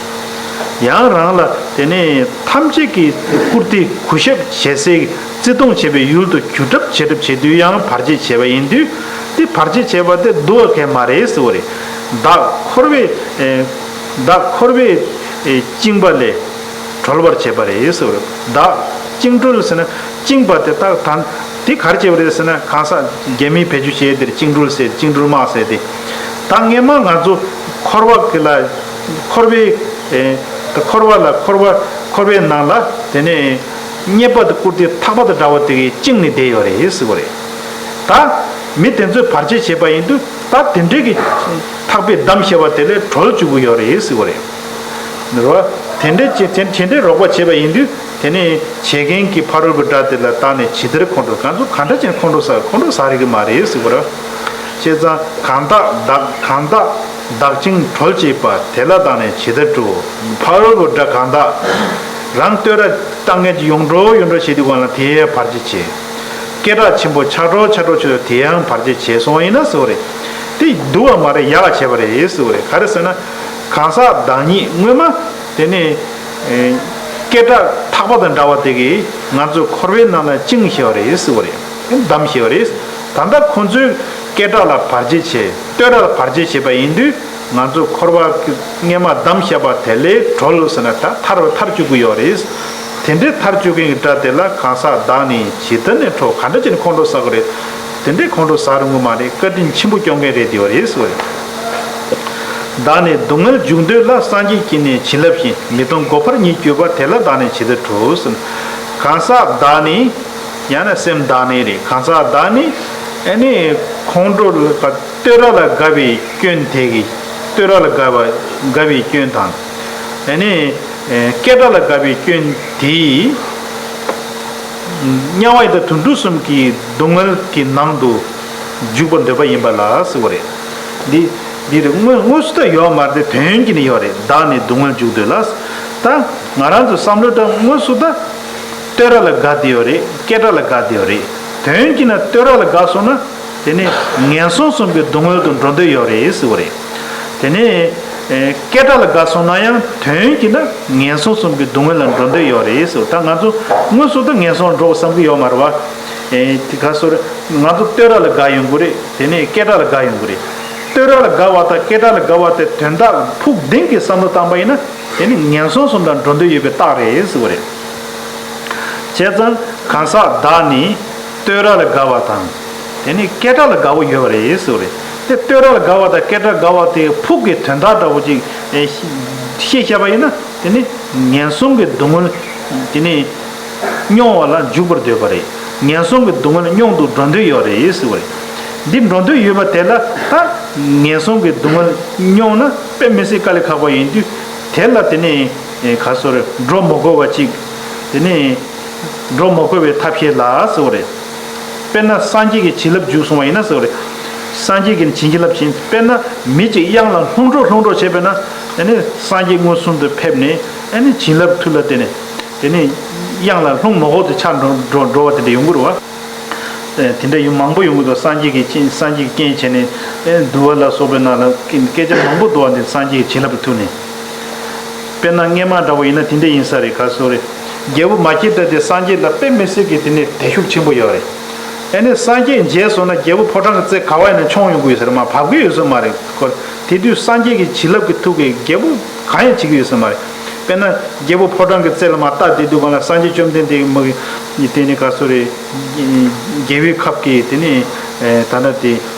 བྱེད། ཡང་རང་ལ་དེ་ནི་ཐམས་ཅད་ཀྱིས་བཀུར་སྟི་གུས་ཞབས་བྱེད་སའི་བརྩི་མཐོང་བྱེད་པའི་ཡུལ་དུ་གྱུར་གྲབས་བྱེད་གྲབས་བྱེད་དུས་ཡང་བར་ཆད་བྱེད་པ་ཡིན་དུས། དེ་བར་ཆད་བྱེད་པ་དེ་འདུལ་བ་གལ་མ་རེད་ཟེར་བ་རེད། བདག་འཁོར་བའི་ཨེ་བདག་འཁོར་བའི་ཨེ་བཅིངས་པ་ལས་གྲོལ་བར་བྱེད་པ་རེད་ཟེར་བ་རེད། བདག་བཅིངས་གྲོལ་ཟེར་ན་བཅིངས་པ་དེ་དག་དང་། དེ་ག་རེ་བྱེད་པ་རེད་ཟེར་ན། གང་ཟག་རྒྱ་མིས་བེད་སྤྱོད་བྱས་དེར་བཅིངས་འགྲོལ་ཟེར། བཅིངས་འགྲོལ་དམག་ཟེར་ཏེ། ད་སྔས་མ་ང་ཚོ་འཁོར་བ་གི་ལ་འཁོར་བའི་ཨེ་ད་འཁོར་བ་ལ་འཁོར་བ་འཁོར་བའི་ནང་ལ་དེ་ནས་རྙེད་པ་དང་བཀུར་སྟི་ཐག་པ་དང་འདྲ་བ་དེ་གིས་བཅིངས་ནས་བསྡད་ཡོད་རེད་ཟེར་བ་རེད། ད་མི་དེ་ཚོས་བར་ཆད་བྱས་པ་ཡིན་དུས་ད་དེ་འདྲའི་གི་ཐག་པས་བསྡམས་བྱས་པ་དེ་ལས་གྲོལ་བཅུག་གི་ཡོད་རེད་ཟེར་བ་རེད། རེད་བ། དེ་འདྲའི་ཅི་དེ་དེ་འདྲའི་རོགས་པ་བྱས་པ་ཡིན་དུས། དེ་ནས་བྱེད་མཁན་གྱི་ཕ་རོལ་པོའི་དགྲ་དེ་ལ་བརྟེན་ནས་ཇི་ལྟར་ཁོང་ཁྲོ། ང་ཚོ་ག་འདྲ་ཅིག་ཁོང་ཁྲོ་ཟ། ཁོང་ཁྲོ་ཟ་རིགས་མ་རེད་ཟེར་བ་རེད། བྱས་ཙང་གང་དག་བདག་གང་དག་བདག་བཅིངས་གྲོལ་བྱེད་པ་དེ་ལ་བརྟེན་ནས་ཇི་ལྟར་འགྲོ། ཕ་རོལ་པོའི་དགྲ་གང་དག་རང་བསྟོད་ར་བཏང་མཁན་གྱི་ཡོང་འགྲོ་ཡོང་འགྲོ་བྱེད་དུས་སྒང་ལ་དེ་ཡང་བར་ཆད་བྱེད། སྐད་གྲགས་ཆེན་པོ་ཆགས་འགྲོ་ཆགས་འགྲོ་བྱེད་དུས་དེ་ཡང་བར་ཆད་བྱས་སོང་བ་ཡིན་ན་ཟེར་བ་རེད། དེ་འདུལ་བ་མ་རེད། ཡག་བྱས་པ་རེད་ཟེར་བ་རེད། ག་རེ་ཟེར་ན། གང་ཟག་བདག་ཉིད་སྔོན་མ། དེ་ནས་ཨེ་སྐད་གྲགས་ཐག་པ་དང་འདྲ་བ་དེ་གིས་ང་ཚོའི་འཁོར་བའི་ནང་ལ་བཅིངས་བཞག་པ་རེད་ཟེར་བ་རེད། བསྡམས་བཞག་པ་རེད། ད་ལྟ་ཁོ་ཚོས་སྐད་གྲགས་ལ་བར་ཆད་བྱས། བསྟོད་ར་ལ་བར་ཆད་བྱས་པ་ཡིན་དུས། ང་ཚོའི་འཁོར་བ་སྔས་མ་བསྡམས་བཞག་པ་དེ་ལས་གྲོལ་ཟེར་ན་ད་ཐར་ཐར་བཅུག་གི་ཡོད་རེད། དེ་འདྲའི་ཐར་བཅུག་མཁན་གྱི་དགྲ་དེ་ལ་གང་ཟག་བདག་ནི་ཇི་ལྟར་ནས་ཁྲོ། ག་འདྲ་བྱས་ནས་ཁོང་ཁྲོ་ཟ་གི་རེད། དེ་འདྲའི་ཁོང་ཁྲོ་ཟ་རུང་གི་མ་རེད། བཀའ་དྲིན་ཆེན་པོ་སྐྱོང་མཁན་རེད་དེ་ཡོད་རེད་ཟེར་བ་རེད། བདག་ནི་སྡུག་བསྔལ་འཇུག་འདོད་ལ། སངས་རྒྱས་ཀྱིས་ནི་བྱིན་རླབས་བྱིན། མི་གཏོང་སྒོ་འཕར་ཉིད་གྱུར་པ། དེ་ལ་བདག་ནི་ཇི་ལྟར་ཁྲོ་ཟེར། གང་ཟག་བདག་ནི། ཡང་ན་སེམས་བདག་ནི་རེད། གང་ཟག་བདག་ནི་ཨ་ནི་ཁོང་ཁྲོ་ལ་བསྟོད་ར་ལ་དགའ་བའི་སྐྱོན་དེ་གི། བསྟོད་ར་ལ་དགའ་བ་དགའ་བའི་སྐྱོན་དང་། ཨ་ནི་སྐད་གྲགས་ལ་དགའ་བའི་སྐྱོན་དེས་དམྱལ་བ་ཡི་དྭགས་དུད་འགྲོ་གསུམ་གྱི་སྡུག་བསྔལ་གྱི་ནང་དུ་འཇུག་པར་འདོད་པ་ཡིན་པ་ལ་ཟེར་བ་རེད། འདི་འདི་རེད། དངོས་དངོས་སུ་ད་ཡོད་མ་རེད་དེ། དོན་གྱིས་ནི་ཡོད་རེད། བདག་ནི་སྡུག་བསྔལ་འཇུག་འདོད་ལ། ད་ང་རང་ཚོ་བསམ་བློ་ད་དངོས་སུ་ད་བསྟོད་ར་ལ་དགའ་བསྡད་ཡོད་རེད། སྐད་གྲགས་ལ་དགའ་བསྡད་ཡོད་རེད། དོན་གྱིས་ན་བསྟོད་ར་ལ་དགའ་སོང་ན་དེ་ནི་ངན་སོང་གསུམ་གྱི་སྡུག་བསྔལ་དུ་འགྲོ་འདོད་ཡོད་རེད་ཟེར་བ་རེད། དེ་ནི་ཨེ་སྐད་གྲགས་ལ་དགའ་སོང་ན་ཡང་དོན་གྱིས་ན་ངན་སོང་གསུམ་གྱི་སྡུག་བསྔལ་ལ་འགྲོ་འདོད་ཡོད་རེད་ཟེར་བ། ད་ང་ཚོ་དངོས་སུ་ད་ངན་སོང་འགྲོ་བསམ་གྱི་ཡོད་མ་རེད་བ། ཨེ་དེ་ག་སོར་ང་ཚོ་བསྟོད་ར་ལ་དགའ་ཡོང་གི་རེད། དེ་ནས་སྐད་གྲགས་ལ་དགའ་ཡོང་གི་རེད། བསྟོད་ར་ལ་དགའ་བ་དང་སྐད་གྲགས་ལ་དགའ་བ་དེ་དོན་དག་ཕུགས་གཏིང་གི་བསམ་བློ་བཏང་པ་ཡིན་ན་དེ་ནི་ངན་སོང་གསུམ་དང་འགྲོ་འདོད་ཡོད་པའི་རྟགས་རེད་ཟེར་བ་རེད། བྱས་ཙང་གང་ཟག་བདག་ནི་བསྟོད་ར་ལ་དགའ་བ་དང་། དེ་ནི་སྐད་གྲགས་ལ་དགའ་བོ་ཡོད་པ་རེད་ཟེར་བ་རེད། དེ་བསྟོད་ར་ལ་དགའ་བ་དང་སྐད་གྲགས་དགའ་བ་དེ་ཕུགས་ཀྱི་དོན་དག་འདྲ་བོ་ཅིག་ཨེ་ཤེས་བྱས་པ་ཡིན་ན་དེ་ནི་ངན་སོང་གི་སྡུག་བསྔལ་དེ་ནི། མྱོང་བ་ལ་འཇུག་པར་འདོད་པ་རེད། ངན་སོང་གི་སྡུག་བསྔལ་མྱོང་དུ་འགྲོ་འདོད་ཡོད་རེད་ཟེར་བ་རེད། འདི་འགྲོ་འདོད་ཡོད་པ་དེ་ལ་ད་ངན་སོང་གི་སྡུག་བསྔལ་མྱོང་ན་དཔེ་མི་སྲིད་དཀའ་ལས་ཁག་པ་ཡིན་དུས་དེ་ལ་དེ་ནས་ག་སོ་རེད། འགྲོ་མི་དགོས་པ་ཅིག་དེ་ནས་འགྲོ་མི་དགོས་པའི་ཐབས་ཤེས་ལ་ཟེར་བ་རེད། དཔེར་ན་སངས་རྒྱས་ཀྱི་བྱིན་རླབས་འཇུག་སོང་བ་ཡིན་ན་ཟེར་བ་རེད། སངས་རྒྱས་ཀྱི་བྱིན་རླབས་བྱིན། དཔེར་ན་མི་གཅིག་གཡང་ལ་ལྷུང་འགྲོ་ལྷུང་འགྲོ་བྱས་པས་ན་དེ་ནས་སངས་རྒྱས་མངོན་སུམ་དུ་ཕེབས་ནས་དེ་ནས་བྱིན་རླབས་མཐུ་ལ་བརྟེན་ནས། དེ་ནས་གཡང་ལ་ལྷུང་མ་དགོས་དེ་ཆགས་འགྲོ་འགྲོ་འགྲོ་བ་དེ་འདྲ་ཡོང་གི་རེད་བ། དེ་འདྲ་ཡོང་མང་པོ་ཡོང་གི་འདུག་སངས་རྒྱས་ཀྱི་རྐྱེན། སངས་རྒྱས་ཀྱི་རྐྱེན་བྱས་ནས་ཨེ་འདུལ་བ་ལ་སོགས་པའི་ནང་ལ་སྐད་ཆ་མང་པོ་འདུག་བ། འདི་སངས་རྒྱས་ཀྱི་བྱིན་རླབས་ཀྱི་ཐོག་ནས། དཔེར་ན་སྔས་མ་འདྲ་བོ་ཡིན་ན་དེ་འདྲ་ཡིན་ས་རེད། ག་སོ་རེད། རྒྱལ་པོ་མ་སྐྱེས་དགྲ་དེ་སངས་རྒྱས་ལ་དཔེ་མི་སྲིད་ཀྱི་དེ་ནས་དད་ཤུགས་ཆེན་པོ་ཡོད་རེད། ཨེ་ནས་སངས་རྒྱས་མཇལ་སོང་ན་རྒྱལ་པོ་ཕོ་བྲང་གི་རྩེ་ག་བ་ཡིན་ན་མཆོང་ཡོང་གི་ཡོད་ས་རེད། མ་བབས་ཀྱི་ཡོད་ས་མ་རེད། ཁོ་དེ་དུས་སངས་རྒྱས་ཀྱི་བྱིན་རླབས་ཀྱི་མཐུ་གིས་རྒྱལ་པོ་གང་ཡང་བྱེད་ཀྱི་ཡོད་ས་མ་རེད། དཔེར་ན་རྒྱལ་པོ་ཕོ་བྲང་གི་རྩེ་ལ་མར་ལྟ་བསྡད་དུས་སྒང་ལ་སངས་རྒྱས་བཅོམ་ལྡན་འདས་མ་གི་དེ་ནི་ག་སོ་རེད། རྒྱལ་པོའི་ཁབ་ཀྱི་དེ་ནི་ད་ལྟ་དེ་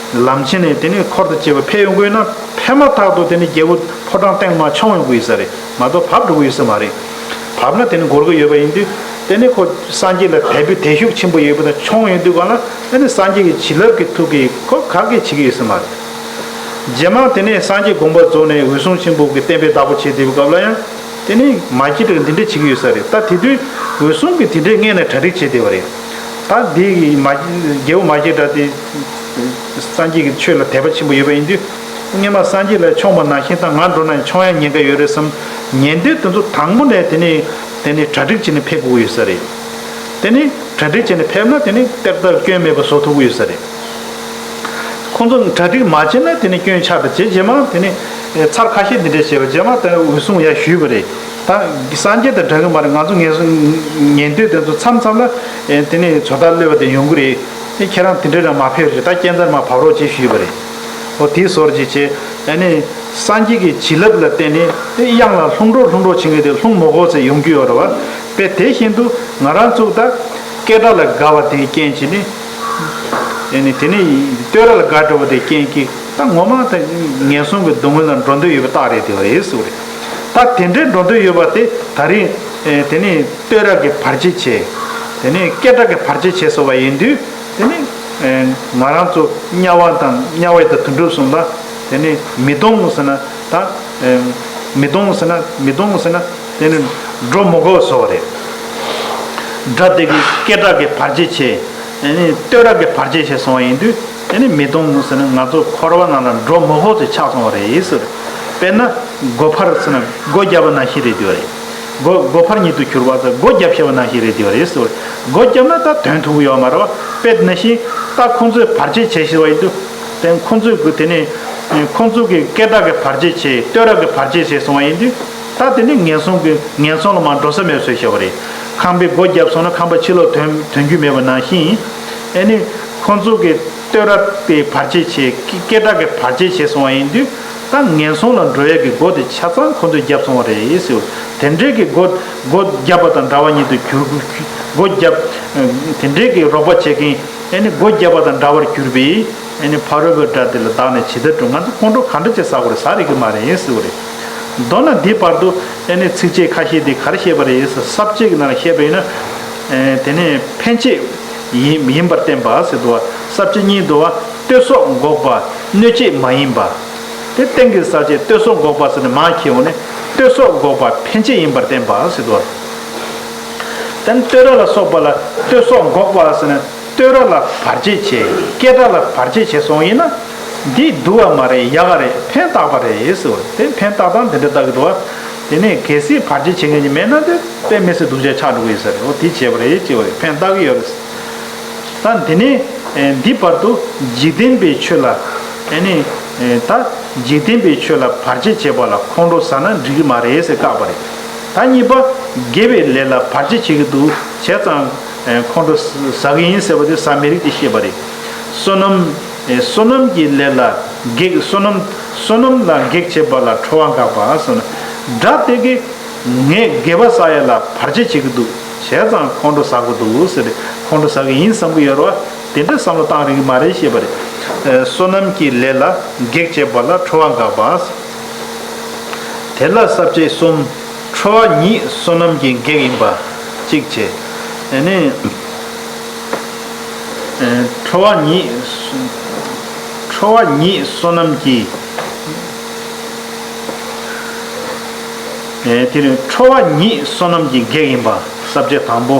ལམ་ཆེན་ནས་དེ་ནི་འཁོར་དང་བཅས་པ་ཕེབས་ཡོང་གི་ཡོད་ན་ཕེབས་མ་ཐག་ཏུ་དེ་ནི་རྒྱལ་པོ་ཕོ་བྲང་སྟེང་མར་མཆོང་ཡོང་གི་ཡོད་ས་རེད། མ་གཏོགས་བབས་འགྲོ་གི་ཡོད་ས་མ་རེད། བབས་ན་དེ་ནི་འགོར་གི་ཡོད་པ་ཡིན་དུས། དེ་ནི་ཁོ་སངས་རྒྱས་ལ་དད་པའི་དད་ཤུགས་ཆེན་པོ་ཡོད་པ་དང་མཆོང་ཡོང་དུས་སྒང་ལ་དེ་ནི་སངས་རྒྱས་ཀྱི་བྱིན་རླབས་ཀྱི་མཐུ་གིས་ཁོ་ག་གེ་བྱེད་ཀྱི་ཡོད་ས་མ་རེད། རྗེས་མ་དེ་ནས་སངས་རྒྱས་དགོངས་པ་རྫོགས་ནས་འོད་སྲུང་ཆེན་པོ་གི་བསྟན་པའི་བདག་པོ་བྱེད་བསྡད་པའི་སྐབས་ལ་ཡང་དེ་ནི་མ་སྐྱེས་དགྲ་འདི་འདྲ་བྱེད་ཀྱི་ཡོད་ས་རེད། ད་དེ་དུས་འོད་སྲུང་གིས་དེ་འདྲའི་སྔས་ནས་གྲ་སྒྲིག་བྱས་བསྡད་པ་རེད། ད་འདི་གི་མ་རྒྱལ་པོ་མ་སྐྱེས་དགྲ་དེ་སངས་རྒྱས་ཀྱི་ཆོས་ལ་དད་པ་ཆེན་པོ་ཡོད་པ་ཡིན་དུས། སྔས་མ་སངས་རྒྱས་ལ་མཆོངས་པ་ནང་བཞིན་ད་ང་འགྲོ་ན་མཆོང་ཡ་ཉེན་ཁ་ཡོད་རེད་བསམ། ཉན་འདོད་དེ་ཚོ་དང་པོ་ནས་དེ་ནས་དེ་ནས་གྲ་སྒྲིག་བྱས་ནས་ཕེབས་དགོས་ཀྱི་ཡོད་ས་རེད། དེ་ནས་གྲ་སྒྲིག་བྱས་ནས་ཕེབས་ན་དེ་ནས་ཏག་ཏག་སྐྱོན་མེད་པ་བཟོ་ཐུབ་ཀྱི་ཡོད་ས་རེད། ཁོང་ཚོ་གྲ་སྒྲིག་མ་བྱས་ན་དེ་ནས་སྐྱོན་ཆགས་པ་བྱས། རྗེས་མ་དེ་ནས་ཚར་ཁ་ཤས་འདི་འདྲ་བྱས་པ་རྗེས་མ་དེ་འོད་སྲུང་ཡར་ཞུས་པ་རེད། ད་སངས་རྒྱས་དང་འདྲ་གི་མ་རེད། ང་ཚོ་ངན་སོང་ཉན་འདོད་དེ་ཚོ་མཚམས་མཚམས་ལ་དེ་ནས་ཇོ་བདག་སླེབས་པ་དེ་ཡོང་གི་རེད། དེ་ཁྱེད་རང་དེ་འདྲ་རང་མ་ཕེབས་རེད། ད་སྐྱེ་འཚར་མ་བབས་རོགས་བྱེད་ཞུས་པ་རེད། འོ་དེའི་ཟོར་གྱིས་བྱས། ཨ་ནི་སངས་རྒྱས་ཀྱི་བྱིན་རླབས་ལ་བརྟེན་ནས་དེ་གཡང་ལ་ལྷུང་འགྲོ་ལྷུང་འགྲོ་བྱེད་མཁན་དེ་ལྷུང་མི་དགོས་ཚེ་ཡོང་རྒྱུ་ཡོད་རེད་བ། དཔེ་དེ་བཞིན་དུ་ང་རང་ཚོ་ད་སྐད་གྲགས་ལ་དགའ་བ་དེའི་རྐྱེན་གྱིས་ནི། ཨ་ནི་དེ་ནི་བསྟོད་ར་ལ་དགའ་འགྲོ་བ་དེའི་རྐྱེན་གྱིས་ད་ངོ་མ་ད་ངན་སོང་གི་སྡུག་བསྔལ་ལ་འགྲོ་འདོད་ཡོད་པ་རྟགས་རེད་དེ་བ་རེད་ཟེར་བ་རེད། ད་དེ་འདྲའི་འགྲོ་འདོད་ཡོད་པ་དེ་ད་རིང་དེ་ནི་བསྟོད་ར་གི་བར་ཆད་བྱས། དེ་ནི་སྐད་གྲགས་ཀྱི་བར་ཆད་བྱས་སོང་བ་ཡིན་དུས། དེ་ནི་ང་རང་ཚོ་དམྱལ་བ་དང་དམྱལ་བ་དང་དུད་འགྲོ་གསུམ་ལ་དེ་ནི་མི་གཏོང་ཟེར་ན་ད་མི་གཏོང་ཟེར་ན་མི་གཏོང་ཟེར་ན་དེ་ནི་འགྲོ་མི་དགོས་སོ་བ་རེད། དགྲ་དེ་གི་སྐད་གྲགས་ཀྱི་བར་ཆད་བྱས། དེ་ནི་བསྟོད་ར་གི་བར་ཆད་བྱས་སོང་བ་ཡིན་དུས་དེ་ནི་མི་གཏོང་ཟེར་ན་ང་ཚོ་འཁོར་བ་ནང་ལ་འགྲོ་མི་དགོས་ཚེ་ཆགས་སོང་བ་རེད་ཟེར། དཔེར་ན་སྒོ་འཕར་ཟེར་ན་སྒོ་བརྒྱབ་པ་ནང་བཞིན་རེད་དེ་བ་རེད། སྒོ་སྒོ་འཕར་ཉིད་དུ་གྱུར་པ་ཟེར་སྒོ་བརྒྱབ་བྱས་པ་ནང་བཞིན་རེད་དེ་བ་རེད་ཟེར། སྒོ་བརྒྱབ་ན་ད་དོན་ཐུབ་ཀྱི་ཡོད་མ་རེད་བ། དཔེ་ནང་བཞིན་ད་ཁོང་ཚོས་བར་ཆད་བྱས་ཤེས་པ་ཡིན་དུས། དེ་ཁོང་ཚོས་གི་དེ་ནས་ཁོང་ཚོ་གི་སྐད་གྲགས་ཀྱི་བར་ཆད་བྱས་བསྟོད་ར་གི་བར་ཆད་བྱས་སོང་བ་ཡིན་དུས། ད་དེ་ནས་ངན་སོང་གི་ངན་སོང་ལ་མར་འགྲོ་ས་མེད་བཟོས་བཞག་པ་རེད། ཁང་པའི་སྒོ་བརྒྱབ་སོང་ན་ཁང་པ་ཕྱི་ལོགས་ཐོན་ཐོན་རྒྱུ་མེད་པ་ནང་བཞིན། ཨེ་ནི་ཁོང་ཚོ་གི་བསྟོད་ར་དེ་བར་ཆད་བྱས་སྐད་གྲགས་ཀྱི་བར་ཆད་བྱས་སོང་བ་ཡིན་དུས། ད་ངན་སོང་ལ་འགྲོ་ཡས་ཀྱི་སྒོ་དེ་ཆ་ཚང་ཁོ་ཚོས་བརྒྱབ་སོང་བ་རེད་ཟེར། དེ་འདྲའི་གི་སྒོ་སྒོ་བརྒྱབ་པ་དང་འདྲ་བ་ཉིད་དུ་གྱུར། སྒོ་བརྒྱབ། དེ་འདྲའི་གི་རོགས་པ་བྱེད་མཁན་ཨེ་ནི་སྒོ་བརྒྱབ་པ་དང་འདྲ་བར་གྱུར་པའི་ཨེ་ནི་ཕ་རོལ་པོའི་དགྲ་དེ་ལ་བདག་ནི་ཇི་ལྟར་བཀྲོངས། ང་ཚོ་ཁོང་ཁྲོ་ག་འདྲ་བྱས་ཟ་དགོས་རེད། ཟ་རིག་གི་མ་རེད་ཟེར་བ་རེད། མདོར་ན་འདི་བར་དུ་ཨེ་ནི་ཚིགས་བཅད་ཁ་ཤས་དེ་ག་རེ་བཤད་པ་རེད་ཟེར། ས་བཅད་ཀྱི་ནང་ལ་བཤད་པ་ཡིན་ན། དེ་ནས་ཕན་ཆད་ཡིན་ཡིན་པར་བསྟན་པ་ཟེར་འདུག་བ། ས་བཅད་གཉིས་འདུག་བ། བསྟོད་སོགས་འགོག་པ། གནོད་བྱེད་མ་ཡིན་པ། དེ་རྟེན་གྱི་ས་བཅད་བསྟོད་སོགས་འགོག་པ་ཟེར་ནས་མར་ཁྱེར་འོང་ནས་བསྟོད་སོགས་འགོག་པ་ཕན་ཆད་ཡིན་པར་བསྟན་པ་ཟེར་འདུག་བ། དེ་ནས་བསྟོད་ར་ལ་སོགས་པ་ལ་བསྟོད་སོགས་འགོག་པ་ཟེར་ནས་བསྟོད་ར་ལ་བར་ཆད་བྱས་སྐད་གྲགས་ལ་བར་ཆད་བྱས་སོང་ཡིན་ན་འདི་སྡུག་པ་མ་རེད། ཡག་ག་རེད། ཕན་བཏགས་པ་རེད་ཟེར་བ་རེད། དེ་ཕན་བཏགས་སྟངས་དེ་འདྲ་བཏགས་ཀྱི་འདུག་བ། དེ་ནས་གལ་སྲིད་བར་ཆད་བྱེད་མཁན་ཅིག་མེད་ན་དེ་དཔེ་མི་སྲིད་སྡུག་ཅག་ཆགས་འགྲོ་གི་ཡོད་ས་རེད། འོ་དེ་བྱས་པ་རེད་ཅེས་པ་རེད། ཕན་བཏགས་ཀྱི་ཡོད་རེད། ད་འདི་ནས་འདི་བར་དུ་འཇིག་རྟེན་པའི་ཆོས་ལ་ཨེ་ནི་ད་འཇིག་རྟེན་པའི་ཆོས་ལ་བར་ཆད་བྱེད་པ་ལ་ཁོང་ཁྲོ་ཟ་ན་འགྲིག་གི་མ་རེད་ཟེར་བཀག་པ་རེད། ད་གཉིས་པ་དགེ་བའི་ལས་ལ་བར་ཆད་བྱེད་ཀྱི་འདུག་བྱས་ཙང་ཁོང་ཁྲོ་ཟ་གི་ཡིན་ཟེར་བ་དེ་ཟ་མི་རིགས་ཀྱི་བཤད་པ་རེད། བསོད་ནམས། ཨེ། བསོད་ནམས་ཀྱི་ལས་ལ་གེགས། བསོད་ནམས། བསོད་ནམས་ལ་གེགས་བྱེད་པ་ལ་ཁྲོ་བ་འགག་པ་ཟེར་ན། དགྲ་དེ་གིས་ངས་དགེ་བ་བསགས་ཡ་ལ་བར་ཆད་བྱེད་ཀྱི་འདུག་བྱས་ཙང་ཁོང་ཁྲོ་ཟ་གི་འདུག་ཟེར་ཏེ་ཁོང་ཁྲོ་ཟ་གི་ཡིན་བསམ་གི་ཡོད་རེད་བ། དེ་འདྲ་བསམ་བློ་བཏང་རིགས་མ་རེད་ཞེས་པ་རེད། ཨེ། བསོད་ནམས་ཀྱི་ལས་ལ་གེགས་བྱེད་པ་ལ་ཁྲོ་བ་འགག་པ། དེ་ལ་ས་བཅད་གསུམ། ཁྲོ་བ་ཉིད་བསོད་ནམས་ཀྱི་གེགས་ཡིན་པ། གཅིག་བྱས། ཨེ་ནི། ཨེ། ཁྲོ་བ་ཉིད། ཁྲོ་བ་ཉིད་བསོད་ནམས་ཀྱི། ཨེ། དེ་ནི་ཁྲོ་བ་ཉིད་བསོད་ནམས་ཀྱི་གེགས་ཡིན་པ། ས་བཅད་དང་པོ།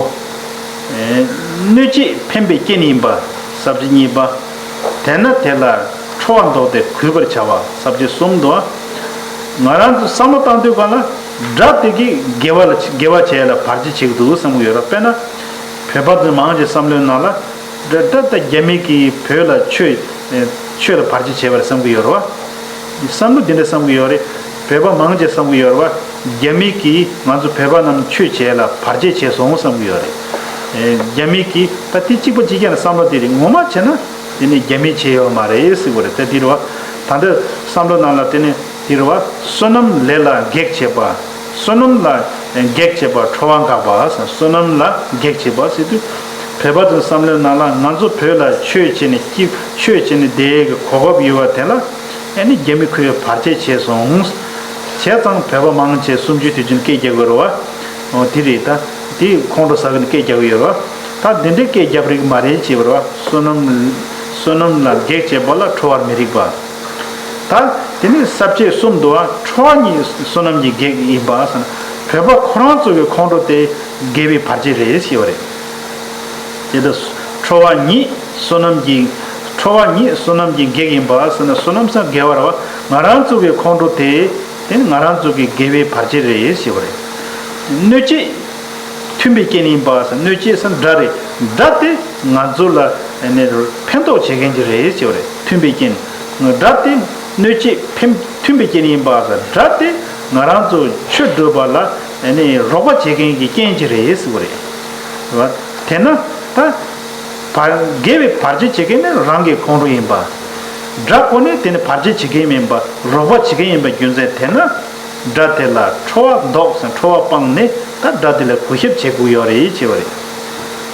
ཨེ། གནོད་བྱེད་འཕེན་པའི་རྐྱེན་ཡིན་པ། ས་བཅད་གཉིས་པ། དེས་ན་དེ་ལ་ཁྲོ་བ་བཟློག་སྟེ་གུས་པར་བྱ་བ། ས་བཅད་གསུམ་དུ། ང་རང་ཚོ་བསམ་བློ་བཏང་དུས་སྒང་ལ་དགྲ་དེ་གིས་དགེ་བ་ལ་དགེ་བ་བྱས་ལ་བར་ཆད་བྱེད་ཀྱི་འདུག་བསམ་གྱི་ཡོད་རེད། དཔེར་ན། བོད་པ་ཚོ་མང་ཆེ་བསམ་བློའི་ནང་ལ། ད་ད་ལྟ་རྒྱ་མི་གིས་བོད་ལ་ཆོས་ཆོས་ལ་བར་ཆད་བྱས་པ་རེད་བསམ་གྱི་ཡོད་རེད་བ། བསམ་བློ་འདི་འདྲ་བསམ་གྱི་ཡོད་རེད། བོད་པ་མང་ཆེ་བསམ་གྱི་ཡོད་རེད་བ། རྒྱ་མི་གིས་ང་ཚོ་བོད་པ་རྣམས་ཆོས་བྱེད་ལ་བར་ཆད་བྱས་སོང་བསམ་གྱི་ཡོད་རེད། རྒྱ་མི་གིས་ད་དེ་གཅིག་པ་གཅིག་རྐྱང་ལ་བསམ་བློ་དེ་རེད། ངོ་མ་བྱས་ན་དེ་ནི་རྒྱ་མིས་བྱས་ཡོད་མ་རེད་ཟེར་གྱི་ཡོད་རེད། ད་དེ་རེད་བ། ད་ལྟ་བསམ་བློ་ནང་ལ་དེ་ནི་དེ་རེད་བ། བསོད་ནམས་ལས་ལ་གེགས་བྱེད་པ། བསོད་ནམས་ལ་གེགས་བྱེད་པ་ཁྲོ་བ་འགག་པ། བསོད་ནམས་ལ་གེགས་བྱེད་པ་ཟེར་དུས། བོད་པ་ཚོའི་བསམ་བློའི་ནང་ལ་ང་ཚོ་བོད་ལ་ཆོས་བྱས་ནས་སྐྱིད་ཆོས་བྱས་ནས་བསྡད་ཡས་ཀྱི་གོ་སྐབས་ཡོད་པ་དེ་ལ་ཨ་ནི་རྒྱ་མི་ཁོས་བར་ཆད་བྱས་སོང་། བྱས་ཙང་བོད་པ་མང་ཆེ་སུམ་ཅུ་དུས་ཆེན་སྐད་རྒྱག་གི་རེད་བ། འོ་དེ་རེད། ད་དེ་ཁོང་ཁྲོ་ཟ་གི་ནས་སྐད་རྒྱག་གི་ཡོད་རེད་བ། ད་འདི་འདྲའི་སྐད་རྒྱབ་རིགས་མ་རེད་ཅེས་པ་རེད་བ། བསོད་ནམས་བསོད་ནམས་ལ་གེགས་བྱེད་པ་ལ་ཁྲོ་བར་མི་རིགས་པ། ད་དེ་ནི་ས་བཅད་གསུམ་འདུག་བ། ཁྲོ་བ་ཉིད་བསོད་ནམས་ཀྱི་གེགས་ཡིན་པ་ཟེར་ན། བོད་པ་ཁོ་རང་ཚོ་གི་ཁོང་ཁྲོ་དེ་དགེ་བའི་བར་ཆད་རེད་ཞེས་པ་རེད། དེ་ལྟར་ཁྲོ་བ་ཉིད་བསོད་ནམས་ཀྱི་ཁྲོ་བ་ཉིད་བསོད་ནམས་ཀྱི་གེགས་ཡིན་པ་ཟེར་ན། བསོད་ནམས་སམ་དགེ་བ་རེད་བ། ང་རང་ཚོ་གི་ཁོང་ཁྲོ་དེ་དེ་ནི་ང་རང་ཚོ་གི་དགེ་བའི་བར་ཆད་རེད་ཞེས་པ་རེད། གནོད་བྱེད་མཐུན་པའི་རྐྱེན་ཡིན་པ་ཟེར། གནོད་བྱེད་ཟེར་ན་དགྲ་རེད། དགྲ་དེ་ང་ཚོ་ལ་ཨ་ནི་ཕན་ཐོགས་བྱེད་མཁན་གྱི་རེད་ཅེས་པ་རེད། མཐུན་པའི་རྐྱེན། དགྲ་དེ་གནོད་བྱེད་ཕན་མཐུན་པའི་རྐྱེན་ཡིན་པ་ཟེར། དགྲ་དེ་ང་རང་ཚོ་ཆོས་སྒྲུབ་པ་ལ་ཨ་ནི་རོགས་པ་བྱེད་མཁན་གྱི་རྐྱེན་གྱི་རེད་ཟེར་བ་རེད། རེད་བ། དེས་ན་ད་བར་དགེ་བའི་བར་ཆད་བྱེད་མཁན་ནི་རང་གི་ཁོང་ཁྲོ་ཡིན་པ། དགྲ་ཁོ་ནི་དེ་ནི་བར་ཆད་བྱེད་མཁན་མིན་པ། རོགས་པ་བྱེད་མཁན་ཡིན་པའི་རྒྱུ་མཚན་དེས་ན། དགྲ་དེ་ལ་ཁྲོ་བ་བཟློག་ཟེར། ཁྲོ་བ་སྤངས་ནས་ད་དགྲ་དེ་ལ་གུས་ཞབས་བྱེད་དགོས་ཡོད་རེད་ཅེས་པ་རེད།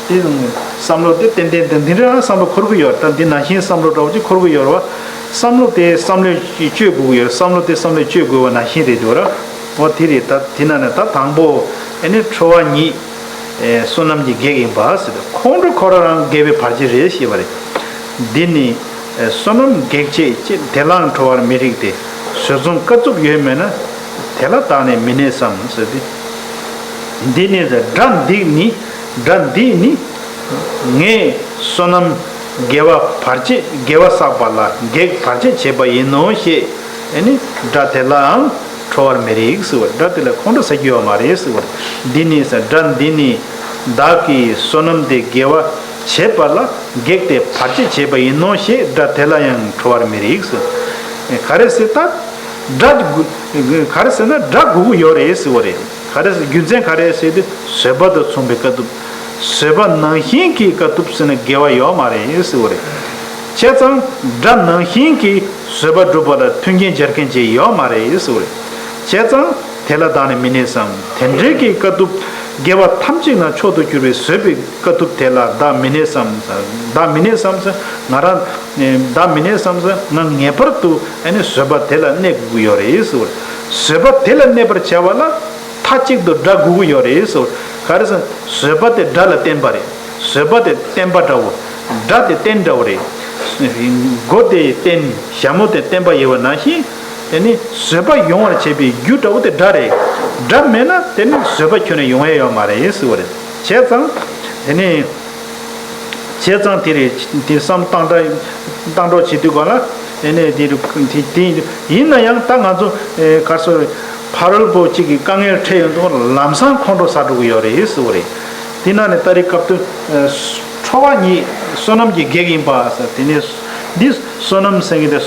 དེ་བསམ་བློ་དེ་ཏན་ཏན་དེ་འདི་འདྲ་བསམ་བློ་འཁོར་གི་ཡོད་རེད། ད་འདི་ནང་བཞིན་བསམ་བློ་འདྲ་བོ་ཅིག་འཁོར་གི་ཡོད་རེད་བ། བསམ་བློ་དེ་བསམ་བློས་བཅོས་དགོས་ཀྱི་ཡོད་རེད། བསམ་བློ་དེ་བསམ་བློས་བཅོས་དགོས་པ་ནང་བཞིན་རེད་འདུག་ར། འོ་དེ་རེད། ད་དེ་ན་ནས་ད་དང་པོ་ཨ་ནི་ཁྲོ་བ་ཉིད་ཨེ་བསོད་ནམས་ཀྱི་གེགས་ཡིན་པ་ཟེར་ཏེ། ཁོང་ཁྲོ་ཁོ་རང་རང་དགེ་བའི་བར་ཆད་རེད་ཞེས་པ་རེད། འདི་ནི་ཨེ་བསོད་ནམས་གེགས་བྱེད་ཅེས། དེ་ལའང་ཁྲོ་བར་མི་རིགས་ཏེ། བཟོད་མཚུངས་དཀའ་ཐུབ་ཡོད་མེད་ན། དེ་ལ་བདག་ནི་མི་གནས་སམ་ཟེར་ཏེ། འདི་ནི་དགྲ་འདི་ནི་དགྲ་འདི་ནི་ངས་བསོད་ནམས་དགེ་བ་བར་ཆད་དགེ་བ་བསགས་པ་ལ་གེགས་བར་ཆད་བྱེད་པ་ཡིན་ནོ་ཞེས། ཨེ་ནི་དགྲ་དེ་ལའང་ཁྲོ་བར་མི་རིགས་ཟེར་བ། དགྲ་དེ་ལ་ཁོང་ཁྲོ་ཟ་རྒྱུ་ཡོད་མ་རེད་ཟེར་བ། འདི་ནི་ཟེར། དགྲ་འདི་ནི་བདག་གིས་བསོད་ནམས་དེ་དགེ་བ་བྱེད་པ་ལ་གེགས་ཏེ་བར་ཆད་བྱེད་པ་ཡིན་ནོ་ཞེས། དགྲ་དེ་ལ་ཡང་ཁྲོ་བར་མི་རིགས་ཟེར། ག་རེ་ཟེར་ད། དགྲ་ག་རེ་ཟེར་ན་དགྲ་དགོས་ཀྱི་ཡོད་རེད་ཟེར་བ་རེད། ག་རེ་ཟེར་རྒྱུ་མཚན་ག་རེ་ཟེར་དུས། བཟོད་པ་དང་མཚུངས་པའི་དཀའ་ཐུབ། བཟོད་པ་ནང་བཞིན་གྱི་དཀའ་ཐུབ་ཟེར་ན་དགེ་བ་ཡོད་མ་རེད་ཟེར་བ་རེད། བྱས་ཙང་དགྲ་ནང་བཞིན་གྱི་བཟོད་པ་སྒྲུབ་པ་ལ་མཐུན་རྐྱེན་སྦྱར་མཁན་ཅིག་ཡོད་མ་རེད་ཟེར་བ་རེད། བྱས་ཙང་དེ་ལ་བདག་ནི་མི་གནས་སམ། དེ་འདྲའི་གི་དཀའ་ཐུབ་དགེ་བ་ཐམས་ཅད་ན་མཆོག་ཏུ་གྱུར་པའི་བཟོད་པའི་དཀའ་ཐུབ་དེ་ལ་བདག་མི་གནས་སམ། བདག་མི་གནས་སམ་ཟེར་ང་རང་བདག་མི་གནས་སམ་ཟེར། ང་ངེས་པར་དུ་ཨ་ནི་བཟོད་པ་དེ་ལ་གནས་དགོས་ཀྱི་ཡོད་རེད་ཟེར་བ་རེད། བཟོད་པ་དེ་ལ་གནས་པར་བྱ་བ་ལ་མཐའ་གཅིག་ཏུ་དགྲ་དགོས་ཀྱི་ཡོད་རེད་ཟེར་བ་རེད། ག་རེ་ཟེར་ན་བཟོད་པ་དེ་དགྲ་ལ་བརྟེན་པ་རེད། བཟོད་པ་དེ་བརྟེན་པ་འདྲ་བོ། དགྲ་དེ་རྟེན་འདྲ་བོ་རེད། མགོ་དེ་རྟེན། ཞྭ་མོ་དེ་བརྟེན་པ་ཡིན་པ་ནང་བཞིན། དེ་ནི་བཟོད་པ་ཡོང་བར་བྱེད་པའི་རྒྱུ་འདྲ་བོ་དེ་དགྲ་རེད། དགྲ་མེད་ན་དེ་ནི་བཟོད་པ་ཁྱོན་ནས་ཡོང་ཡས་ཡོད་མ་རེད་ཟེར་བ་རེད། བྱས་ཙང་དེ་ནི། བྱས་ཙང་དེ་རེད། དེ་བསམ་བཏང་འདྲ་བཏང་འགྲོ་བྱེད་དུས་ག་ལ། དེ་ནས་དེ་རུ་དེ་དེ་ཡིན་ན་ཡང་ད་ང་ཚོ་ཨེ་ག་རེ་ཟེར། ཕ་རོལ་པོ་གཅིག་གི་དཀའ་ངལ་འཕྲད་ཡོང་དུས་ལམ་སང་ཁོང་ཁྲོ་ཟ་འགྲོ་གི་ཡོད་རེད་ཟེར་བ་རེད། དེ་ན་ནས་ད་རེས་སྐབས་དུ་ཨེ་ཁྲོ་བ་ཉིད་བསོད་ནམས་ཀྱི་གེགས་ཡིན་པ་ཟེར། དེ་ནས་འདི་བསོད་ནམས་ཟེར་མཁན་དེ་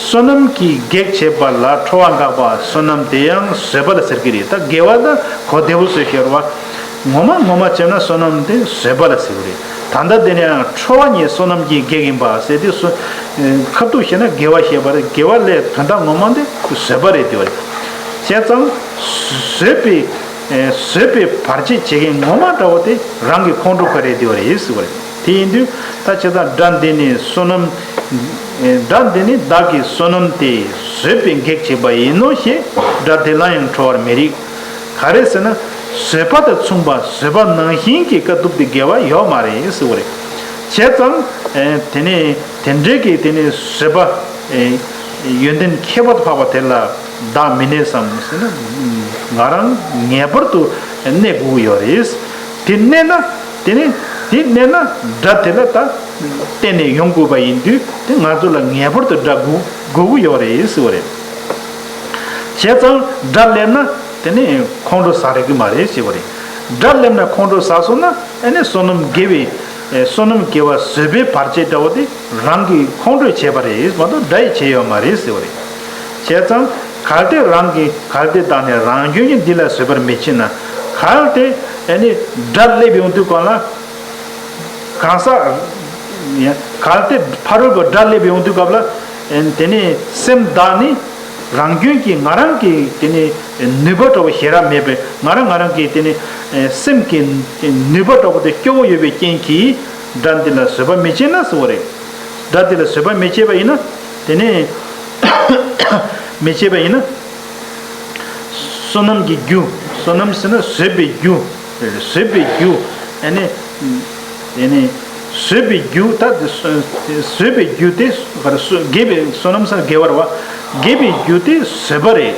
བསོད་ནམས་ཀྱི་གེགས་བྱེད་པ་ལ་ཁྲོ་བ་འགག་པ། བསོད་ནམས་དེ་ཡང་བཟོད་པ་ལ་ཟེར་གྱི་རེད། ད་དགེ་བ་ལ་གོ་བདེ་བོ་བཟོས་ཤེར་བ། ངོ་མ་ངོ་མ་བྱས་ན་བསོད་ནམས་དེ་བཟོད་པ་ལ་ཟེར་གྱི་རེད། ད་ལྟ་དེ་ནས་ཡང་ཁྲོ་བ་ཉིད་བསོད་ནམས་ཀྱི་གེགས་ཡིན་པ་ཟེར་དུས་སུ། ཁ་ཐུག་བཤད་ན་དགེ་བ་བཤད་པ་རེད། དགེ་བ་ལས་དོན་དག་ངོ་མ་དེ་བཟོད་པ་རེད་དེ་བ་རེད། བྱས་ཙང་བཟོད་པའི་བཟོད་པའི་བར་ཆད་བྱེད་མཁན་ངོ་མ་འདྲ་བོ་དེ་རང་གི་ཁོང་ཁྲོ་ཁ་རེད་དེ་བ་རེད་ཟེར་བ་རེད། དེ་ཡིན་དུས་ད་བྱས་ཙང་དགྲ་འདི་ནི་བསོད་ནམས། དགྲ་འདི་ནི་བདག་གི་བསོད་ནམས་ཏེ་བཟོད་པའི་གེགས་བྱེད་པ་ཡིན་ནོ་ཞེས། དགྲ་དེ་ལ་ཡང་ཁྲོ་བར་མི་རིགས། ག་རེ་ཟེར་ན། བཟོད་པ་དང་མཚུངས་པ་བཟོད་པ་ནང་བཞིན་གྱི་དཀའ་ཐུབ་དེ་དགེ་བ་ཡོད་མ་རེད་ཟེར་བ་རེད། བྱས་ཙང་། ཨེ་དེ་ནས་དེ་འདྲའི་གི་དེ་ནས་བཟོད་པ། ཨེ་ཡོན་ཏན་ཁྱད་པར་དུ་འཕགས་པ་དེ་ལ་བདག་མི་གནས་སམ་ཟེར་ན། ང་རང་ངེས་པར་དུ་གནས་དགོས་ཀྱི་ཡོད་རེད། དེ་གནས་ན་དེ་ནས་དེ་གནས་ན་དགྲ་དེ་ལ་ད་གཏན་ནས་ཡོང་དགོས་པ་ཡིན་དུས་དེ་ང་ཚོ་ལ་ངེས་པར་དུ་དགྲ་དགོས་དགོས་ཀྱི་ཡོད་རེད་ཟེར་བ་རེད། བྱས་ཙང་དགྲ་སླེབས་ན། དེ་ནས་ཁོང་ཁྲོ་ཟ་རེག་གི་མ་རེད་ཞེས་པ་རེད། དགྲ་སླེབས་ན་ཁོང་ཁྲོ་ཟ་སོང་ན་ཨ་ནི་བསོད་ནམས་དགེ་བའི་ བསོད་ནམས་དགེ་བ་བཟོད་པའི་བར་ཆད་འདྲ་བོ་དེ་རང་གིས་ཁོང་ཁྲོས་བྱས་པ་རེད་མ་གཏོགས་དགྲ་ཡིས་བྱས་ཡོད་མ་རེད་ཟེར་བ་རེད། བྱས་ཙང་གལ་ཏེ་རང་གིས་གལ་ཏེ་བདག་ནི་རང་སྐྱོན་གྱིས་འདི་ལ་བཟོད་པར་མི་བྱེད་ན། གལ་ཏེ་ཨ་ནི་དགྲ་སླེབས་ཡོང་དུས་གང་ལ། གང་ཟག་གལ་ཏེ་ཕ་རོལ་པོ་དགྲ་སླེབས་ཡོང་དུས་སྐབས་ལ། དེ་ནས་སེམས་བདག་ནི་རང་སྐྱོན་གྱིས་ང་རང་གི་དེ་ནས་ནུས་པ་འདྲ་བོ་ཞེ་དྲག་མེད་པས། ང་རང་ང་རང་གི་དེ་ནས་སེམས་ཀྱི་ནུས་པ་འདྲ་བོ་དེ་སྐྱོ་བོ་ཡོད་པའི་རྐྱེན་གྱིས་དགྲ་འདི་ལ་བཟོད་པ་མི་བྱེད་ན་ཟེར་བ་རེད། དགྲ་འདི་ལ་བཟོད་པ་མི་བྱེད་པ་ཡིན་ན། དེ་ནས་མི་བྱེད་པ་ཡིན་ན། བསོད་ནམས་ཀྱི་རྒྱུ། བསོད་ནམས་ཟེར་ན་བཟོད་པའི་རྒྱུ། བཟོད་པའི་རྒྱུ། ཨ་ནི། ཨ་ནི། བཟོད་པའི་རྒྱུ་ད་དེ་བཟོད་པའི་རྒྱུ་དེ་ག་རེ་བཟོད་དགེ་བའི་བསོད་ནམས་ཟེར་ན་དགེ་བ་རེད་བ། དགེ་བའི་རྒྱུ་དེ་བཟོད་པ་རེད།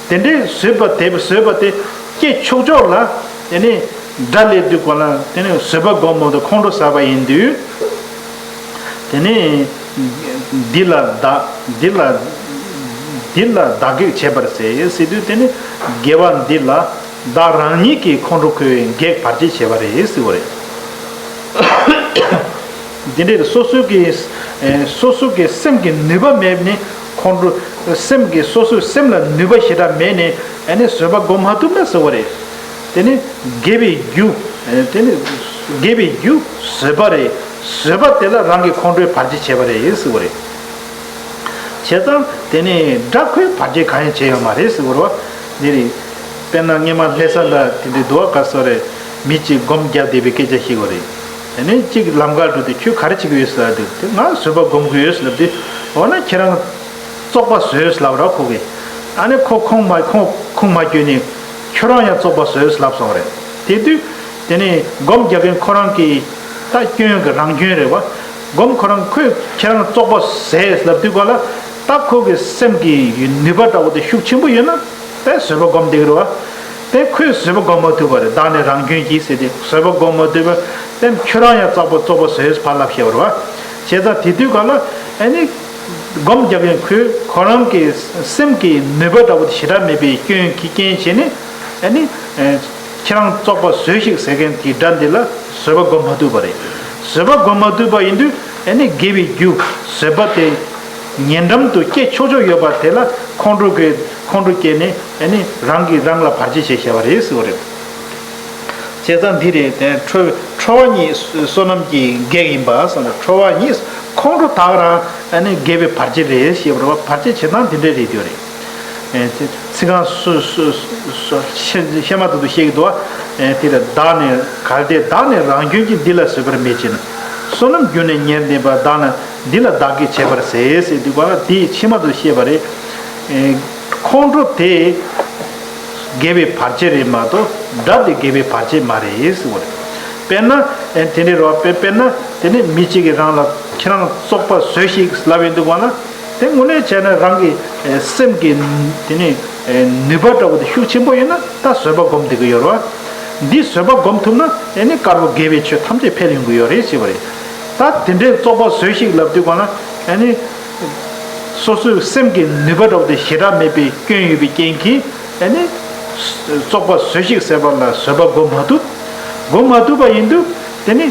དེ་འདྲའི་བཟོད་པ་དེ་བཟོད་པ་དེ་སྐྱེ་ཆོག་ཆོག་ལ། ཨ་ནི། དགྲ་སླེབས་དུས་གང་ལ་དེ་ནི་བཟོད་པ་སྒོམ་མོ་དང་ཁོང་ཁྲོ་ཟ་བ་ཡིན་དུས། དེ་ནི། འདི་ལ་བདག་འདི་ལ། འདི་ལ་བདག་གེགས་བྱས་པར་ཟད་ཟེར་དུས་དེ་ནི། དགེ་བ་འདི་ལ་བདག་རང་ཉིད་ཀྱིས་ཁོང་ཁྲོ་ཁོའི་གེགས་བར་ཆད་བྱས་པ་རེད་ཟེར་བ་རེད། འདི་འདྲའི་སོ་སོ་གི། སོ་སོ་གི་སེམས་ཀྱི་ནུས་པ་མེད་ནས་ཁོང་ཁྲོ། སེམས་ཀྱི་སོ་སོའི་སེམས་ལ་ནུས་པ་ཞེ་དྲག་མེད་ནས་ཨ་ནི་བཟོད་པ་སྒོམ་མ་ཐུབ་ན་ཟེར་བ་རེད། དེ་ནི་དགེ་བའི་རྒྱུ། དེ་ནི་དགེ་བའི་རྒྱུ་བཟོད་པ་རེད། བཟོད་པ་དེ་ལ་རང་གི་ཁོང་ཁྲོའི་བར་ཆད་བྱས་པ་རེད་ཟེར་བ་རེད། བྱས་ཙང་དེ་ནི་དགྲ་ཁོའི་བར་ཆད་གང་ཡང་བྱས་ཡོད་མ་རེད་ཟེར་བ་རེད་བ། འདི་རེད། དཔེར་ན་སྔས་མ་ལྷ་ས་ལ་དེ་འདྲའི་འདུག་བ། ག་ཟེར་རེད། མི་གཅིག་སྒོམ་རྒྱབ་བསྡད་པའི་སྐད་ཆ་ཞིག་ཡོད་རེད། དེ་ནས་གཅིག་ལམ་ཁར་འགྲོ་དུས་ཁྱོད་ག་རེ་བྱེད་ཀྱི་ཡོད་ཟེར་ལབ་དུས་དེ་ང་བཟོད་པ་སྒོམ་གྱི་ཡོད་ཟེར་ལབ་དུས། འོ་ན་ཁྱེད་རང་བཙོག་པ་བཟོས་ཟེར་ལབ་ར་ཁོ་གིས། ཨ་ནི་ཁོ་ཁོང་མ་ཁོང་ཁོང་མ་བསྐྱོད་ནས་ཁྱོད་རང་ཡང་བཙོག་པ་བཟོས་ཟེར་ལབ་སོང་རེད། དེ་དུས་དེ་ནས་སྒོམ་རྒྱག་མཁན་ཁོ་རང་གི་ད་སྐྱོན་གྱི་རང་སྐྱོན་རེད་བ། སྒོམ་ཁོ་རང་ཁོས་ཁྱེད་རང་བཙོག་པ་བཟས་ཟེར་ལབ་དུས་ག་ལ་ད་ཁོ་གི་སེམས་ཀྱི་ནུས་པ་འདྲ་བོ་དེ་ཤུགས་ཆེན་པོ་ཡོད་ན། དེ་བཟོད་པ་སྒོམ་བསྡད་ཀྱི་རེད་བ། དེ་ཁོས་བཟོད་པ་སྒོམ་མ་ཐུབ་པ་རེད། བདག་ནི་རང་སྐྱོན་གྱིས་ཟེར་ཏེ་བཟོད་པ་སྒོམ་མ་ཐུབ་པ། དེ་ཁྱོད་རང་ཡང་བཙོག་པ་བཙོག་པ་བཟོས་ཕར་ལབ་བཤད་པ་རེད་བ། བྱས་ཙང་དེ་དུས་ག་ལ་ཨ་ནི་སྒོམ་རྒྱག་མཁན་ཁོས་ཁོ་རང་གི་སེམས་ཀྱི་ནུས་པ་འདྲ་བོ་དེ་ཞེ་དྲག་མེད་པའི་སྐྱོན་གྱི་རྐྱེན་བྱས་ནས་ཨ་ནི་ཁྱེད་རང་བཙོག་པ་བཟོས་ཤིག་ཟེར་མཁན་གྱི་དགྲ་འདི་ལ་བཟོད་པ་སྒོམ་མ་ཐུབ་པ་རེད། བཟོད་པ་སྒོམ་མ་ཐུབ་པ་ཡིན་དུས་ཨ་ནི་དགེ་བའི་རྒྱུ་བཟོད་པ་དེ། ཉེ་འགྲམ་དུ་སྐྱེ་ཆོག་ཆོག་ཡོད་པ་དེ་ལ་ཁོང་ཁྲོ་གི་ཁོང་ཁྲོ་སྐྱེས་ནས་ཨ་ནི་རང་གིས་རང་ལ་བར་ཆད་བྱས་བྱས་པ་རེད་ཟེར་བ་རེད། བྱས་ཙང་འདི་རེད་དེ་ཁྲོ་ཁྲོ་བ་ཉིད་བསོད་ནམས་ཀྱི་གེགས་ཡིན་པ་ཟེར་ན་ཁྲོ་བ་ཉིད་ཁོང་ཁྲོ་དག་རང་ཨ་ནི་དགེ་བའི་བར་ཆད་རེད་ཞེས་པ་རེད་བ། བར་ཆད་བྱེད་སྟངས་དེ་འདྲ་རེད་འདོད་རེད། ཚིག་རྐང་སུ་སུ་སུ་ཤེས་ཤེས་མ་ཐུབ་ཏུ་བཤད་ཀྱི་འདུག་བ། དེ་ལ་བདག་ནི་གལ་ཏེ་བདག་ནི་རང་སྐྱོན་གྱིས་འདི་ལ་བཟོད་པར་མི་བྱེད་ན། བསོད་ནམས་རྒྱུ་ནི་ཉེར་ལྡན་པ་བདག་ནི་འདི་ལ་བདག་གིས་བྱེད་པར་ཟད་ཟེར་དུས་ག་ལ་དེའི་ཕྱི་མ་དུ་བཤད་པ་རེད། ཁོང་ཁྲོ་དེ་དགེ་བའི་བར་ཆད་རེད་མ་གཏོགས་དགྲ་དེ་དགེ་བའི་བར་ཆད་མ་རེད་ཟེར་བ་རེད། དཔེར་ན་དེ་འདྲའི་རོ་དཔེ་དཔེར་ན་དེ་ནི་མི་གཅིག་གིས་རང་ལ་ཁྱེད་རང་བཙོག་པ་བཟོས་ཤིག་ལབ་ཡོང་དུས་ག་ལ། དེ་དངོས་གནས་བྱས་ན་རང་གི་སེམས་ཀྱི་དེ་ནི་ནུས་པ་འདྲ་བོ་དེ་ཤུགས་ཆེན་པོ་ཡོད་ན་ད་བཟོད་པ་སྒོམ་བསྡད་ཀྱི་ཡོད་རེད་བ། འདི་བཟོད་པ་སྒོམ་ཐུབ་ན་ཨེ་ནི་དཀར་པོ་དགེ་བའི་ཆོས་ཐམས་ཅད་འཕེལ་ཡོང་གི་ཡོད་རེད་ཅེས་པ་རེད། ད་དེ་འདྲའི་བཙོག་པ་བཟོས་ཤིག་ལབ་དུས་ག་ན་ཨེ་ནི་སོ་སོའི་སེམས་ཀྱི་ནུས་པ་འདྲ་བོ་དེ་ཞེ་དྲག་མེད་པའི་སྐྱོན་ཡོད་པའི་རྐྱེན་གྱིས་ཨེ་ནི་བཙོག་པ་བཟོས་ཤིག་ཟེར་བ་ལ་བཟོད་པ་སྒོམ་མ་ཐུབ། སྒོམ་མ་ཐུབ་པ་ཡིན་དུས་དེ་ནི་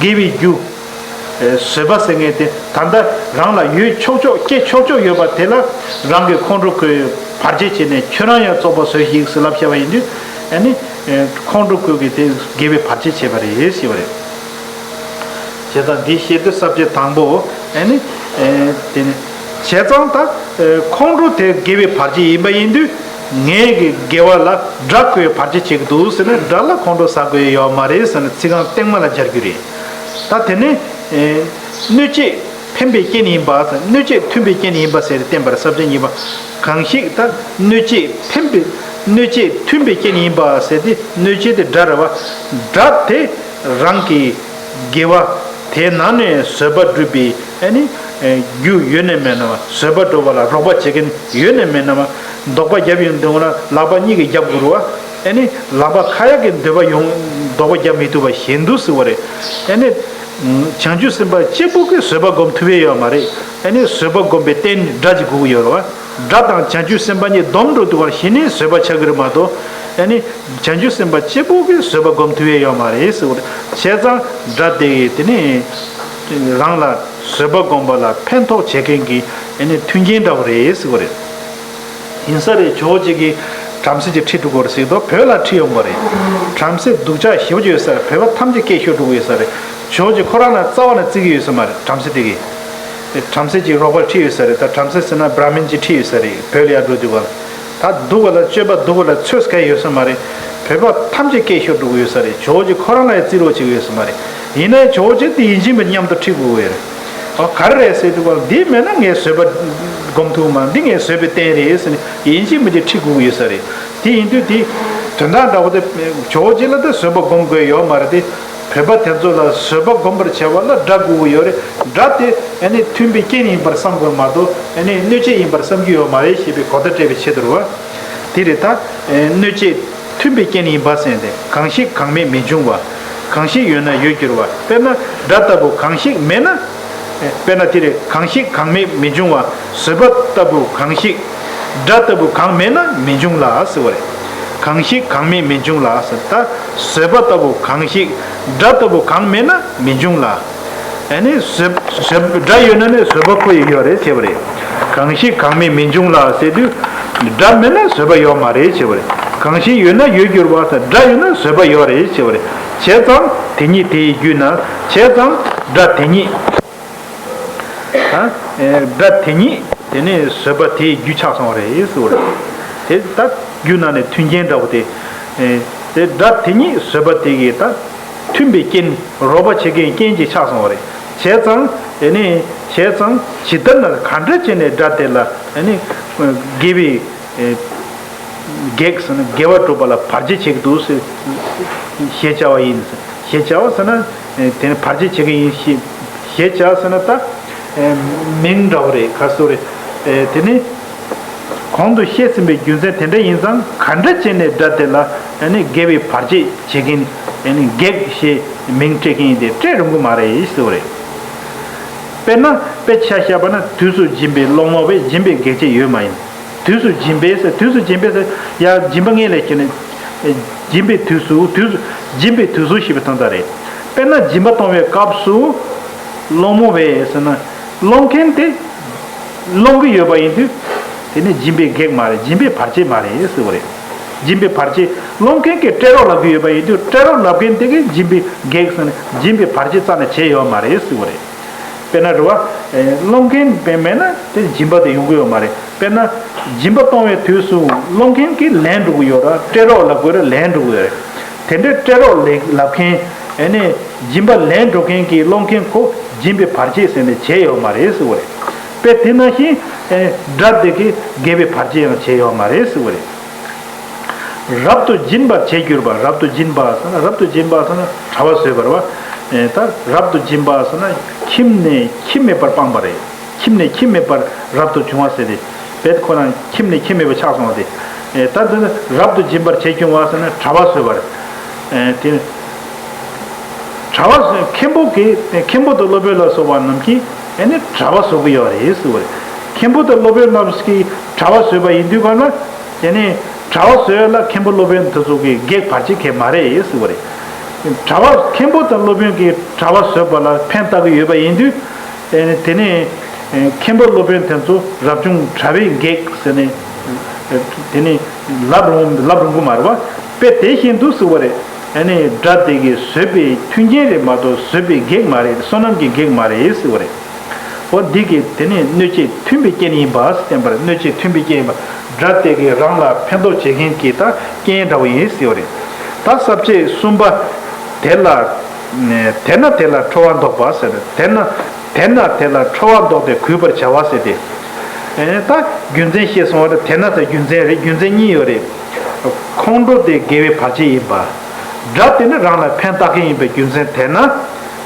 དགེ་བའི་རྒྱུ། བཟོད་པ་ཟེར་མཁན་དེ་ད་ལྟ་རང་ལ་ཡོད་ཆོག་ཆོག་སྐྱེ་ཆོག་ཆོག་ཡོད་པ་དེ་ལ་རང་གི་ཁོང་ཁྲོ་ཁོས་བར་ཆད་བྱས་ནས་ཁྱོད་རང་ཡང་བཙོག་པ་བཟོས་ཤིག་ཟེར་ལབ་བྱས་པ་ཡིན་དུས་ཨ་ནི་ཁོང་ཁྲོ་ཁོ་གིས་དེ་དགེ་བའི་བར་ཆད་བྱས་པ་རེད་ཞེས་པ་རེད། བྱས་ཙང་འདི་བཤད་དུས་ས་བཅད་དང་པོ་ཨ་ནི་དེ་ནི་བྱས་ཙང་ད་ཁོང་ཁྲོ་དེ་དགེ་བའི་བར་ཆད་ཡིན་པ་ཡིན་དུས་ངའི་གི་དགེ་བ་ལ་དགྲ་ཁོས་བར་ཆད་བྱེད་ཀྱི་འདུག་ཟེར་ནས་དགྲ་ལ་ཁོང་ཁྲོ་ཟ་དགོས་ཡོད་མ་རེད་ཟེར་ནས་ཚིག་རྐང་སྟེང་མ་ལ་སྦྱར་རྒྱུ་རེད། ད་དེ་ནི། གནོད་བྱེད་འཕེན་པའི་རྐྱེན་ཡིན་པ་དང་གནོད་བྱེད་མཐུན་པའི་རྐྱེན་ཡིན་པ་ཟེར་བསྟན་པར་ས་བཅད་གཉིས་པ། གང་ཞིག་ད་གནོད་བྱེད་འཕེན་པའི་གནོད་བྱེད་མཐུན་པའི་རྐྱེན་ཡིན་པ་ཟེར་ཏེ་གནོད་བྱེད་དེ་དགྲ་རེད་བ། དགྲ་དེ་རང་གི་དགེ་བ་དེ་ནང་ནས་བཟོད་པ་སྒྲུབ་པའི་ཨ་ནི་རྒྱུ་ཡོད་ནས་མེད་ན་བ། བཟོད་པ་སྒྲུབ་པ་ལ་རོགས་པ་བྱེད་མཁན་ཡོད་ནས་མེད་ན་བ། ཟློག་པ་རྒྱབ་ཡོང་དུས་ལ་ལག་པ་གཉིས་ཀྱིས་རྒྱབ་དགོས་རེད་བ། ཨ་ནི་ལག་པ་ཁ་ཡག་གི་འདོད་པ་ཡོང་ཟློག་པ་རྒྱབ་མི་ཐུབ་པ་བཞིན་དུ་ཟེར་བ་རེད། ཨ་ནི། བྱང་ཆུབ་སེམས་དཔའ་གཅིག་པུ་གིས་བཟོད་པ་སྒོམ་ཐུབ་ཡས་ཡོད་མ་རེད། ཨ་ནི་བཟོད་པ་སྒོམ་པའི་རྟེན་དགྲ་ཅིག་དགོས་ཀྱི་ཡོད་རེད་བ། དགྲ་དང་བྱང་ཆུབ་སེམས་དཔའ་གཉིས་བསྡོམས་འགྲོ་དུས་ག་ལ་གཞི་ནས་བཟོད་པ་ཆགས་ཀྱི་རེད་མ་གཏོགས། ཨ་ནི་བྱང་ཆུབ་སེམས་དཔའ་གཅིག་པོ་གིས་བཟོད་པ་སྒོམ་ཐུབ་ཡས་ཡོད་མ་རེད་ཟེར་བ་རེད། བྱས་ཙང་དགྲ་དེ་གིས་དེ་ནི་རང་ལ་བཟོད་པ་སྒོམ་པ་ལ་ཕན་ཐོགས་བྱེད་མཁན་གྱི་ཨ་ནི་མཐུན་རྐྱེན་འདྲ་བོ་རེད་ཟེར་བ་རེད། ཡིན་ས་རེད། ཇོ་བོ་རྗེ་གིས་བྲམ་ཟེ་ཅིག་ཁྲིད་འགྲོ་དགོས་རེད་ཟེར་དུས་བོད་ལ་ཁྲིད་ཡོང་བ་རེད། བྲམ་ཟེ་སྡུག་ཅག་ཞེ་པོ་ཅིག་ཡོད་ས་རེད། བོད་པ་ཐམས་ཅད་སྐད་ཤོར་འགྲོ་གི་ཡོད་ས་རེད། ཇོ་བོ་རྗེ་ཁོ་རང་ལ་རྩ་བ་ནས་བརྩི་གི་ཡོད་ས་མ་རེད། བྲམ་ཟེ་དེ་གིས། བྲམ་ཟེ་ཅིག་རོགས་པར་ཁྲིད་ཡོད་ས་རེད། ད་བྲམ་ཟེ་ཟེར་ན་བྷྲ་མིན་ཅིག་ཁྲིད་ཡོད་ས་རེད། བོད་ལ་ཡར་འགྲོ་དུས་བར་ད་སྡུག་པ་ལ་སྤྱོད་པ་སྡུག་པ་ལ་ཚོད་བཀལ་ཡོད་ས་མ་རེད། བོད་པ་ཐམས་ཅད་སྐད་ཤོར་འགྲོ་གི་ཡོད་ས་རེད། ཇོ་བོ་རྗེ་ཁོ་རང་ལ་ཡང་བརྩི་རོགས་བྱེད་ཀྱི་ཡོད་ས་མ་རེད། ཡིན་ནའི་ཇོ་བོ་རྗེ་དེ་ཡིན་གཅིག་མིན་མཉམ་དུ་ཁྲིད་དགོས་ཀྱི་ཡོད་རེད། ཨོ་ག་རེ་རེད་ཟེར་དུས་བར་འདི་མེད་ན་ངས་བཟོད་པ་སྒོམ་ཐུབ་མ་འདི་ངས་བཟོད་པའི་རྟེན་རེད་ཟེར་ནས་ཡིན་གཅིག་མིན་གཅིག་ཁྲིད་དགོས་ཀྱི་ཡོད་ས་རེད། དེ་ཡིན་དུས་དེ་དོན་དག་འདྲ་བོ་དེ་ཇོ་བོ་རྗེ་ལ་དེ་བཟོད་པ་སྒོམ་དགོས་ཡོད་མ་རེད་དེ། བོད་པ་དེ་ཚོ་ལ་བཟོད་པ་སྒོམ་པར་བྱ་བ་ལ་དགྲ་དགོས་ཀྱི་ཡོད་རེད། དགྲ་དེ་ཨ་ནི་མཐུན་པའི་རྐྱེན་ཡིན་པར་བསམ་དགོས་མ་གཏོགས་ཨ་ནི་གནོད་བྱེད་ཡིན་པར་བསམ་རྒྱུ་ཡོད་མ་རེད་ཞེས་པའི་གོ་བརྡ་སྤྲད་པའི་ཆེད་དུ་རེད་བ། དེ་རེད་ད། གནོད་བྱེད་མཐུན་པའི་རྐྱེན་ཡིན་པ་ཟེར་ཏེ་གང་ཞིག་གང་མེད་མི་འབྱུང་བ། གང་ཞིག་ཡོད་ན་ཡོད་འགྱུར་བ། དཔེར་ན་དགྲ་ལྟ་བུ་གང་ཞིག་མེད་ན། དཔེར་ན་དེ་རེད། གང་ཞིག་གང་མེད་མི་འབྱུང་བ། བཟོད་པ་ལྟ་བུ་གང་ཞིག་དགྲ་ལྟ་བུ་གང་མེད་ན་མི་འབྱུང་ལ་ཟེར་བ་རེད། གང་ཞིག་གང་མེད་མི་འབྱུང་ལ་ཟེར། ད་བཟོད་པ་ལྟ་བུ་གང་ཞིག་དགྲ་ལྟ་བུ་གང་མེད་ན་མི་འབྱུང་ལ། ཨ་ནི་བཟོད་བཟོད་དགྲ་ཡོད་ན་ནི་བཟོད་པ་ཁོ་ཡི་ཡོད་རེད་ཟེར་བ་རེད། གང་ཞིག་གང་མེད་མི་འབྱུང་ལ་ཟེར་དུས། དགྲ་མེད་ན་བཟོད་པ་ཡོད་མ་རེད་ཟེར་བ་རེད། གང་ཞིག་ཡོད་ན་ཡོད་འགྱུར་བ་ཟེར། དགྲ་ཡོད་ན་བཟོད་པ་ཡོད་རེད་ཟེར་བ་རེད། བྱས་ཙང་དེ་ཉིད་དེ་ཡི་རྒྱུད་ན། བྱས་ཙང་དགྲ་དེ་ཉིད། ཨ། ཨེ། དགྲ་དེ་ཉིད་དེ་ནི་བཟོད་པ་དེའི་རྒྱུ་ཆགས་སོང་བ་རེད་ཟེར་བ་རེད། དེ་ད་རྒྱུ་ན་ནི་མཐུན་རྐྱེན་འདྲ་བོ་དེ། ཨེ། དེ་དགྲ་དེ་ཉིད་བཟོད་པ་དེ་གི་ད་མཐུན་པའི་རྐྱེན་རོགས་པ་བྱེད་མཁན་རྐྱེན་གྱིས་ཆགས་སོང་བ་རེད། བྱས་ཙང་དེ་ནི་བྱས་ཙང་ཇི་ལྟར་ན་གང་འདྲ་བྱས་ནས་དགྲ་དེ་ལ་དེ་ནི་དགེ་བའི་ཨེ། གེགས་ཟེར་ན་དགེ་བ་སྒྲུབ་པ་ལ་བར་ཆད་བྱེད་ཀྱི་འདུག་ཟེར། ཞེས་བྱ་བ་ཡིན། ཞེས་བྱ་བ་ཟེར་ན་དེ་ནི་བར་ཆད་བྱེད་ཀྱི་ཡིན་ཞེས། ཞེས་བྱ་ཟེར་ན་ད་མིང་འདྲ་བོ་རེད། ག་སོ་རེད། དེ་ནི་གོང་དུ་བཤད་ཟིན་པའི་རྒྱུ་མཚན་དེ་འདྲ་ཡིན་ཙང་ག་འདྲ་བྱས་ནས་དགྲ་དེ་ལ་དེ་ནི་དགེ་བའི་བར་ཆད་བྱེད་མཁན་དེ་ནི་གེགས་ཞེས་མིང་སྤྲད་མཁན་ཡིན་ཏེ་སྤྲད་རུང་གི་མ་རེད་ཟེར་བ་རེད། དཔེར་ན་དཔེ་ཆ་བཞག་པ་ན་དུས་སུ་སྦྱིན་པའི་སློང་མོ་བས་སྦྱིན་པའི་གེགས་བྱེད་ཡོད་མ་ཡིན། དུས་སུ་སྦྱིན་པས་ཟེར། དུས་སུ་སྦྱིན་པས་ཟེར། ཡ་སྦྱིན་པ་སྔོན་ལ་བྱས་ནས། སྦྱིན་པའི་དུས་སུ། དུས་སུ་སྦྱིན་པའི་དུས་སུ་ཞེས་པའི་དོན་དག་རེད། དཔེར་ན་སྦྱིན་པ་གཏོང་བའི་སྐབས་སུ། སློང་མོ་བས་ཟེར་ན། སློང་མཁན་དེ་སློང་གི་ཡོད་པ་ཡིན་དུས། དེ་ནི་སྦྱིན་པའི་གེགས་མ་རེད། སྦྱིན་པའི་བར་ཆད་མ་རེད་ཟེར་བ་རེད། སྦྱིན་པའི་བར་ཆད། སློང་མཁན་གྱིས་སྤྲད་རོགས་ལབ་ཀྱི་ཡོད་པ་ཡིན་དུས་སྤྲད་རོགས་ལབ་མཁན་དེ་གིས་སྦྱིན་པའི་གེགས་ཟེར་ན་སྦྱིན་པའི་བར་ཆད་རྩ་ནས་བྱས་ཡོད་མ་རེད་ཟེར་བ་རེད། དཔེར་ན་རེད་བ། སློང་མཁན་དཔེ་མེད་ན་དེ་སྦྱིན་པ་དེ་ཡོང་གི་ཡོད་མ་རེད། དཔེར་ན། སྦྱིན་པ་གཏོང་བའི་དུས་སུ་སློང་མཁན་གྱིས་ལེན་འགྲོ་གི་ཡོད་ར། སྤྲད་རོགས་ལབ་དགོས་ར་ལེན་འགྲོ་གི་ཡོད་རེད། དེ་འདྲའི་སྤྲད་རོགས་ལབ་མཁན། ཨ་ནི། སྦྱིན་པ་ལེན་འགྲོ་མཁན་གྱིས་སློང་མཁན་ཁོ་སྦྱིན་པའི་བར་ཆད་ཟེར་ནས་བྱས་ཡོད་མ་རེད་ཟེར་བ་རེད། དཔེ་དེ་ནང་བཞིན། དགྲ་དེ་གིས་དགེ་བའི་བར་ཆད་ཡང་བྱས་ཡོད་མ་རེད་ཟེར་བ་རེད། རབ་ཏུ་སྦྱིན་པར་བྱེད་གྱུར་པ། རབ་ཏུ་སྦྱིན་པ་ཟེར་ན། རབ་ཏུ་སྦྱིན་པ་ཟེར་ན་གྲྭ་པ་བཟོས་པ་རེད་བ། ཨེ། ད་རབ་ཏུ་སྦྱིན་པ་ཟེར་ན་ཁྱིམ་ནས་ཁྱིམ་མེད་པར་སྤངས་པ་རེད། ཁྱིམ་ནས་ཁྱིམ་མེད་པར་རབ་ཏུ་བྱུང་བ་ཟེར་ཏེ། བེད་ཁོ་རང་ཁྱིམ་ནས་ཁྱིམ་མེད་པ་ཆགས་སོང་བ་དེ། ཨེ། ད་དེ་ནི་རབ་ཏུ་སྦྱིན་པར་བྱེད་བྱུང་བ་ཟེར་ན་གྲྭ་པ་བཟོས་པ་རེད། ཨེ། དེ་ནི། གྲྭ་པ་བཟོས། མཁན་པོ་གིས་མཁན་པོ་དང་སློབ་དཔོན་ལ་སོགས་པ་རྣམས་ཀྱིས་ཨེ་ནི་གྲྭ་པ་བཟོ་གི་ཡོད་རེད་ཟེར་བ་རེད། མཁན་པོ་དང་སློབ་དཔོན་རྣམས་ཀྱིས་གྲྭ་པ་བཟོས་པ་ཡིན་དུས་ག་ལ། དེ་ནས་གྲྭ་པ་བཟོས་ལ་མཁན་པོ་སློབ་དཔོན་དེ་ཚོ་གི་གེགས་བར་ཆད་གང་ཡང་མ་རེད་ཟེར་བ་རེད། གྲྭ་པ་མཁན་པོ་དང་སློབ་དཔོན་གྱིས་གྲྭ་པ་བཟོས་པ་ལ་ཕན་བཏགས་ཀྱི་ཡོད་པ་ཡིན་དུས། དེ་ནས་མཁན་པོ་སློབ་དཔོན་དེ་ཚོ་རབ་བྱུང་གྲྭ་པའི་གེགས་ཟེར་ནས། དེ་ནས་ལབ་རུང་ལབ་རུང་གི་མ་རེད་བ། དཔེ་དེ་བཞིན་དུ་ཟེར་བ་རེད། ཨ་ནི་དགྲ་དེ་གི་བཟོད་པའི་མཐུན་རྐྱེན་རེད་མ་གཏོགས་བཟོད་པའི་གེགས་མ་རེད། བསོད་ནམས་ཀྱི་གེགས་མ་རེད་ཟེར་བ་རེད། འོ་འདི་གི་དེ་ནི་གནོད་བྱེད་མཐུན་པའི་རྐྱེན་ཡིན་པ་བསྟན་པར། གནོད་བྱེད་མཐུན་པའི་རྐྱེན་ཡིན་པ། དགྲ་དེ་གིས་རང་ལ་ཕན་ཐོགས་བྱེད་མཁན་གྱི་ད་རྐྱེན་འདྲ་བོ་ཡིན་ཟེར་བ་རེད། ད་ས་བཅད་གསུམ་པ། དེ་ལ། དེ་ན་དེ་ལ་ཁྲོ་བ་འདོགས་པ་ཟེར། དེ་ན། དེ་ན་དེ་ལ་ཁྲོ་བ་འདོགས་ཏེ་གུས་པར་བྱ་བ་ཟེར་ཏེ། ཨེ། ད་རྒྱུ་མཚན་བཤད་སོང་བ་རེད། དེ་ན་ད་རྒྱུ་མཚན་རེད། རྒྱུ་མཚན་གཉིས་ཡོད་རེད། ཁོང་ཁྲོ་དེ་དགེ་བའི་བར་ཆད་ཡིན་པ། དགྲ་དེ་ནི་རང་ལ་ཕན་བཏགས་མཁན་ཡིན་པའི་རྒྱུ་མཚན་དེ་ན།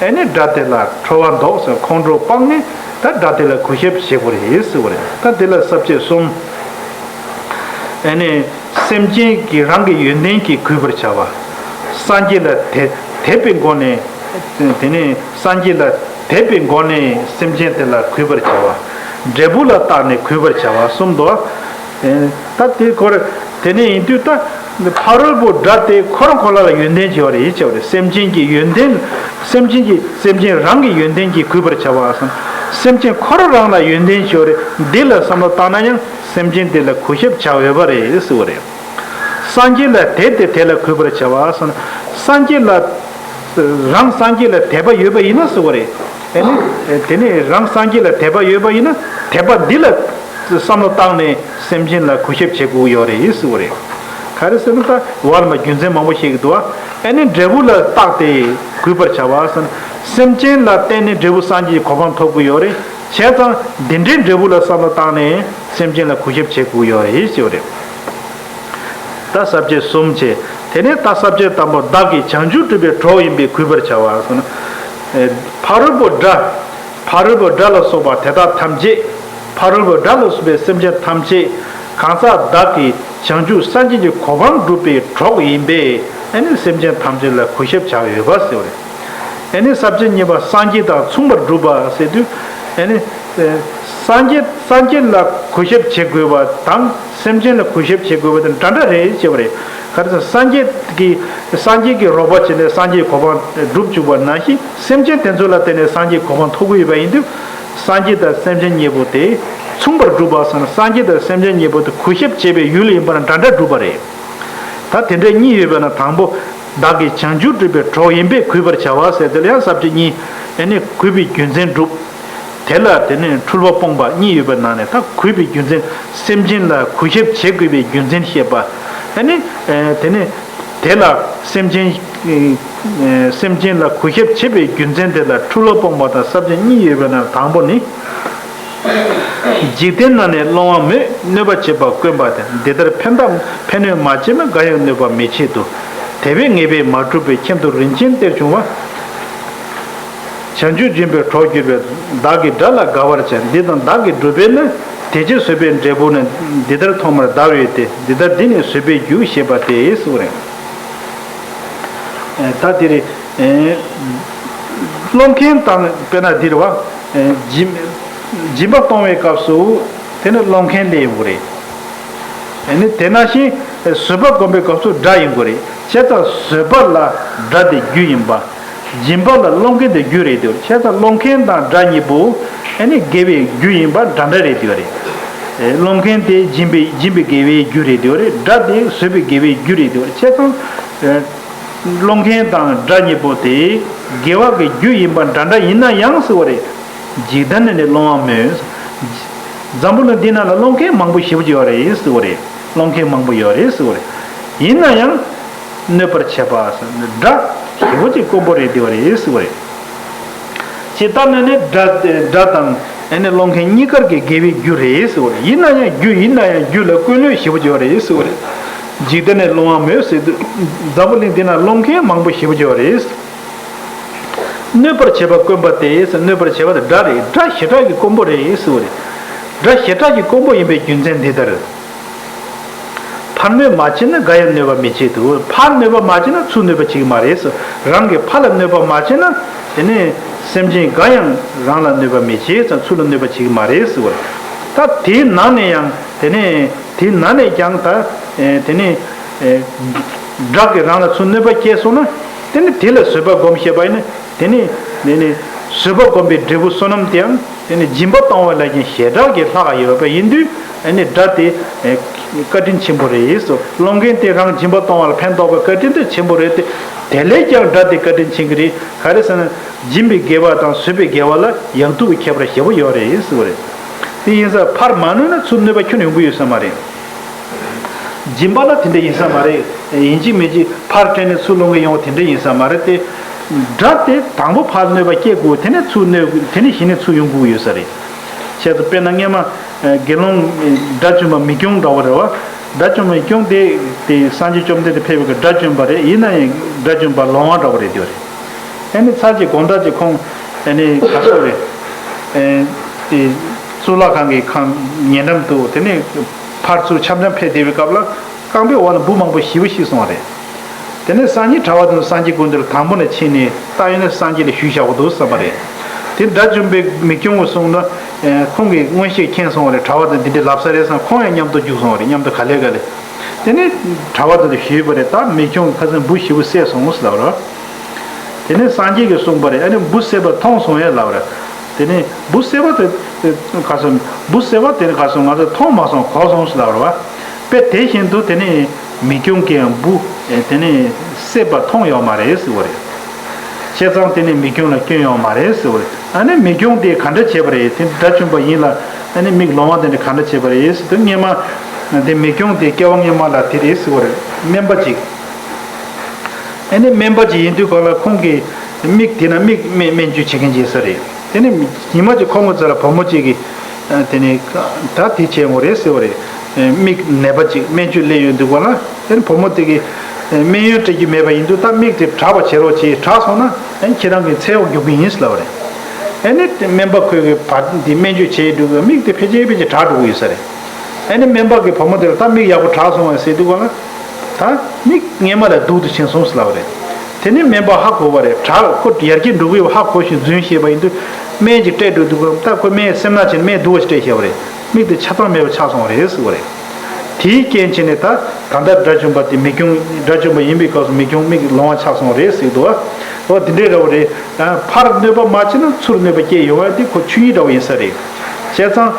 ཨེ་ནི་དགྲ་དེ་ལ་ཁྲོ་བ་འདོགས་ཟེར། ཁོང་ཁྲོ་སྤངས་ནས་ད་དགྲ་དེ་ལ་གུས་ཞབས་བྱེད་དགོས་རེད་ཟེར་བ་རེད། ད་དེ་ལ་ས་བཅད་གསུམ། ཨེ་ནི་སེམས་ཅན་གྱི་རང་གི་ཡོན་ཏན་གྱིས་གུས་པར་བྱ་བ། སངས་རྒྱས་ལ་དད་དད་པའི་སྒོ་ནས། དེ་ནས་སངས་རྒྱས་ལ་དད་པའི་སྒོ་ནས་སེམས་ཅན་དེ་ལ་གུས་པར་བྱ་བ། འབྲས་བུ་ལ་བརྟགས་ནས་གུས་པར་བྱ་བ་གསུམ་དུ། ཨེ། ད་དེ་སྐོར་དེ་ནས་ཡིན་དུས་ད། ཕ་རོལ་པོ་དགྲ་དེ་ཁོ་རང་ཁོ་རང་ལ་ཡོན་ཏན་ཅིག་ཡོད་རེད་ཅེས་པ་རེད། སེམས་ཅན་གྱི་ཡོན་ཏན། སེམས་ཅན་གྱི་སེམས་ཅན་རང་གི་ཡོན་ཏན་གྱིས་གུས་པར་བྱ་བ་སོགས། སེམས་ཅན་ཁོ་རང་རང་ལ་ཡོན་ཏན་ཅིག་ཡོད་རེད། འདི་ལ་བསམ་བློ་བཏང་ན་ཡང་སེམས་ཅན་དེ་ལ་གུས་ཞབས་བྱ་འོས་པ་རེད་ཟེར་བ་རེད། སངས་རྒྱས་ལ་དད་དེ་དེ་ལ་གུས་པར་བྱ་བ་སོགས། སངས་རྒྱས་ལ། རང་སངས་རྒྱས་ལ་དད་པ་ཡོད་པ་ཡིན་ན་ཟེར་བ་རེད། ཨ་ནི། དེ་ནས་རང་སངས་རྒྱས་ལ་དད་པ་ཡོད་པ་ཡིན་ན་དད་པ་འདི་ལ་བསམ་བློ་བཏང་ནས་སེམས་ཅན་ལ་གུས་ཞབས་བྱེད་དགོས་ཡོད་རེད་ཟེར་བ་རེད། ག་རེ་ཟེར་ན་ད་བར་མ་རྒྱུ་མཚན་མང་པོ་ཞིག་འདུག་ཨ། ཨ་ནི་འབྲས་བུ་ལ་བརྟགས་ཏེ་གུས་པར་བྱ་བ་ཟེར་ན། སེམས་ཅན་ལ་བརྟེན་ནས་འབྲས་བུ་སངས་རྒྱས་ཀྱི་གོ་འཕང་ཐོབ་དགོས་ཡོད་རེད། བྱས་ཙང་འདི་འདྲའི་འབྲས་བུ་ལ་བསམ་བློ་བཏང་ནས་སེམས་ཅན་ལ་གུས་ཞབས་བྱེད་དགོས་ཡོད་རེད་ཟེར་བ་རེད། ད་ས་བཅད་གསུམ་བྱས། དེ་ནས་ད་ས་བཅད་དང་པོ། བདག་གིས་བྱང་ཆུབ་སྒྲུབ་པའི་གྲོགས་ཡིན་པས་གུས་པར་བྱ་བ་ཟེར་ན། ཨེ། ཕ་རོལ་པོ་དགྲ། ཕ་རོལ་པོ་དགྲ་ལ་སོགས་པ་དེ་དག་ཐམས་ཅད། ཕ་རོལ་པོ་དགྲ་ལ་སོགས་པའི་སེམས་ཅན་ཐམས་ཅད། གང་ཟག་བདག་གིས་བྱང་ཆུབ་སངས་རྒྱས་ཀྱི་གོ་འཕང་སྒྲུབ་པའི་གྲོགས་ཡིན་པས། ཨ་ནི་སེམས་ཅན་ཐམས་ཅད་ལ་གུས་ཞབས་བྱ་འོས་པ་ཟེར་བ་རེད། ཨ་ནི་ས་བཅད་གཉིས་པ། སངས་རྒྱས་དང་མཚུངས་པར་སྒྲུབ་པ་ཟེར་དུས། ཨ་ནི། ཨེ། སངས་རྒྱས་སངས་རྒྱས་ལ་གུས་ཞབས་བྱེད་དགོས་པ་དང་སེམས་ཅན་ལ་གུས་ཞབས་བྱེད་དགོས་པ་དེ་འདྲ་འདྲ་རེད་ཅེས་པ་རེད། ག་རེ་ཟེར་ན་སངས་རྒྱས་ཀྱི་སངས་རྒྱས་ཀྱི་རོགས་པ་བྱས་ནས་སངས་རྒྱས་གོ་འཕང་སྒྲུབ་བཅུག་པ་ནང་བཞིན་སེམས་ཅན་དེ་ཚོ་ལ་བརྟེན་ནས་སངས་རྒྱས་གོ་འཕང་ཐོབ་ཀྱི་ཡོད་པ་ཡིན་དུས། སངས་རྒྱས་དང་སེམས་ཅན་གཉིས་པོ་དེ་མཚུངས་པར་སྒྲུབ་པ་ཟེར་ན། སངས་རྒྱས་དང་སེམས་ཅན་གཉིས་པོ་དེ་གུས་ཞབས་བྱེད་པའི་ཡུལ་ཡིན་པ་ན་འདྲ་འདྲ་སྒྲུབ་པ་རེད། ད་དེ་འདྲ་གཉིས་ཡོད་པ་ན་དང་པོ། བདག་གིས་བྱང་ཆུབ་སྒྲུབ་པའི་གྲོགས་ཡིན་པས་གུས་པར་བྱ་བ་ཟེར་དེ་ལ་ཡང་ས་བཅད་གཉིས། ཨ་ནི་གུས་པའི་རྒྱུ་མཚན་སྒྲུབ། དེ་ལ་དེ་ནས་འཁྲུལ་པ་སྤོང་བ་གཉིས་ཡོད་པའི་ནང་ནས། ད་གུས་པའི་རྒྱུ་མཚན། སེམས་ཅན་ལ་གུས་ཞབས་བྱེད་དགོས་པའི་རྒྱུ་མཚན་བཤད་པ། ཨ་ནི། ཨེ། དེ་ནས་དེ་ལ་སེམས་ཅན། ཨེ། སེམས་ཅན་ལ་གུས་ཞབས་བྱེད་པའི་རྒྱུ་མཚན་དེ་ལ་འཁྲུལ་པ་སྤོང་བ་དང་ས་བཅད་གཉིས་ཡོད་པའི་ནང་དང་པོ་ནི། འཇིག་རྟེན་ན་ནི་སློང་བ་མོད། གནོད་པ་བྱེད་པ་དཀོན་པ་དེ། འདི་ལྟར་ཕན་དང་ཕན་གནོད་མ་བྱས་ན། འགའ་ཡང་གནོད་པ་མི་བྱེད་དོ། དེ་བས་ངེས་པས་མ་གྲུབ་པའི། ཁྱིམ་དུ་རིན་ཆེན་གཏེར་བྱུང་བ། བྱང་ཆུབ་སྦྱིན་པའི་གྲོགས་གྱུར་པས། བདག་གིས་དགྲ་ལ་དགའ་བར་བྱ། འདི་དང་བདག་གིས་བསྒྲུབས་པས་ན། དེ་ཕྱིར་བཟོད་པའི་འབྲས་བུ་ནི། འདི་ལྟར་ཐོག་མར་བདའ་བས་ཏེ། འདི་ལྟར་འདི་ནི་བཟོད་པའི་རྒྱུ་ཞེས་པ་སྟེ་ཟེར་བ་རེད། ཨེ། ད་དེ་རེད། ཨེ། སློང་མཁན་དང་དཔེར་ན་འདི་རེད་བ། ཨེ། སྦྱིན་སྦྱིན་པ་གཏོང་བའི་སྐབས་སུ་དེ་ནི་སློང་མཁན་དེ་ཡོང་གི་རེད། ཨེ་ནི་དེ་ནང་བཞིན་བཟོད་པ་སྒོམ་པའི་སྐབས་སུ་དགྲ་ཡོང་གི་རེད། བྱས་ཙང་བཟོད་པ་ལ་དགྲ་དེ་རྒྱུ་ཡིན་པ། སྦྱིན་པ་ལ་སློང་མཁན་དེ་རྒྱུ་རེད་དེ། བྱས་ཙང་སློང་མཁན་དང་དགྲ་གཉིས་པོ་ཨེ་ནི་དགེ་བའི་རྒྱུ་ཡིན་པ་འདྲ་འདྲ་རེད་དེ་རེད། ཨེ། སློང་མཁན་དེ་སྦྱིན་པའི་སྦྱིན་པའི་དགེ་བའི་རྒྱུ་རེད་དེ་རེད། དགྲ་དེ་བཟོད་པའི་དགེ་བའི་རྒྱུ་རེད་དེ་རེད། བྱས་ཙང་། ཨེ། སློང་མཁན་དང་དགྲ་གཉིས་པོ་དེ་དགེ་བ་གི་རྒྱུ་ཡིན་པ་འདྲ་འདྲ་ཡིན་ན་ཡང་ཟེར་བ་རེད། འཇིག་རྟེན་ན་ནི་སློང་བ་མོད། འཛམ་བུ་གླིང་འདི་ནང་ལ་སློང་མཁན་མང་པོ་ཞེ་པོ་ཅིག་ཡོད་རེད་ཟེར་བ་རེད། སློང་མཁན་མང་པོ་ཡོད་རེད་ཟེར་བ་རེད། ཡིན་ན་ཡང་གནོད་པར་བྱེད་པ་ཟེར་ནས་དགྲ་ཞེ་པོ་ཅིག་དཀོན་པོ་རེད་དེ་བ་རེད་ཟེར་བ་རེད། ཇི་ལྟར་ན་ནི་དགྲ་དགྲ་དང་ཨེ་ནི་སློང་མཁན་གཉིས་ཀར་གྱི་དགེ་བའི་རྒྱུ་རེད་ཟེར་བ་རེད། ཡིན་ན་ཡང་རྒྱུ་ཡིན་ན་ཡང་རྒྱུ་ལ་ཀུན་སློང་ཞེ་པོ་ཅིག་ཡོད་རེད་ཟེར་བ་རེད། འཇིག་རྟེན་ན་སློང་བ་མོད་ཟེར་དུས། འཛམ་བུ་གླིང་འདི་ན་སློང་མཁན་མང་པོ་ཞེ་པོ་ཅིག་ཡོད་རེད། གནོད་པར་བྱེད་པ་དཀོན་པ་སྟེ་ཟེར། གནོད་པར་བྱེད་པ་དེ་དགྲ་རེད། དགྲ་ཞེ་དྲག་གི་དཀོན་པོ་རེད་ཟེར་བ་རེད། དགྲ་ཞེ་དྲག་གི་དཀོན་པོ་ཡིན་པའི་རྒྱུ་མཚན་འདི་ལྟར། ཕར་གནོད་མ་བྱས་ན་འགའ་ཡང་གནོད་པ་མི་བྱེད་དོ། ཕར་གནོད་པ་མ་བྱས་ན་ཚུར་གནོད་པ་བྱེད་ཀྱི་མ་རེད་ཟེར། རང་གིས་ཕར་ལ་གནོད་པ་མ་བྱས་ན་དེ་ནས་སེམས་ཅན་འགའ་ཡང་རང་ལ་གནོད་པ་མི་བྱེད་ཙང་ཚུར་ལ་གནོད་པ་བྱེད་ཀྱི་མ་རེད་ཟེར་བ་རེད། ད་དེའི་ནང་ནས་ཡང་དེ་ནས་དེའི་ནང་ནས་ཀྱང་ད་དེ་ནས་དགྲ་གིས་རང་ལ་ཚུར་གནོད་པ་བསྐྱལ་སོང་ན། དེ་ནས་དེ་ལ་བཟོད་པ་སྒོམ་ཤེས་པ་ཡིན་ན། དེ་ནས་དེ་ནས་བཟོད་པ་སྒོམ་པའི་འབྲས་བུ་བསོད་ནམས་དེའང་དེ་ནས་སྦྱིན་པ་གཏོང་བ་ལས་ཀྱང་ཞེ་དྲག་གི་ལྷག་ཡོད་པ་ཡིན་དུས། ཨ་ནི་དགྲ་དེ་བཀའ་དྲིན་ཆེན་པོ་རེད་ཟེར། སློང་མཁན་དེ་རང་སྦྱིན་པ་གཏོང་བ་ལ་ཕན་ཐོགས་པའི་བཀའ་དྲིན་དེ་ཆེན་པོ་རེད་དེ། དེ་ལས་ཀྱང་དགྲ་དེ་བཀའ་དྲིན་ཆེན་གྱི་རེད། ག་རེ་ཟེར་ན། སྦྱིན་པའི་དགེ་བ་དང་བཟོད་པའི་དགེ་བ་ལ་ཡག་སྡུག་གི་ཁྱད་པར་ཞེ་པོ་ཡོད་རེད་ཟེར་བ་རེད། དེ་ཡིན་ཙང་ཕར་མ་གནོད་ན་ཚུར་གནོད་པ་ཁྱོན་ནས་ཡོང་གི་ཡོད་ས་མ་རེད། སྦྱིན་པ་ལ་དེ་འདྲ་ཡིན་ས་མ་རེད། ཡིན་གཅིག་མིན་གཅིག་ཕར་སྤྲད་ནས་ཚུར་སློང་གི་ཡོང་བ་དེ་འདྲ་ཡིན་ས་མ་རེད་དེ། དགྲ་དེ་དང་པོ་ཕར་གནོད་པ་སྐྱེལ་དགོས། དེ་ནས་ཚུར་གནོད། དེ་ནས་གཞི་ནས་ཚུར་ཡོང་དགོས་ཡོད་ས་རེད། བྱས་ཙང་དཔེར་ན་སྔས་མ་དགེ་སློང་དགྲ་བཅོམ་པ་མིག་སྐྱོང་འདྲ་བོ་རེད་བ། དགྲ་བཅོམ་པ་མིག་སྐྱོང་དེ་དེ་སངས་རྒྱས་བཅོམ་ལྡན་འདས་ཕེབས་པའི་དགྲ་བཅོམ་པ་རེད། ཡིན་ན་ཡང་དགྲ་བཅོམ་པ་ལོང་བ་འདྲ་བོ་རེད་དེ་རེད། ཨ་ནི་ཚར་གཅིག་དགོང་དག་ཅིག་ཁོང་ཨ་ནི་ག་ཚོད་རེད། ཨེ། དེ་གཙུག་ལག་ཁང་གི་ཁང་ཉེ་འགྲམ་དུ་དེ་ནས་ཕར་ཚུར་འཆམ་འཆམ་ཕེབས་བསྡད་པའི་སྐབས་ལ་རྐང་པའི་འོག་ལ་འབུ་མང་པོ་ཞེ་པོ་ཞིག་སོང་བ་རེད། དེ་ནས་སངས་རྒྱས་གྲྭ་པ་དེ་ཚོ་སངས་རྒྱས་སྐུ་མདུན་ལ་དང་པོ་ནས་ཕྱིན་ནས་ད་ཡིན་ན་སངས་རྒྱས་ལ་ཞུས་བཞག་གི་འདུག་བསམ་པ་རེད། དེ་དགྲ་བཅོམ་པའི་མིག་སྐྱོང་གིས་གསུངས་ན། ཁོང་གིས་མངོན་ཤེས་མཁྱེན་སོང་བ་རེད། གྲྭ་པ་དེ་འདི་འདྲ་ལབ་ས་རེད་བསམ། ཁོང་ཡང་མཉམ་དུ་རྒྱུགས་སོང་བ་རེད། མཉམ་དུ་ག་ལེ་ག་ལེ། དེ་ནས་གྲྭ་བ་དེ་ལ་ཞུས་པ་རེད། ད་མིག་ཆུང་ཁ་སང་འབུ་ཞེ་པོ་བསད་སོང་ཟེར་ལབ་ར། དེ་ནས་སངས་རྒྱས་ཀྱིས་གསུངས་པ་རེད། ཨ་ནི་འབུ་བསད་པ་མཐོང་སོང་ཡ་ལབ་ར། དེ་ནས་འབུ་བསད་པ་དེ་ག་སོང་། འབུ་བསད་པ་དེ་ནི་ག་སོང་། ང་ཚོ་མཐོང་མ་སོང་། གོ་སོང་ཟེར་ལབ་ར་བ། དཔེ་དེ་བཞིན་དུ་དེ་ནས་མིག་ཆུང་གིས་ཡང་འབུ་དེ་ནས་བསད་པ་མཐོང་ཡོད་མ་རེད་ཟེར་བ་རེད། བྱས་ཙང་དེ་ནས་མིག་ཆུང་ལ་སྐྱོན་ཡོད་མ་རེད་ཟེར་བ་རེད། ཨ་ནི་མིག་ཆུང་དེ་ག་འདྲ་བྱས་པ་རེད། དེ་དགྲ་བཅོམ་པ་ཡིན་ལ། ཨ་ནི་མིག་ལོང་བ་དེ་འདྲ་ག་འདྲ་བྱས་པ་རེད་ཟེར་དུས། སྔོན་མ་དེ་མིག་ཆུང་དེ་སྐྱེ་བ་སྔོན་མ་ལ་དེ་རེད་ཟེར་བ་རེད། སྨན་པ་ཅིག་ཨ་ནི་སྨན་པ་ཅིག་ཡིན་དུས་གང་ལ་ཁོང་གིས་མིག་དེ་ན་མིག་སྨན་སྨན་བཅོས་བྱེད་མཁན་ཅིག་ཡིན་ས་རེད། དེ་ནི་ཉི་མ་ཅིག་ཁོང་གི་རྩ་ལ་བུ་མོ་ཅིག་གིས་དེ་ནི་ད་དེ་བྱས་ཡོང་རེད་ཟེར་བ་རེད། མིག་ནད་པ་ཅིག་སྨན་བཅོས་སླེབས་ཡོང་དུས་གང་ལ། དེ་ནི་བུ་མོ་དེ་གིས་སྨན་ཡོན་སྤྲད་རྒྱུ་མེད་པ་ཡིན་དུས། ད་མིག་དེ་དྲག་པ་བྱེད་རོགས་བྱེད། དྲག་སོང་ན་ཨ་ནི་ཁྱེད་རང་གི་ཚེ་ཡོག་རྒྱུག་གི་ཡིན་ཟེར་ལབ་པ་རེད། ཨ་ནི་སྨན་པ་ཁོས་གི་བར་འདི་སྨན་བཅོས་བྱས་འགྲོ་གི་མིག་དེ་ཕལ་ཆེར་ཕལ་ཆེར་དྲག་འགྲོ་གི་ཡོད་ས་རེད། ཨ་ནི་སྨན་པ་གིས་བུ་མོ་དེ་ལ་ད་མིག་ཡག་པོ་དྲག་སོང་བས་ཟེར་དུས་གང་ལ། ད་མིག་སྔོན་མ་ལས་སྡུག་ཏུ་ཕྱིན་སོང་ཟེར་ལབ་པ་རེད། དེ་ནི་སྨན་པ་ཧ་གོ་བ་རེད། དྲག་ཁོ་ཡར་རྒྱས་འགྲོ་གི་ཡོད་ཧ་གོ་ཞིང་རྫུན་བཤད་པ་ཡིན་དུས། སྨན་ཅིག་སྤྲད་འགྲོ་དུས་གང་ལ། ད་ཁོ་སྨན་སེམས་ནག་བྱས་ནས་སྨན་སྡུག་པ་ཞིག་སྤྲད་བཞག་པ་རེད། མིག་དེ་ཆ་ཚང་མེད་པ་ཆགས་སོང་བ་རེད་ཟེར་བ་རེད། དེའི་རྐྱེན་བྱས་ནས་ད་ད་ལྟ་དགྲ་བཅོམ་པ་དེ་མིག་ཆུང་། དགྲ་བཅོམ་པ་ཡིན་པའི་སྐབས་སུ་མིག་ཆུང་མིག་ལོང་བ་ཆགས་སོང་བ་རེད་ཟེར་འདུག་བ། འོ་དེ་འདྲའི་འདྲ་བོ་རེད། ཕར་གནོད་པ་མ་བྱས་ན་ཚུར་གནོད་པ་སྐྱེལ་ཡོང་བ་དེ་ཁོ་ཆོས་ཉིད་འདྲ་བོ་ཡིན་ས་རེད། བྱས་ཙང་།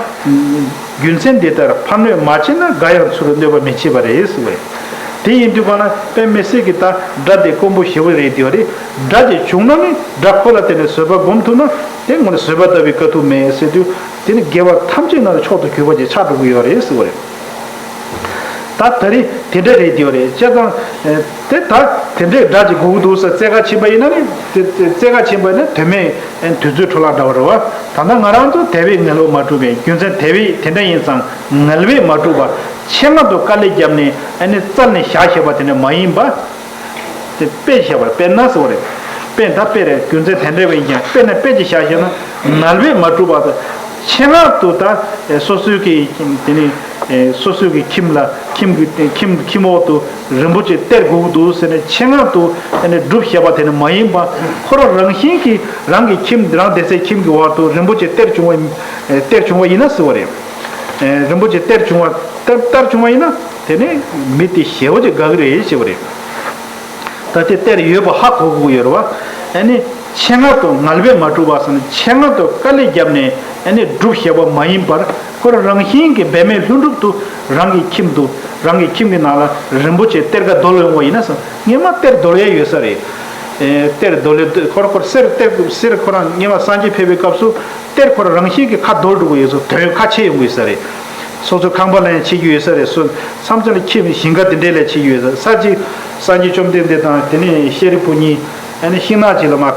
རྒྱུ་མཚན་འདི་ལྟར་ཕར་གནོད་མ་བྱས་ན། འགའ་ཡང་ཚུར་གནོད་པ་མི་བྱེད་པ་རེད་ཟེར་བ་རེད། དེ་ཡིན་དུས་གང་ལ་དཔེ་མི་སྲིད་ཀྱི་ད་དགྲ་དེ་དཀོན་པོ་ཞེ་པོ་རེད་དེ་བ་རེད། དགྲ་དེ་བྱུང་ན་ནི་དགྲ་ཁོ་ལ་བརྟེན་ནས་བཟོད་པ་སྒོམ་ཐུབ་ན། དེ་ངོ་ནས་བཟོད་པ་ལྟ་བུའི་དཀའ་ཐུབ་མེད་ཟེར་དུས། དེ་ནི་དགེ་བ་ཐམས་ཅད་ནང་ལ་མཆོག་ཏུ་གྱུར་པ་ཅིག་ཆགས་འགྲོ་གི་ཡོད་རེད་ཟེར་བ་རེད། ད་ད་རེས་དེ་འདྲ་རེད་དེ་བ་རེད། བྱས་ཙང་། དེ་ད་དེ་འདྲའི་དགྲ་ཅིག་དགོས་ཀྱི་འདུག་ཟེར་རྩེ་ག་ཕྱིན་པ་ཡིན་ན་ནི། དེ་དེ་རྩེ་ག་ཕྱིན་པ་ཡིན་ན་དོན་མེད་དུས་ཚོད་འཕྲོ་བརླག་འདྲ་བ་རེད་བ། ད་ལྟ་ང་རང་ཚོ་དལ་བས་ངལ་བ་མ་བསྒྲུབས་པས། རྒྱུ་མཚན་དལ་བས་དེ་འདྲ་ཡིན་ཙང་ངལ་བས་མ་བསྒྲུབས་པ། ཆེད་མངགས་ཏུ་དཀའ་ལས་བརྒྱབ་ནས་ཨ་ནི་བཙལ་ནས་བཞག་བཞག་པ་དེ་འདྲ་མ་ཡིན་པ། དེ་དཔེ་བཞག་པར་དཔེར་ན་ཟེར་བ་རེད། དཔེ་ད་དཔེ་རེད། རྒྱུ་མཚན་དེ་འདྲ་བས་ཡིན་ཀྱང་དཔེར་ན་དཔེ་ཅིག་བཞག་བཞག་ན། ངལ་བས་མ་བསྒྲུབས་པ་དང་། ཆེད་མངགས་ཏུ་ད་སོ་སོའི་གི་དེ་ནི་སོ་སོའི་གི་ཁྱིམ་ལ། ཁྱིམ་གི་ཁྱིམ་ཁྱིམ་འོག་ཏུ་རིན་པོ་ཆེ་སྟེར་དགོས་ཀྱི་འདུག་ཟེར་ནས་ཆེད་མངགས་ཏུ་ཨ་ནི་སྒྲུབ་བཞག་པ་དེ་ནི་མ་ཡིན་པ། ཁོ་རང་རང་བཞིན་གྱིས་རང་གི་ཁྱིམ། རང་སྡོད་སའི་ཁྱིམ་གྱི་འོག་ཏུ་རིན་པོ་ཆེ་སྟེར་བྱུང་བ། སྟེར་བྱུང་བ་ཡིན་ན་ཟེར་བ་རེད། རིན་པོ་ཆེ་སྟེར་བྱུང་བ། སྟེར་སྟེར་བྱུང་བ་ཡིན་ན་དེ་ནི་མི་དེ་ཞེ་པོ་ཅིག་དགའ་གི་རེད་ཞེས་པ་རེད། ད་དེ་སྟེར་ཡོད་པ་ཧ་གོ་དགོས་ཀྱི་ཡོད་རེད་བ། ཨ་ནི་ཆེད་མངགས་ཏུ་ངལ་བས་མ་བསྒྲུབས་པ་ཟེར་ནས་ཆེད་མངགས་ཏུ་དཀའ་ལས་བརྒྱབ་ནས་ཨ་ནི་སྒྲུབ་བཞག་པ་མ་ཡིན་པར། ཁོ་རང་རང་བཞིན་གྱིས་འབད་མེད་ལྷུན་གྲུབ་ཏུ་རང་གི་ཁྱིམ་དུ། རང་གི་ཁྱིམ་གྱི་ནང་ལ་རིན་པོ་ཆེ་གཏེར་ཁ་རྡོལ་ཡོང་བ་ཡིན་ན་ཟེར། སྔོན་མ་གཏེར་རྡོལ་ཡས་ཡོད་ས་རེད། ཨེ་གཏེར་རྡོལ་ཡས་ཁོ་རང་ཁོ་རང་གསེར་གཏེར་གསེར་ཁོ་རང་སྔོན་མ་སངས་རྒྱས་ཕེབས་པའི་སྐབས་སུ་གཏེར་ཁོ་རང་རང་བཞིན་གྱིས་ཁ་རྡོལ་འགྲོ་གི་ཡོད་ས། དོན་ཁ་ཕྱེ་ཡོང་གི་ཡོད་ས་རེད། སོ་སོའི་ཁང་པ་ལ་ཡང་ཕྱེ་རྒྱུ་ཡོད་ས་རེད། སོ་མཚམས་མཚམས་ལ་ཁྱིམ་ཞིང་ཁ་དེ་འདྲས་ལ་ཕྱེ་རྒྱུ་ཡོད་ས། ས་གཅིག་སངས་རྒྱས་བཅོམ་ལྡན་འདས་དང་དེ་ནས་ཤཱ་རིའི་བུ་གཉིས་ཨ་ནི་ཤིང་ནགས་ཅིག་ལ་མར།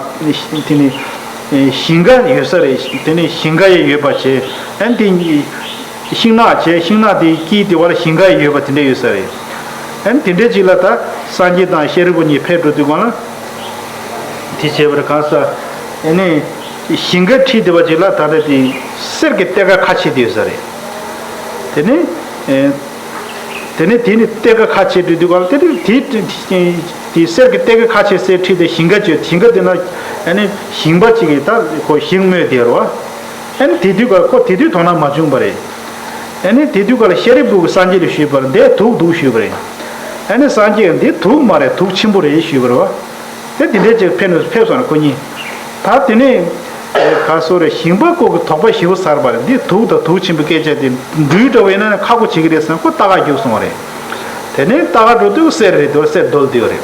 དེ་ནས་ཞིང་ཁ་ཡོད་ས་རེད། དེ་ནས་ཞིང་ཁ་ཡང་ཡོད་པ་བྱས། ཨ་ནི་དེ་ཤིང་ནགས་བྱས། ཤིང་ནགས་དེའི་དཀྱིལ་དེ་བར་ལ་ཞིང་ཁ་ཡང་ཡོད་པ་དེ་འདྲས་ཡོད་ས་རེད། ཨ་ནི་དེ་འདྲས་ཅིག་ལ་ད་སངས་རྒྱས་དང་ཤཱ་རིའི་བུ་གཉིས་ཕེབས་འགྲོ་དུས་སྒང་ལ། དེ་བྱས་པར་གང་ས། ཨ་ནི་ཞིང་ཁ་ཁྲིད་བསྡད་པ་ཅིག་ལ་ད་ལྟ་དེ་གསེར་གྱི་གཏེར་ཁ་ཁ་ཕྱེ་བསྡད་ཡོད་ས་རེད། དེ་ནས་ཨེ། དེ་ནས་དེ་ནས་གཏེར་ཁ་ཁ་ཕྱེ་དུས་དུས་སྒང་ལ་དེ་དུས་དེ་དེ་གསེར་གྱི་གཏེར་ཁ་ཁ་ཕྱེ་སའི་འཁྲིས་དེ་ཞིང་ཁ་བྱས། ཞིང་ཁ་དེ་ན་ཨ་ནི་ཞིང་པ་ཅིག་གིས་ད་ཁོ་ཞིང་རྨོས་བསྡད་ཡོད་རེད་བ། ཨ་ནི་དེ་དུས་སྒང་ཁོ་དེ་དུས་དོ་སྣང་མ་བྱུང་བ་རེད། ཨ་ནི་དེ་དུས་སྒང་ལ་ཤཱ་རིའི་བུ་གིས་སངས་རྒྱས་ལ་ཞུས་པར། འདི་དུག་འདུག་ཞུས་པ་རེད། ཨ་ནི་སངས་རྒྱས་ཀྱིས་འདི་དུག་མ་རེད། དུག་ཆེན་པོ་རེད་ཞུས་པ་རེད་བ། དེ་དེ་འདྲས་ཅིག་ཕེབས་ནས་ཕེབས་སོང་རེད་ཁོ་གཉིས། ད་དེ་ནས་ཨེ་ག་སོ་རེད། ཞིང་པ་ཁོ་གི་དོགས་པ་ཞེ་པོ་ཟ་བ་རེད། འདི་དུག་དང་དུག་ཆེན་པོའི་སྐད་ཆ་དེ་འབྲུའི་འདྲ་བོ་ཡིན་ན་ཁག་པོ་བྱེད་ཀྱི་རེད་བསམ། ཁོ་ལྟ་ག་རྒྱུགས་སོང་བ་རེད། དེ་ནས་ལྟ་ག་འགྲོ་དུས་གསེར་རེད་འདུག་གསེར་རྡོལ་དེ་རེད།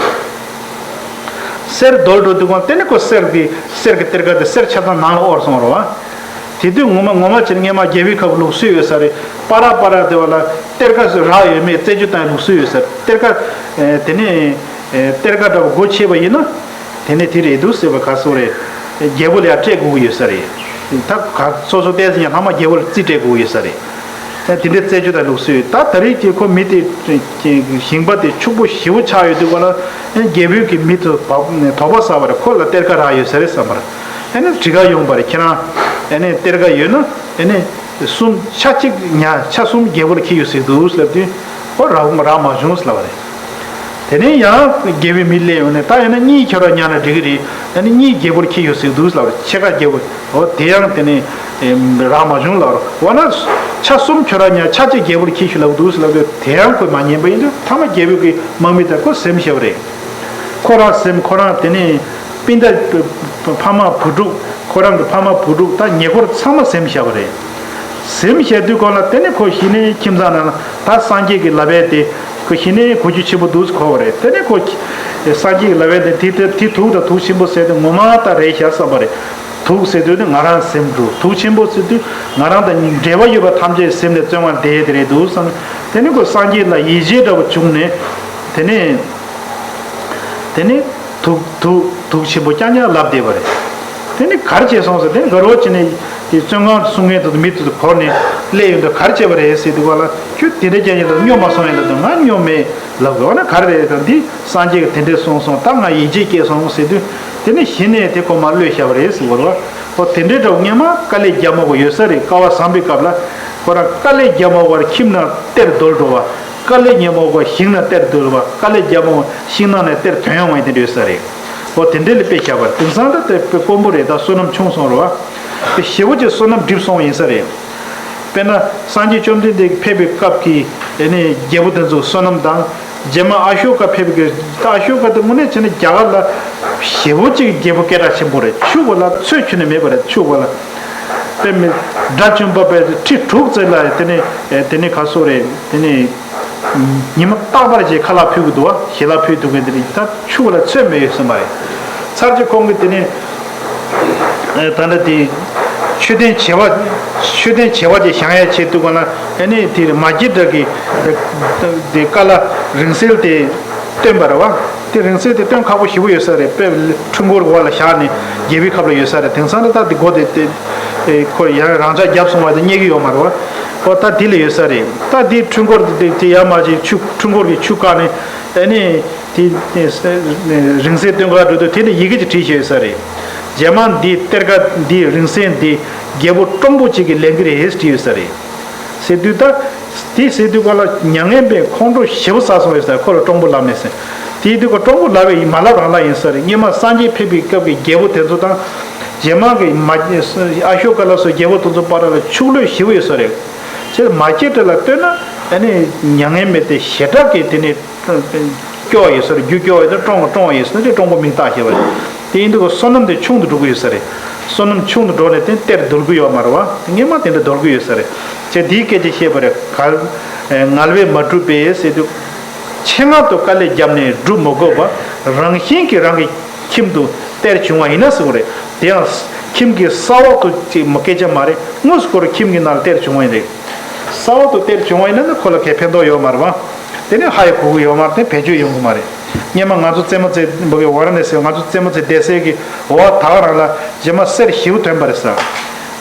གསེར་རྡོལ་འགྲོ་དུས་སྒང་དེ་ནས་ཁོ་གསེར་གྱི་གསེར་གྱི་གཏེར་ཁ་དེ་གསེར་ཆ་ཚང་ནང་ལ་དབོར་སོང་བ་རེད་བ། དེ་དུས་ངོ་མ་ངོ་མ་བྱས་ན་སྔོན་མ་རྒྱལ་པོའི་ཁབ་ལུགས་སྲོལ་ཡོད་ས་རེད། པ་ར་པ་ར་དེ་བ་ལ་གཏེར་ཁ་སུ་རག་ཡོད་མེད་རྩད་གཅོད་བཏང་ཡ་ལུགས་སྲོལ་ཡོད་ས་རེད། གཏེར་ཁ་ཨེ་དེ་ནས་ཨེ་གཏེར་ཁ་འདྲ་བོ་སྒོ་ཕྱེ་བ་ཡིན་ན། དེ་ནས་དེ་རེད་འདུག་ཟེར་བ་ག་སོ་རེད། རྒྱལ་པོ་ལ་ཡང་སྤྲད་དགོས་ཀྱི་ཡོད་ས་རེད། ད་ག་སོ་སོ་བལྟས་ཟིན་ཡང་ལྷག་མ་རྒྱལ་པོ་ལ་རྩིས་སྤྲད་དགོས་ཀྱི་ཡོད་ས་རེད། ད་དེ་འདྲའི་རྩད་གཅོད་དང་ལུགས་སྲོལ་ཡོད། ད་ད་རེས་ཀྱི་ཁོ་མི་དེ་ཞིང་པ་དེ་ཕྱུག་པོ་ཞེ་པོ་ཆགས་ཡོད་དུས་སྒང་ལ། ཨ་ནི་རྒྱལ་པོའི་གི་མི་དེ་དོགས་པ་ཟ་བ་རེད། ཁོ་ལ་གཏེར་ཁ་རག་ཡོད་ས་རེད་བསམ་པར། ཨ་ནི་དྲི་ག་ཡོང་བ་རེད། ཁྱེད་རང་ཨ་ནི་གཏེར་ཁ་ཡོད་ན་ཨ་ནི་གསུམ་ཆ་གཅིག་ཉ་ཆ་གསུམ་རྒྱལ་པོ་ལ་འཁྱེར་ཡོད་ཟེར་འདུག་ལབ་དུས། ཁོ་རག་རག་མ་བྱུང་ལབ་པ་རེད། དེ་ནས་ཡང་རྒྱལ་པོའི་མི་སླེབས་ཡོང་ནས། ད་ཡིན་ན་གཉིད་ཁྱེར་བ་ཉར་ན་འགྲིག་གི་རེད། ཨ་ནི་གཉིད་རྒྱལ་པོར་འཁྱེར་ཡོད་ཟེར་འདུག་ལབ་རེད། ཕྱེད་ཀ་རྒྱལ་པོ། འོ་དེ་ཡང་དེ་ནས་རག་མ་བྱུང་ལབ་རེད། འོ་ན་ཆ་གསུམ་ཁྱེར་བ་ཉར། ཆ་གཅིག་རྒྱལ་པོར་འཁྱེར་ཤོག་ལབ་འདུག་ལབ་དུས། དེ་ཡང་ཁོས་མ་ཉན་པ་ཡིན་དུས། མཐའ་མ་རྒྱལ་པོའི་གི་དམག་མི་དེ་ཁོ་ཟིམ་བཞག་པ་རེད། ཁོ་རང་ཟིམ། ཁོ་རང་དེ་ནས་སྤུན་ཟླ་ཕ་མ་བུ་ཕྲུག་ཁོ་རང་གི་ཕ་མ་བུ་ཕྲུག་ད་ཉེ་འཁོར་ཚང་མ་ཟིམ་བཞག་པ་རེད། ཟིམ་བཞག་དུས་སྒང་ལ་དེ་ནས་ཁོ་གཞི་ནས་ཁྱིམ་ཚང་ནང་ལ་ད་སངས་རྒྱས་ཀྱི་ལབ་པ་དེ་ཁོ་གཞི་ནས་གོ་རྒྱུ་ཆེན་པོ་འདུག་གོ་བ་རེད། དེ་ནས་ཁོ་སངས་རྒྱས་ཀྱི་ལབ་པ་དེ་དེ་དེ་དེ་ཐུགས་དང་དུག་ཆེན་པོ་ཟེར་དུས་ངོ་མ་ད་རེད་ཤག་བསམ་པ་རེད། དུག་ཟེར་དུས་ནི་ང་རང་ཟིམ་འགྲོ། དུག་ཆེན་པོ་ཟེར་དུས་ང་རང་དང་འབྲེལ་བ་ཡོད་པ་ཐམས་ཅད་ཟིམ་ནས་བཙོན་ཁང་བསྡད་དེ་རེད་འདུག་བསམ། དེ་ནས་ཁོ་སངས་རྒྱས་ལ་ཡིད་ཆེས་འདྲ་བོ་བྱུང་ནས། དེ་ནས་དེ་ནས་དུག་དུག་དུག་ཆེན་པོ་རྐྱང་རྐྱང་ལབ་བསྡད་པ་རེད། དེ་ནས་ག་རེ་བྱས་སོང་ཟེར། དེ་ནས་དགའ་རོགས་བྱས་ནས་དེ་བཙོན་ཁང་སྲུང་མཁན་དེ་ཚོ་མི་དེ་ཚོ་བོར་ནས་སླེབས་ཡོང་དུས། ག་རེ་བྱས་པ་རེད་ཟེར་དུས་སྒང་ལ། ཁྱོད་དེ་འདྲ་རྐྱང་རྐྱང་ལ་སྨྱོ་མ་སོང་ཡ་ལབ་དུས། ང་སྨྱོ་མེད་ལབ་དགོས། འོ་ན་ག་རེ་རེད་ད། འདི་སངས་རྒྱས་ཀྱིས་དེ་འདྲས་གསུངས་སོང་། ད་ང་ཡིད་ཆེས་སྐྱེས་སོང་ཟེར་དུས། དེ་ནས་གཞི་ནས་དེ་ཁོ་མར་གློད་བཞག་པ་རེད་ཟེར་བ་རེད་བ། ཨོ་དེ་འདྲའི་འདྲ་བོ་སྔོན་མ་དཀའ་ལས་རྒྱག་མ་དགོས་ཡོད་ས་རེད། སྐལ་བ་བཟང་པའི་སྐབས་ལ་ཁོ་རང་དཀའ་ལས་རྒྱག་མ་དགོས་པར་ཁྱིམ་ནང་གཏེར་བརྡོལ་འགྲོ་བ། དཀའ་ལས་རྒྱག་མ་དགོས་པར་ཞིང་ནང་གཏེར་བརྡོལ་བ། དཀའ་ལས་རྒྱག་མ་དགོས་པར་ཤིང་ནགས་ནས་གཏེར་ཐོན་ཡོང་བ་དེ་འདྲ་ཡོད་ས་རེད། ཨོ་དེ་འདྲའི་ལ་དཔེ་བཞག་པ་རེད། དེང་སང་ད་དེ་དཔེ་དཀོན་པོ་རེད། ད་བསོད་ནམས་ཆུང་སོང་རེད་བ། དེ་ཞེ་པོ་ཅིག་བསོད་ནམས་འགྲིབ་སོང་བ་ཡིན་ས་རེད། དཔེར་ན་སངས་རྒྱས་བཅོམ་ལྡན་འདས་ཕེབས་པའི་སྐབས་ཀྱི་ཨེ་ནི་རྒྱལ་པོ་དེ་ཚོ་བསོད་ནམས་དང་། རྗེས་མ་ཨ་ཤོ་ཀ་ཕེབས་པའི་སྐབས། ཨ་ཤོ་ཀ་དེ་དངོས་གནས་བྱས་ན་རྒྱ་གར་ལ་ཞེ་པོ་ཅིག་རྒྱལ་པོ་སྐད་གྲགས་ཆེན་པོ་རེད། ཕྱུག་པོ་ལ་ཚོད་ཁྱོན་ནས་མེད་པ་རེད། ཕྱུག་པོ་ལ་དཔེ་མི་དགྲ་བཅོམ་པ་པའི་ཁྲི་དྲུག་ཙམ་ལ་དེ་ནས་དེ་ནས་ག་སོ་རེད། དེ་ནས་ཉི་མ་རྟག་པར་ཅིག་ཁ་ལག་ཕུལ་གི་འདུག་བ། ཞལ་ལག་ཕུལ་འདུག་གི། དེ་ནས་ད་ཕྱུག་པོ་ལ་ཚོད་མེད་ཡོད་སོང་བ་རེད། ཚར་གཅིག་ཁོང་གིས་དེ་ནས། ད་ལྟ་དེ་མཆོད་རྟེན་བྱེ་བ། མཆོད་རྟེན་བྱེ་བ་ཅིག་བཞེངས་ཡ་ཆེད་དུ་ག་ལ་ཨ་ནི་དེ་མ་སྐྱེས་དགྲ་གི་དེ་ཀ་ལ་རིང་བསྲེལ་དེ་བཏོན་པ་རེད་བ། དེ་རིང་བསྲེལ་དེ་བཏོན་ཁག་པོ་ཞེ་པོ་ཡོད་ས་རེད། དཔེ་འཕྲུལ་འཁོར་འོག་ལ་བཞག་ནས་རྒྱལ་པོའི་ཁབ་ལ་ཡོད་ས་རེད། དེང་སང་ད་ལྟ་དེ་སྒོ་དེ་དེ་ཁོ་ཡང་རང་འཇགས་བརྒྱབ་སོང་བ་དེ་རྙེད་ཀྱི་ཡོད་མ་རེད་བ། ཨོ་ད་དེ་ལ་ཡོད་ས་རེད། ད་དེ་འཕྲུལ་འཁོར་དེ་དེ་ཡར་མར་ཅིག་ཆུ། འཕྲུལ་འཁོར་གྱི་ཆུ་བཀག་ནས་ཨ་ནི། དེ་དེ་རིང་བསྲེལ་སྟོན་ཁ་འགྲོ་དུས་དེ་ལ་ཡི་གེ་ཅིག་བྲིས་བཞག་ཡོད་ས་རེད། རྗེས་མ་འདི་གཏེར་ཁ་འདི་རིང་བསྲེལ་འདི་རྒྱལ་པོ་སྤྲང་པོ་ཅིག་གིས་ལེན་གྱི་རེད་བྲིས་ཡོད་ས་རེད། ཟེར་དུས་ད་དེ་ཟེར་དུས་སྒང་ལ་མྱ་ངན་པས་ཁོང་ཁྲོ་ཞེ་པོ་ཟ་སོང་ཡོད་ས་རེད། ཁོ་ལ་སྤྲང་པོ་ལབ་མེད་ཟེར། དེའི་དུས་ཁོ་སྤྲང་པོ་ལབ་པའི་མ་ལབ་རང་ལབ་ཡིན་ས་རེད། སྔོན་མ་སངས་རྒྱས་ཕེབས་པའི་སྐབས་ཀྱི་རྒྱལ་པོ་དེ་ཚོ་དང་། རྗེས་མ་གི་མ་ཨ་ཤོ་ཀ་ལ་སོགས་རྒྱལ་པོ་དེ་ཚོ་བར་ལ་ཕྱུགས་ལོས་ཞེ་པོ་ཡོད་ས་རེད། ཁྱེད་མ་སྐྱེས་དགྲ་ལ་ལྟོས་ན་ཨ་ནི་མྱ་ངན་མེད་དེ་ཞེ་དྲག་གི་དེ་ནས་སྐྱོ་བ་ཡོད་ས་རེད། རྒྱུ་སྐྱོ་བ་ཡོད་ན་སྤྲང་བ་སྤྲང་བ་ཡོད་ས་རེད། སྤྲང་པོ་མིང་བཏགས་བཞག་པ་རེད། དེ་ཡིན་དུས་ཁོ་བསོད་ནམས་དེ་ཆུང་དུ་འགྲོ་གི་ཡོད་ས་རེད། བསོད་ནམས་ཆུང་དུ་འགྲོ་ནས་དེ་གཏེར་བརྡོལ་གི་ཡོད་མ་རེད་བ། སྔོན་མ་དེ་འདྲ་བརྡོལ་གི་ཡོད་ས་རེད། ཅེས་དེའི་སྐད་ཆ་བཤད་པ་རེད། གལ་ངལ་བས་མ་བསྒྲུབས་པས་ཟེར་དུས། ཆེད་མངགས་ཏུ་དཀའ་ལས་བརྒྱབ་ནས་བསྒྲུབ་མ་དགོས་པར་རང་བཞིན་གྱིས་རང་གི་ཁྱིམ་དུ་གཏེར་བྱུང་བ་ཡིན་ན་ཟེར་བ་རེད། དེ་ཡང་ཁྱིམ་གྱི་ས་འོག་ཏུ་ཅིག་མ་སྐད་ཆ་མ་རེད། དངོས་སུ་ཁོ་རང་ཁྱིམ་གྱི་ནང་ལ་གཏེར་བྱུང་བ་ཡིན་རེད། ས་འོག་ཏུ་གཏེར་བྱུང་བ་ཡིན་ན་ནི་ཁོ་ལ་གའི་ཕན་ཐོགས་ཡོད་མ་རེད་བ། དེ་ནི་ཧ་ཡང་གོ་གི་ཡོད་མ་རེད། དེ་བེད་སྤྱོད་ཡོང་གི་མ་རེད། སྔོན་མ་ང་ཚོ་རྩེད་མོ་རྩེ་འབུ་གའི་ཝཱ་ར་ཎ་སི། ང་ཚོ་རྩེད་མོ་རྩེ་བསྡད་སའི་གི་འོག་ད་ག་རང་ལ་རྗེས་མ་གསེར་ཞེ་པོ་ཐོན་པ་རེད་ཟེར།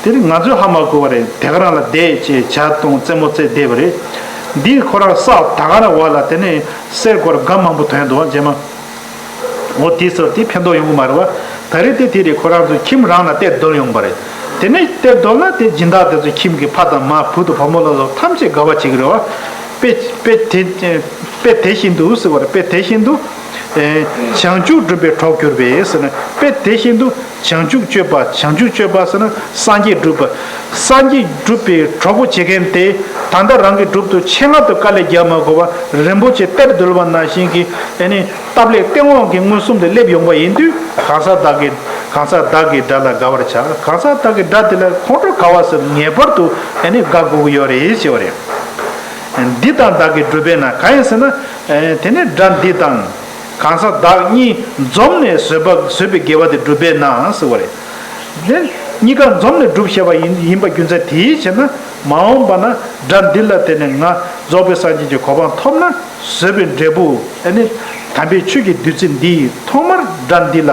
དེ་ནི་ང་ཚོས་ཧ་མ་གོ་བ་རེད། དེ་ག་རང་ལ་བསྡད་ཅེས་ཇ་བཏུང་རྩེད་མོ་རྩེ་བསྡད་པ་རེད། འདི་ཁོ་རང་ས་ད་ག་རང་འོག་ལ་དེ་ནི་གསེར་སྒོར་སྒམ་མང་པོ་ཐོན་འདུག་བ། རྗེས་མ། འོ་དེ་ཚོར་དེ་ཕན་ཐོགས་ཡོང་གི་མ་རེད་བ། ད་རེས་དེ་དེ་རེད། ཁོ་རང་ཚོ་ཁྱིམ་རང་ལ་གཏེར་བརྡོལ་ཡོང་པ་རེད། དེ་ནས་གཏེར་བརྡོལ་ན་དེ་སྦྱིན་བདག་དེ་ཚོ་ཁྱིམ་གྱི་ཕ་དང་མ། བུ་དང་བུ་མོ་ལ་སོགས་ཐམས་ཅད་དགའ་བ་བྱེད་ཀྱི་རེད་བ། དཔེ་དཔེ་དེ་དཔེ་དེ་བཞིན་དུ་ཟེར་བ་རེད། དཔེ་དེ་བཞིན་དུ་བྱང་ཆུབ་སྒྲུབ་པའི་གྲོགས་གྱུར་པས་ཟེར་ན། དཔེ་དེ་བཞིན་དུ་བྱང་ཆུབ་སྤྱོད་པ། བྱང་ཆུབ་སྤྱོད་པ་ཟེར་ན་སངས་རྒྱས་སྒྲུབ་པ། སངས་རྒྱས་སྒྲུབ་པའི་གྲོགས་པོ་བྱེད་མཁན་དེ་ད་ལྟ་རང་གིས་སྒྲུབ་ཏུ་ཆེད་མངགས་ཏུ་དཀའ་ལས་རྒྱག་མ་དགོས་པར་རིན་པོ་ཆེ་གཏེར་བརྡོལ་བ་ནང་བཞིན་གྱི་ཨ་ནི་སྟབས་ལེགས་སྟེས་དབང་གི་མངོན་སུམ་དུ་སླེབས་ཡོང་བ་ཡིན་དུས། གང་ཟག་བདག་གི་གང་ཟག་བདག་གི་དགྲ་ལ་དགའ་བར་བྱ། གང་ཟག་བདག་གི་དགྲ་དེ་ལ་ཁོང་ཁྲོ་དགའ་བ་ཟེར་ངེས་པར་དུ་ཨ་ནི་དགའ་དགོས་ཀྱི་ཡོད་རེད་ཅེས་པ་རེད། འདི་དང་བདག་གིས་བསྒྲུབས་པས་ན། གང་ཡིན་ཟེར་ན། དེ་ནས་དགྲ་འདི་དང་གང་ཟག་བདག་གཉིས་འཛོམས་ནས་བཟོད་པ་བཟོད་པའི་དགེ་བ་དེ་བསྒྲུབས་པས་ན་ཟེར་བ་རེད། དེ་གཉིས་ཀ་འཛོམས་ནས་བསྒྲུབས་བཞག་པ་ཡིན་ཡིན་པ་རྒྱུ་མཚན་དེའི་ཕྱིར་ན། མ་འོངས་པ་ན་དགྲ་འདི་ལ་བརྟེན་ནས་ང་རྫོགས་པའི་སངས་རྒྱས་ཀྱི་གོ་འཕང་ཐོབ་ན། བཟོད་པའི་འབྲས་བུ་ཨ་ནི་དམ་པའི་ཆོས་ཀྱི་བདུད་རྩི་འདིས་ཐོག་མར་དགྲ་འདི་ལ།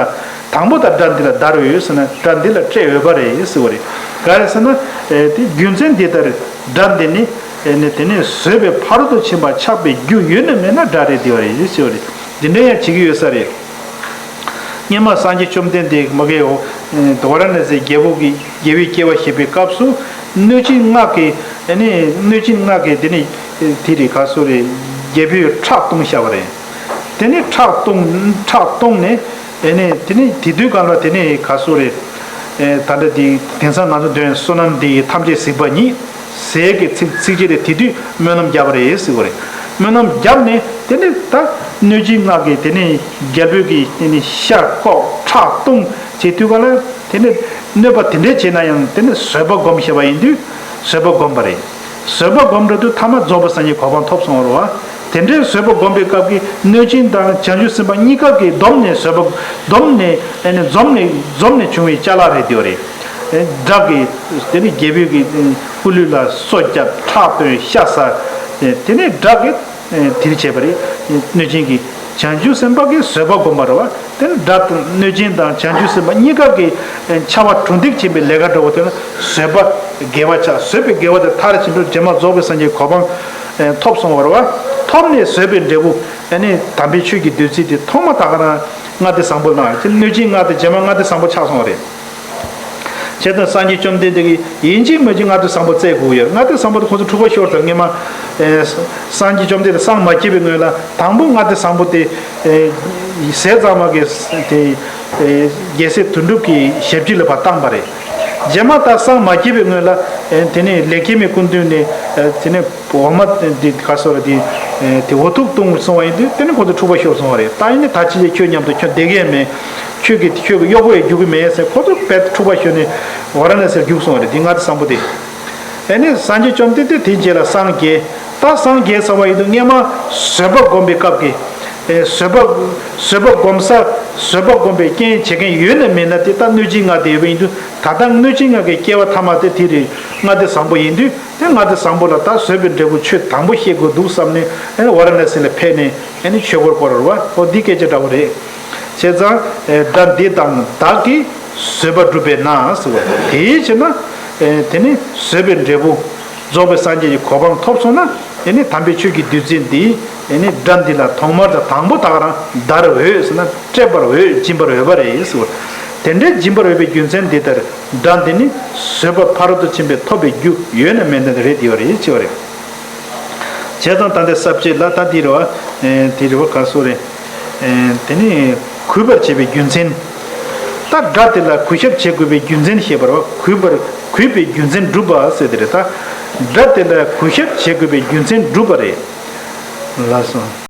དང་པོ་དང་དགྲ་འདི་ལ་བདར་འོས་ཟེར་ན། དགྲ་འདི་ལ་སྤྲད་འོས་པ་རེད་ཟེར་བ་རེད། ག་རེ་ཟེར་ན། ཨེ་དེ་རྒྱུ་མཚན་འདི་ལྟར་དགྲ་འདི་ནི་ཨེ་ནི་དེ་ནས་བཟོད་པའི་ཕ་རོལ་ཏུ་ཕྱིན་པ་ཆགས་པའི་རྒྱུ་ཡོད་ན་མེད་ན་དགྲ་རེད་བསྡད་པ་རེད་ཟེར་བ་རེད། འདི་འདྲ་ཡང་བྱེད་ཀྱི་ཡོད་ས་རེད། སྔོན་མ་སངས་རྒྱས་བཅོམ་ལྡན་འདས་མ་གི་འོ་ཝཱ་ར་ཎ་སིའི་རྒྱལ་པོ་གི་རྒྱལ་པོའི་སྐྱེ་བ་བཞེས་པའི་སྐབས་སུ། གནོད་སྦྱིན་སྔགས་ཀྱི་ཨ་ནི་གནོད་སྦྱིན་སྔགས་ཀྱི་དེ་ནི་དེ་རེད། ག་སོ་རེད། རྒྱལ་པོའི་ཁྲག་བཏུང་བཞག་པ་རེད། དེ་ནས་ཁྲག་བཏུང་ཁྲག་བཏུང་ནས། ཨེ་ནས་དེ་ནས་དེ་དུས་གང་ལ་དེ་ནས་ག་སུ་རེད། ཨེ་ད་ལྟ་དེ་དེང་སང་ང་ཚོ་འདོན་བསོད་ནམས་འདི་ཡིས་ཐམས་ཅད་གཟིགས་པ་ཉིད། ཟས་ཀྱི་ཚིག་ཚིག་གཅིག་རེད། དེ་དུས་སྨོན་ལམ་བརྒྱབ་པ་རེད་ཟེར་བ་རེད། སྨོན་ལམ་བརྒྱབ་ནས་དེ་ནས་ད་གནོད་སྦྱིན་ལྔ་གིས་དེ་ནས་རྒྱལ་པོའི་གི་དེ་ནས་ཤ་བཀོག་ཁྲག་བཏུང་བྱེད་དུས་གང་ལ་དེ་ནས་གནོད་པ་དེ་འདྲས་བྱས་ན་ཡང་དེ་ནས་བཟོད་པ་སྒོམ་ཤེས་པ་ཡིན་དུས་བཟོད་པ་སྒོམ་པ་རེད། བཟོད་པ་སྒོམ་འགྲོ་དུས་ཐ་མ་རྫོགས་པའི་སངས་རྒྱས་གོ་འཕང་ཐོབ་སོང་བ་རེད་བ། དེ་འདྲའི་བཟོད་པ་སྒོམ་པའི་སྐབས་ཀྱི་གནོད་སྦྱིན་དང་བྱང་ཆུབ་སེམས་དཔའ་གཉིས་ཀ་གིས་བསྡོམས་ནས་བཟོད་པ་བསྡོམས་ནས་ཨེ་ནི་འཛོམས་ནས་འཛོམས་ནས་བྱུང་བའི་ཅ་ལག་རེད་དེ་བ་རེད། ཨེ་དགྲ་གིས་དེ་ནི་རྒྱལ་པོའི་གི་སྐུ་ལུས་ལ་སོ་བརྒྱབ་ཁྲག་བཏོན་ཤ་ཟ། དེ་ནས་དགྲ་གིས་དེར་བྱས་པ་རེད། གནོད་སྦྱིན་གྱིས་བྱང་ཆུབ་སེམས་དཔའ་གིས་བཟོད་པ་བསྒོམ་པ་རེད་བ། དེ་ནི་དགྲ་དང་གནོད་སྦྱིན་དང་བྱང་ཆུབ་སེམས་དཔའ་གཉིས་ཀ་གིས་ཨེ་འཕྱ་བ་གྲུ་འདེགས་བྱེད་པའི་ལས་ཀ་འདྲ་བོ་དེ་ལ་བཟོད་པ་དགེ་བ་ཆགས། བཟོད་པའི་དགེ་བ་དེ་མཐར་ཕྱིན་དུས་རྗེས་མ་རྫོགས་པའི་སངས་རྒྱས་གོ་འཕང་ཐོབ་སོང་བ་རེད་བ། ཐོབ་ནས་བཟོད་པའི་འབྲས་བུ་ཨ་ནི་དམ་པའི་ཆོས་ཀྱི་བདུད་རྩི་དེ་ཐོག་མ་ད་ག་རང་ལྔ་སྡེ་བཟང་པོ་ལ་གནོད་སྦྱིན་ལྔ་དེ་རྗེས་མ་ལྔ་སྡེ་བཟང་པོ་ཆགས་སོང་བ་རེད། བྱས་ཙང་སངས་རྒྱས་བཅོམ་ལྡན་འདས་ཀྱིས་ཡིན་གཅིག་མིན་གཅིག་ལྔ་སྡེ་བཟང་པོ་བཙལ་དགོས་ཡོད། ལྔ་སྡེ་བཟང་པོ་དེ་ཁོ་ཚོ་འཁྲུག་པ་ཤོར་ཚར། སྔོན་མ་ཨེ་སངས་རྒྱས་བཅོམ་ལྡན་འདས་སངས་མ་རྒྱས་པའི་སྔོན་ལ་དང་པོ་ལྔ་སྡེ་བཟང་པོ་དེ་ཨེ་ཟས་གཙང་མ་གི་དེ་ཨེ་རྒྱལ་སྲས་དོན་གྲུབ་ཀྱི་ཞབས་ཕྱི་ལ་ཕར་བཏང་པ་རེད། རྗེས་མ་ད་སངས་མ་རྒྱས་པའི་སྔོན་ལ་ཨེ་དེ་ནས་ལས་མཁན་མའི་སྐུ་མདུན་ནས་ཨེ་དེ་ནས་འོ་མ་འདི་ག་སོ་ར་འདི་ཨེ་དེ་འོ་ཐུག་བཏུང་སོང་བ་ཡིན་དུས་དེ་ནས་ཁོ་ཚོ་འཁྲུག་པ་ཤོར་སོང་བ་རེད། ད་ཡིན་ནའི་ད་ཅི་ལས་ཁྱོད་མཉམ་དུ་ཁྱོད་བསྡད་ཀྱི་ཡང་མེད། ཁྱོད་ཀྱིས་ཁྱོད་ཀྱི་གཡོག་པོ་ཡང་རྒྱུག་གི་མེད་ཟེར་ཁོ་ཚོ་དཔེ་འཁྲུག་པ་ཤོར་ནས་ཝཱ་ར་ཎ་སིར་རྒྱུག་སོང་བ་རེད། འདི་ལྔ་སྡེ་བཟང་པོ་དེ། ཨེ་ནས་སངས་རྒྱས་བཅོམ་ལྡན་འདས་དེའི་རྗེས་ལ་སངས་རྒྱས། ད་སངས་རྒྱས་ཚར་བ་ཡིན་དུས་སྔོན་མ་བཟོད་པ་སྒོམ་པའི་སྐབས་ཀྱི་ཨེ་བཟོད་པ་བཟོད་པ་སྒོམ་ས་བཟོད་པ་སྒོམ་པའི་རྐྱེན་བྱེད་མཁན་ཡོད་ན་མེད་ན་དེ་ད་གནོད་སྦྱིན་ལྔ་དེ་ཡོད་པ་ཡིན་དུས་ད་ལྟ་གནོད་སྦྱིན་ལྔ་གི་སྐྱེ་བ་ཐ་མ་དེ་དེ་རེད། ལྔ་སྡེ་བཟང་པོ་ཡིན་དུས་དེ་ལྔ་སྡེ་བཟང་པོ་ལ་ད་བཟོད་པའི་འབྲས་བུ་ཆོས་དང་པོ་བཤད་དགོས་འདུག་བསམ་ནས་ཨེ་ནས་ཝཱ་ར་ཎ་སི་ལ་ཕེབས་ནས་ཨེ་ནས་ཆོས་འཁོར་བསྐོར་བ་རེད་བ། འོ་འདི་སྐད་ཆ་འདྲ་བོ་རེད། བྱས་ཙང་ཨེ་དགྲ་འདི་དང་བདག་གིས་བཟོད་པ་བསྒྲུབས་པས་ན་ཟེར་བ་དེའི་ཕྱིར་ན་ཨེ་དེ་ནི་བཟོད་པའི་འབྲས་བུ་རྫོགས་པའི་སངས་རྒྱས་ཀྱི་གོ་འཕང་ཐོབ་སོང་ན་ཨེ་ནི་དམ་པའི་ཆོས་ཀྱི་བདུད་རྩི་འདི་ཨེ་ནི་དགྲ་འདི་ལ་ཐོག་མར་དང་དང་པོ་ད་ག་རང་བདར་འོས་ཟེར་ན་སྤྲད་པར་འོས་སྦྱིན་པར་འོས་པ་རེད་ཟེར་བ། དེ་འདྲའི་སྦྱིན་པར་འོས་པའི་རྒྱུ་མཚན་འདི་ལྟར་དགྲ་འདི་ནི་བཟོད་པ་ཕ་རོལ་ཏུ་ཕྱིན་པའི་ཐོབ་པའི་རྒྱུ་ཡོད་ན་མེད་ན་རེད་དེ་བ་རེད་ཅེས་པ་རེད། བྱས་ཙང་ད་ལྟའི་ས་བཅད་ལ་ད་འདི་རེད་བ། ཨེ་འདི་རེད་བ་ག་སོ་རེད། ཨེ་དེ་ནི་གུས་པར་བྱེད་པའི་རྒྱུ་མཚན། ད་དགྲ་དེ་ལ་གུས་ཞབས་བྱེད་དགོས་པའི་རྒྱུ་མཚན་བཤད་པ་རེད་བ། གུས་པར་གུས་པའི་རྒྱུ་མཚན་སྒྲུབ་པ་ཟེར་དེ་རེད་ད། དགྲ་དེ་ལ་གུས་ཞབས་བྱེད་དགོས་པའི་རྒྱུ་མཚན་སྒྲུབ་པ་རེད། ལགས་སོ།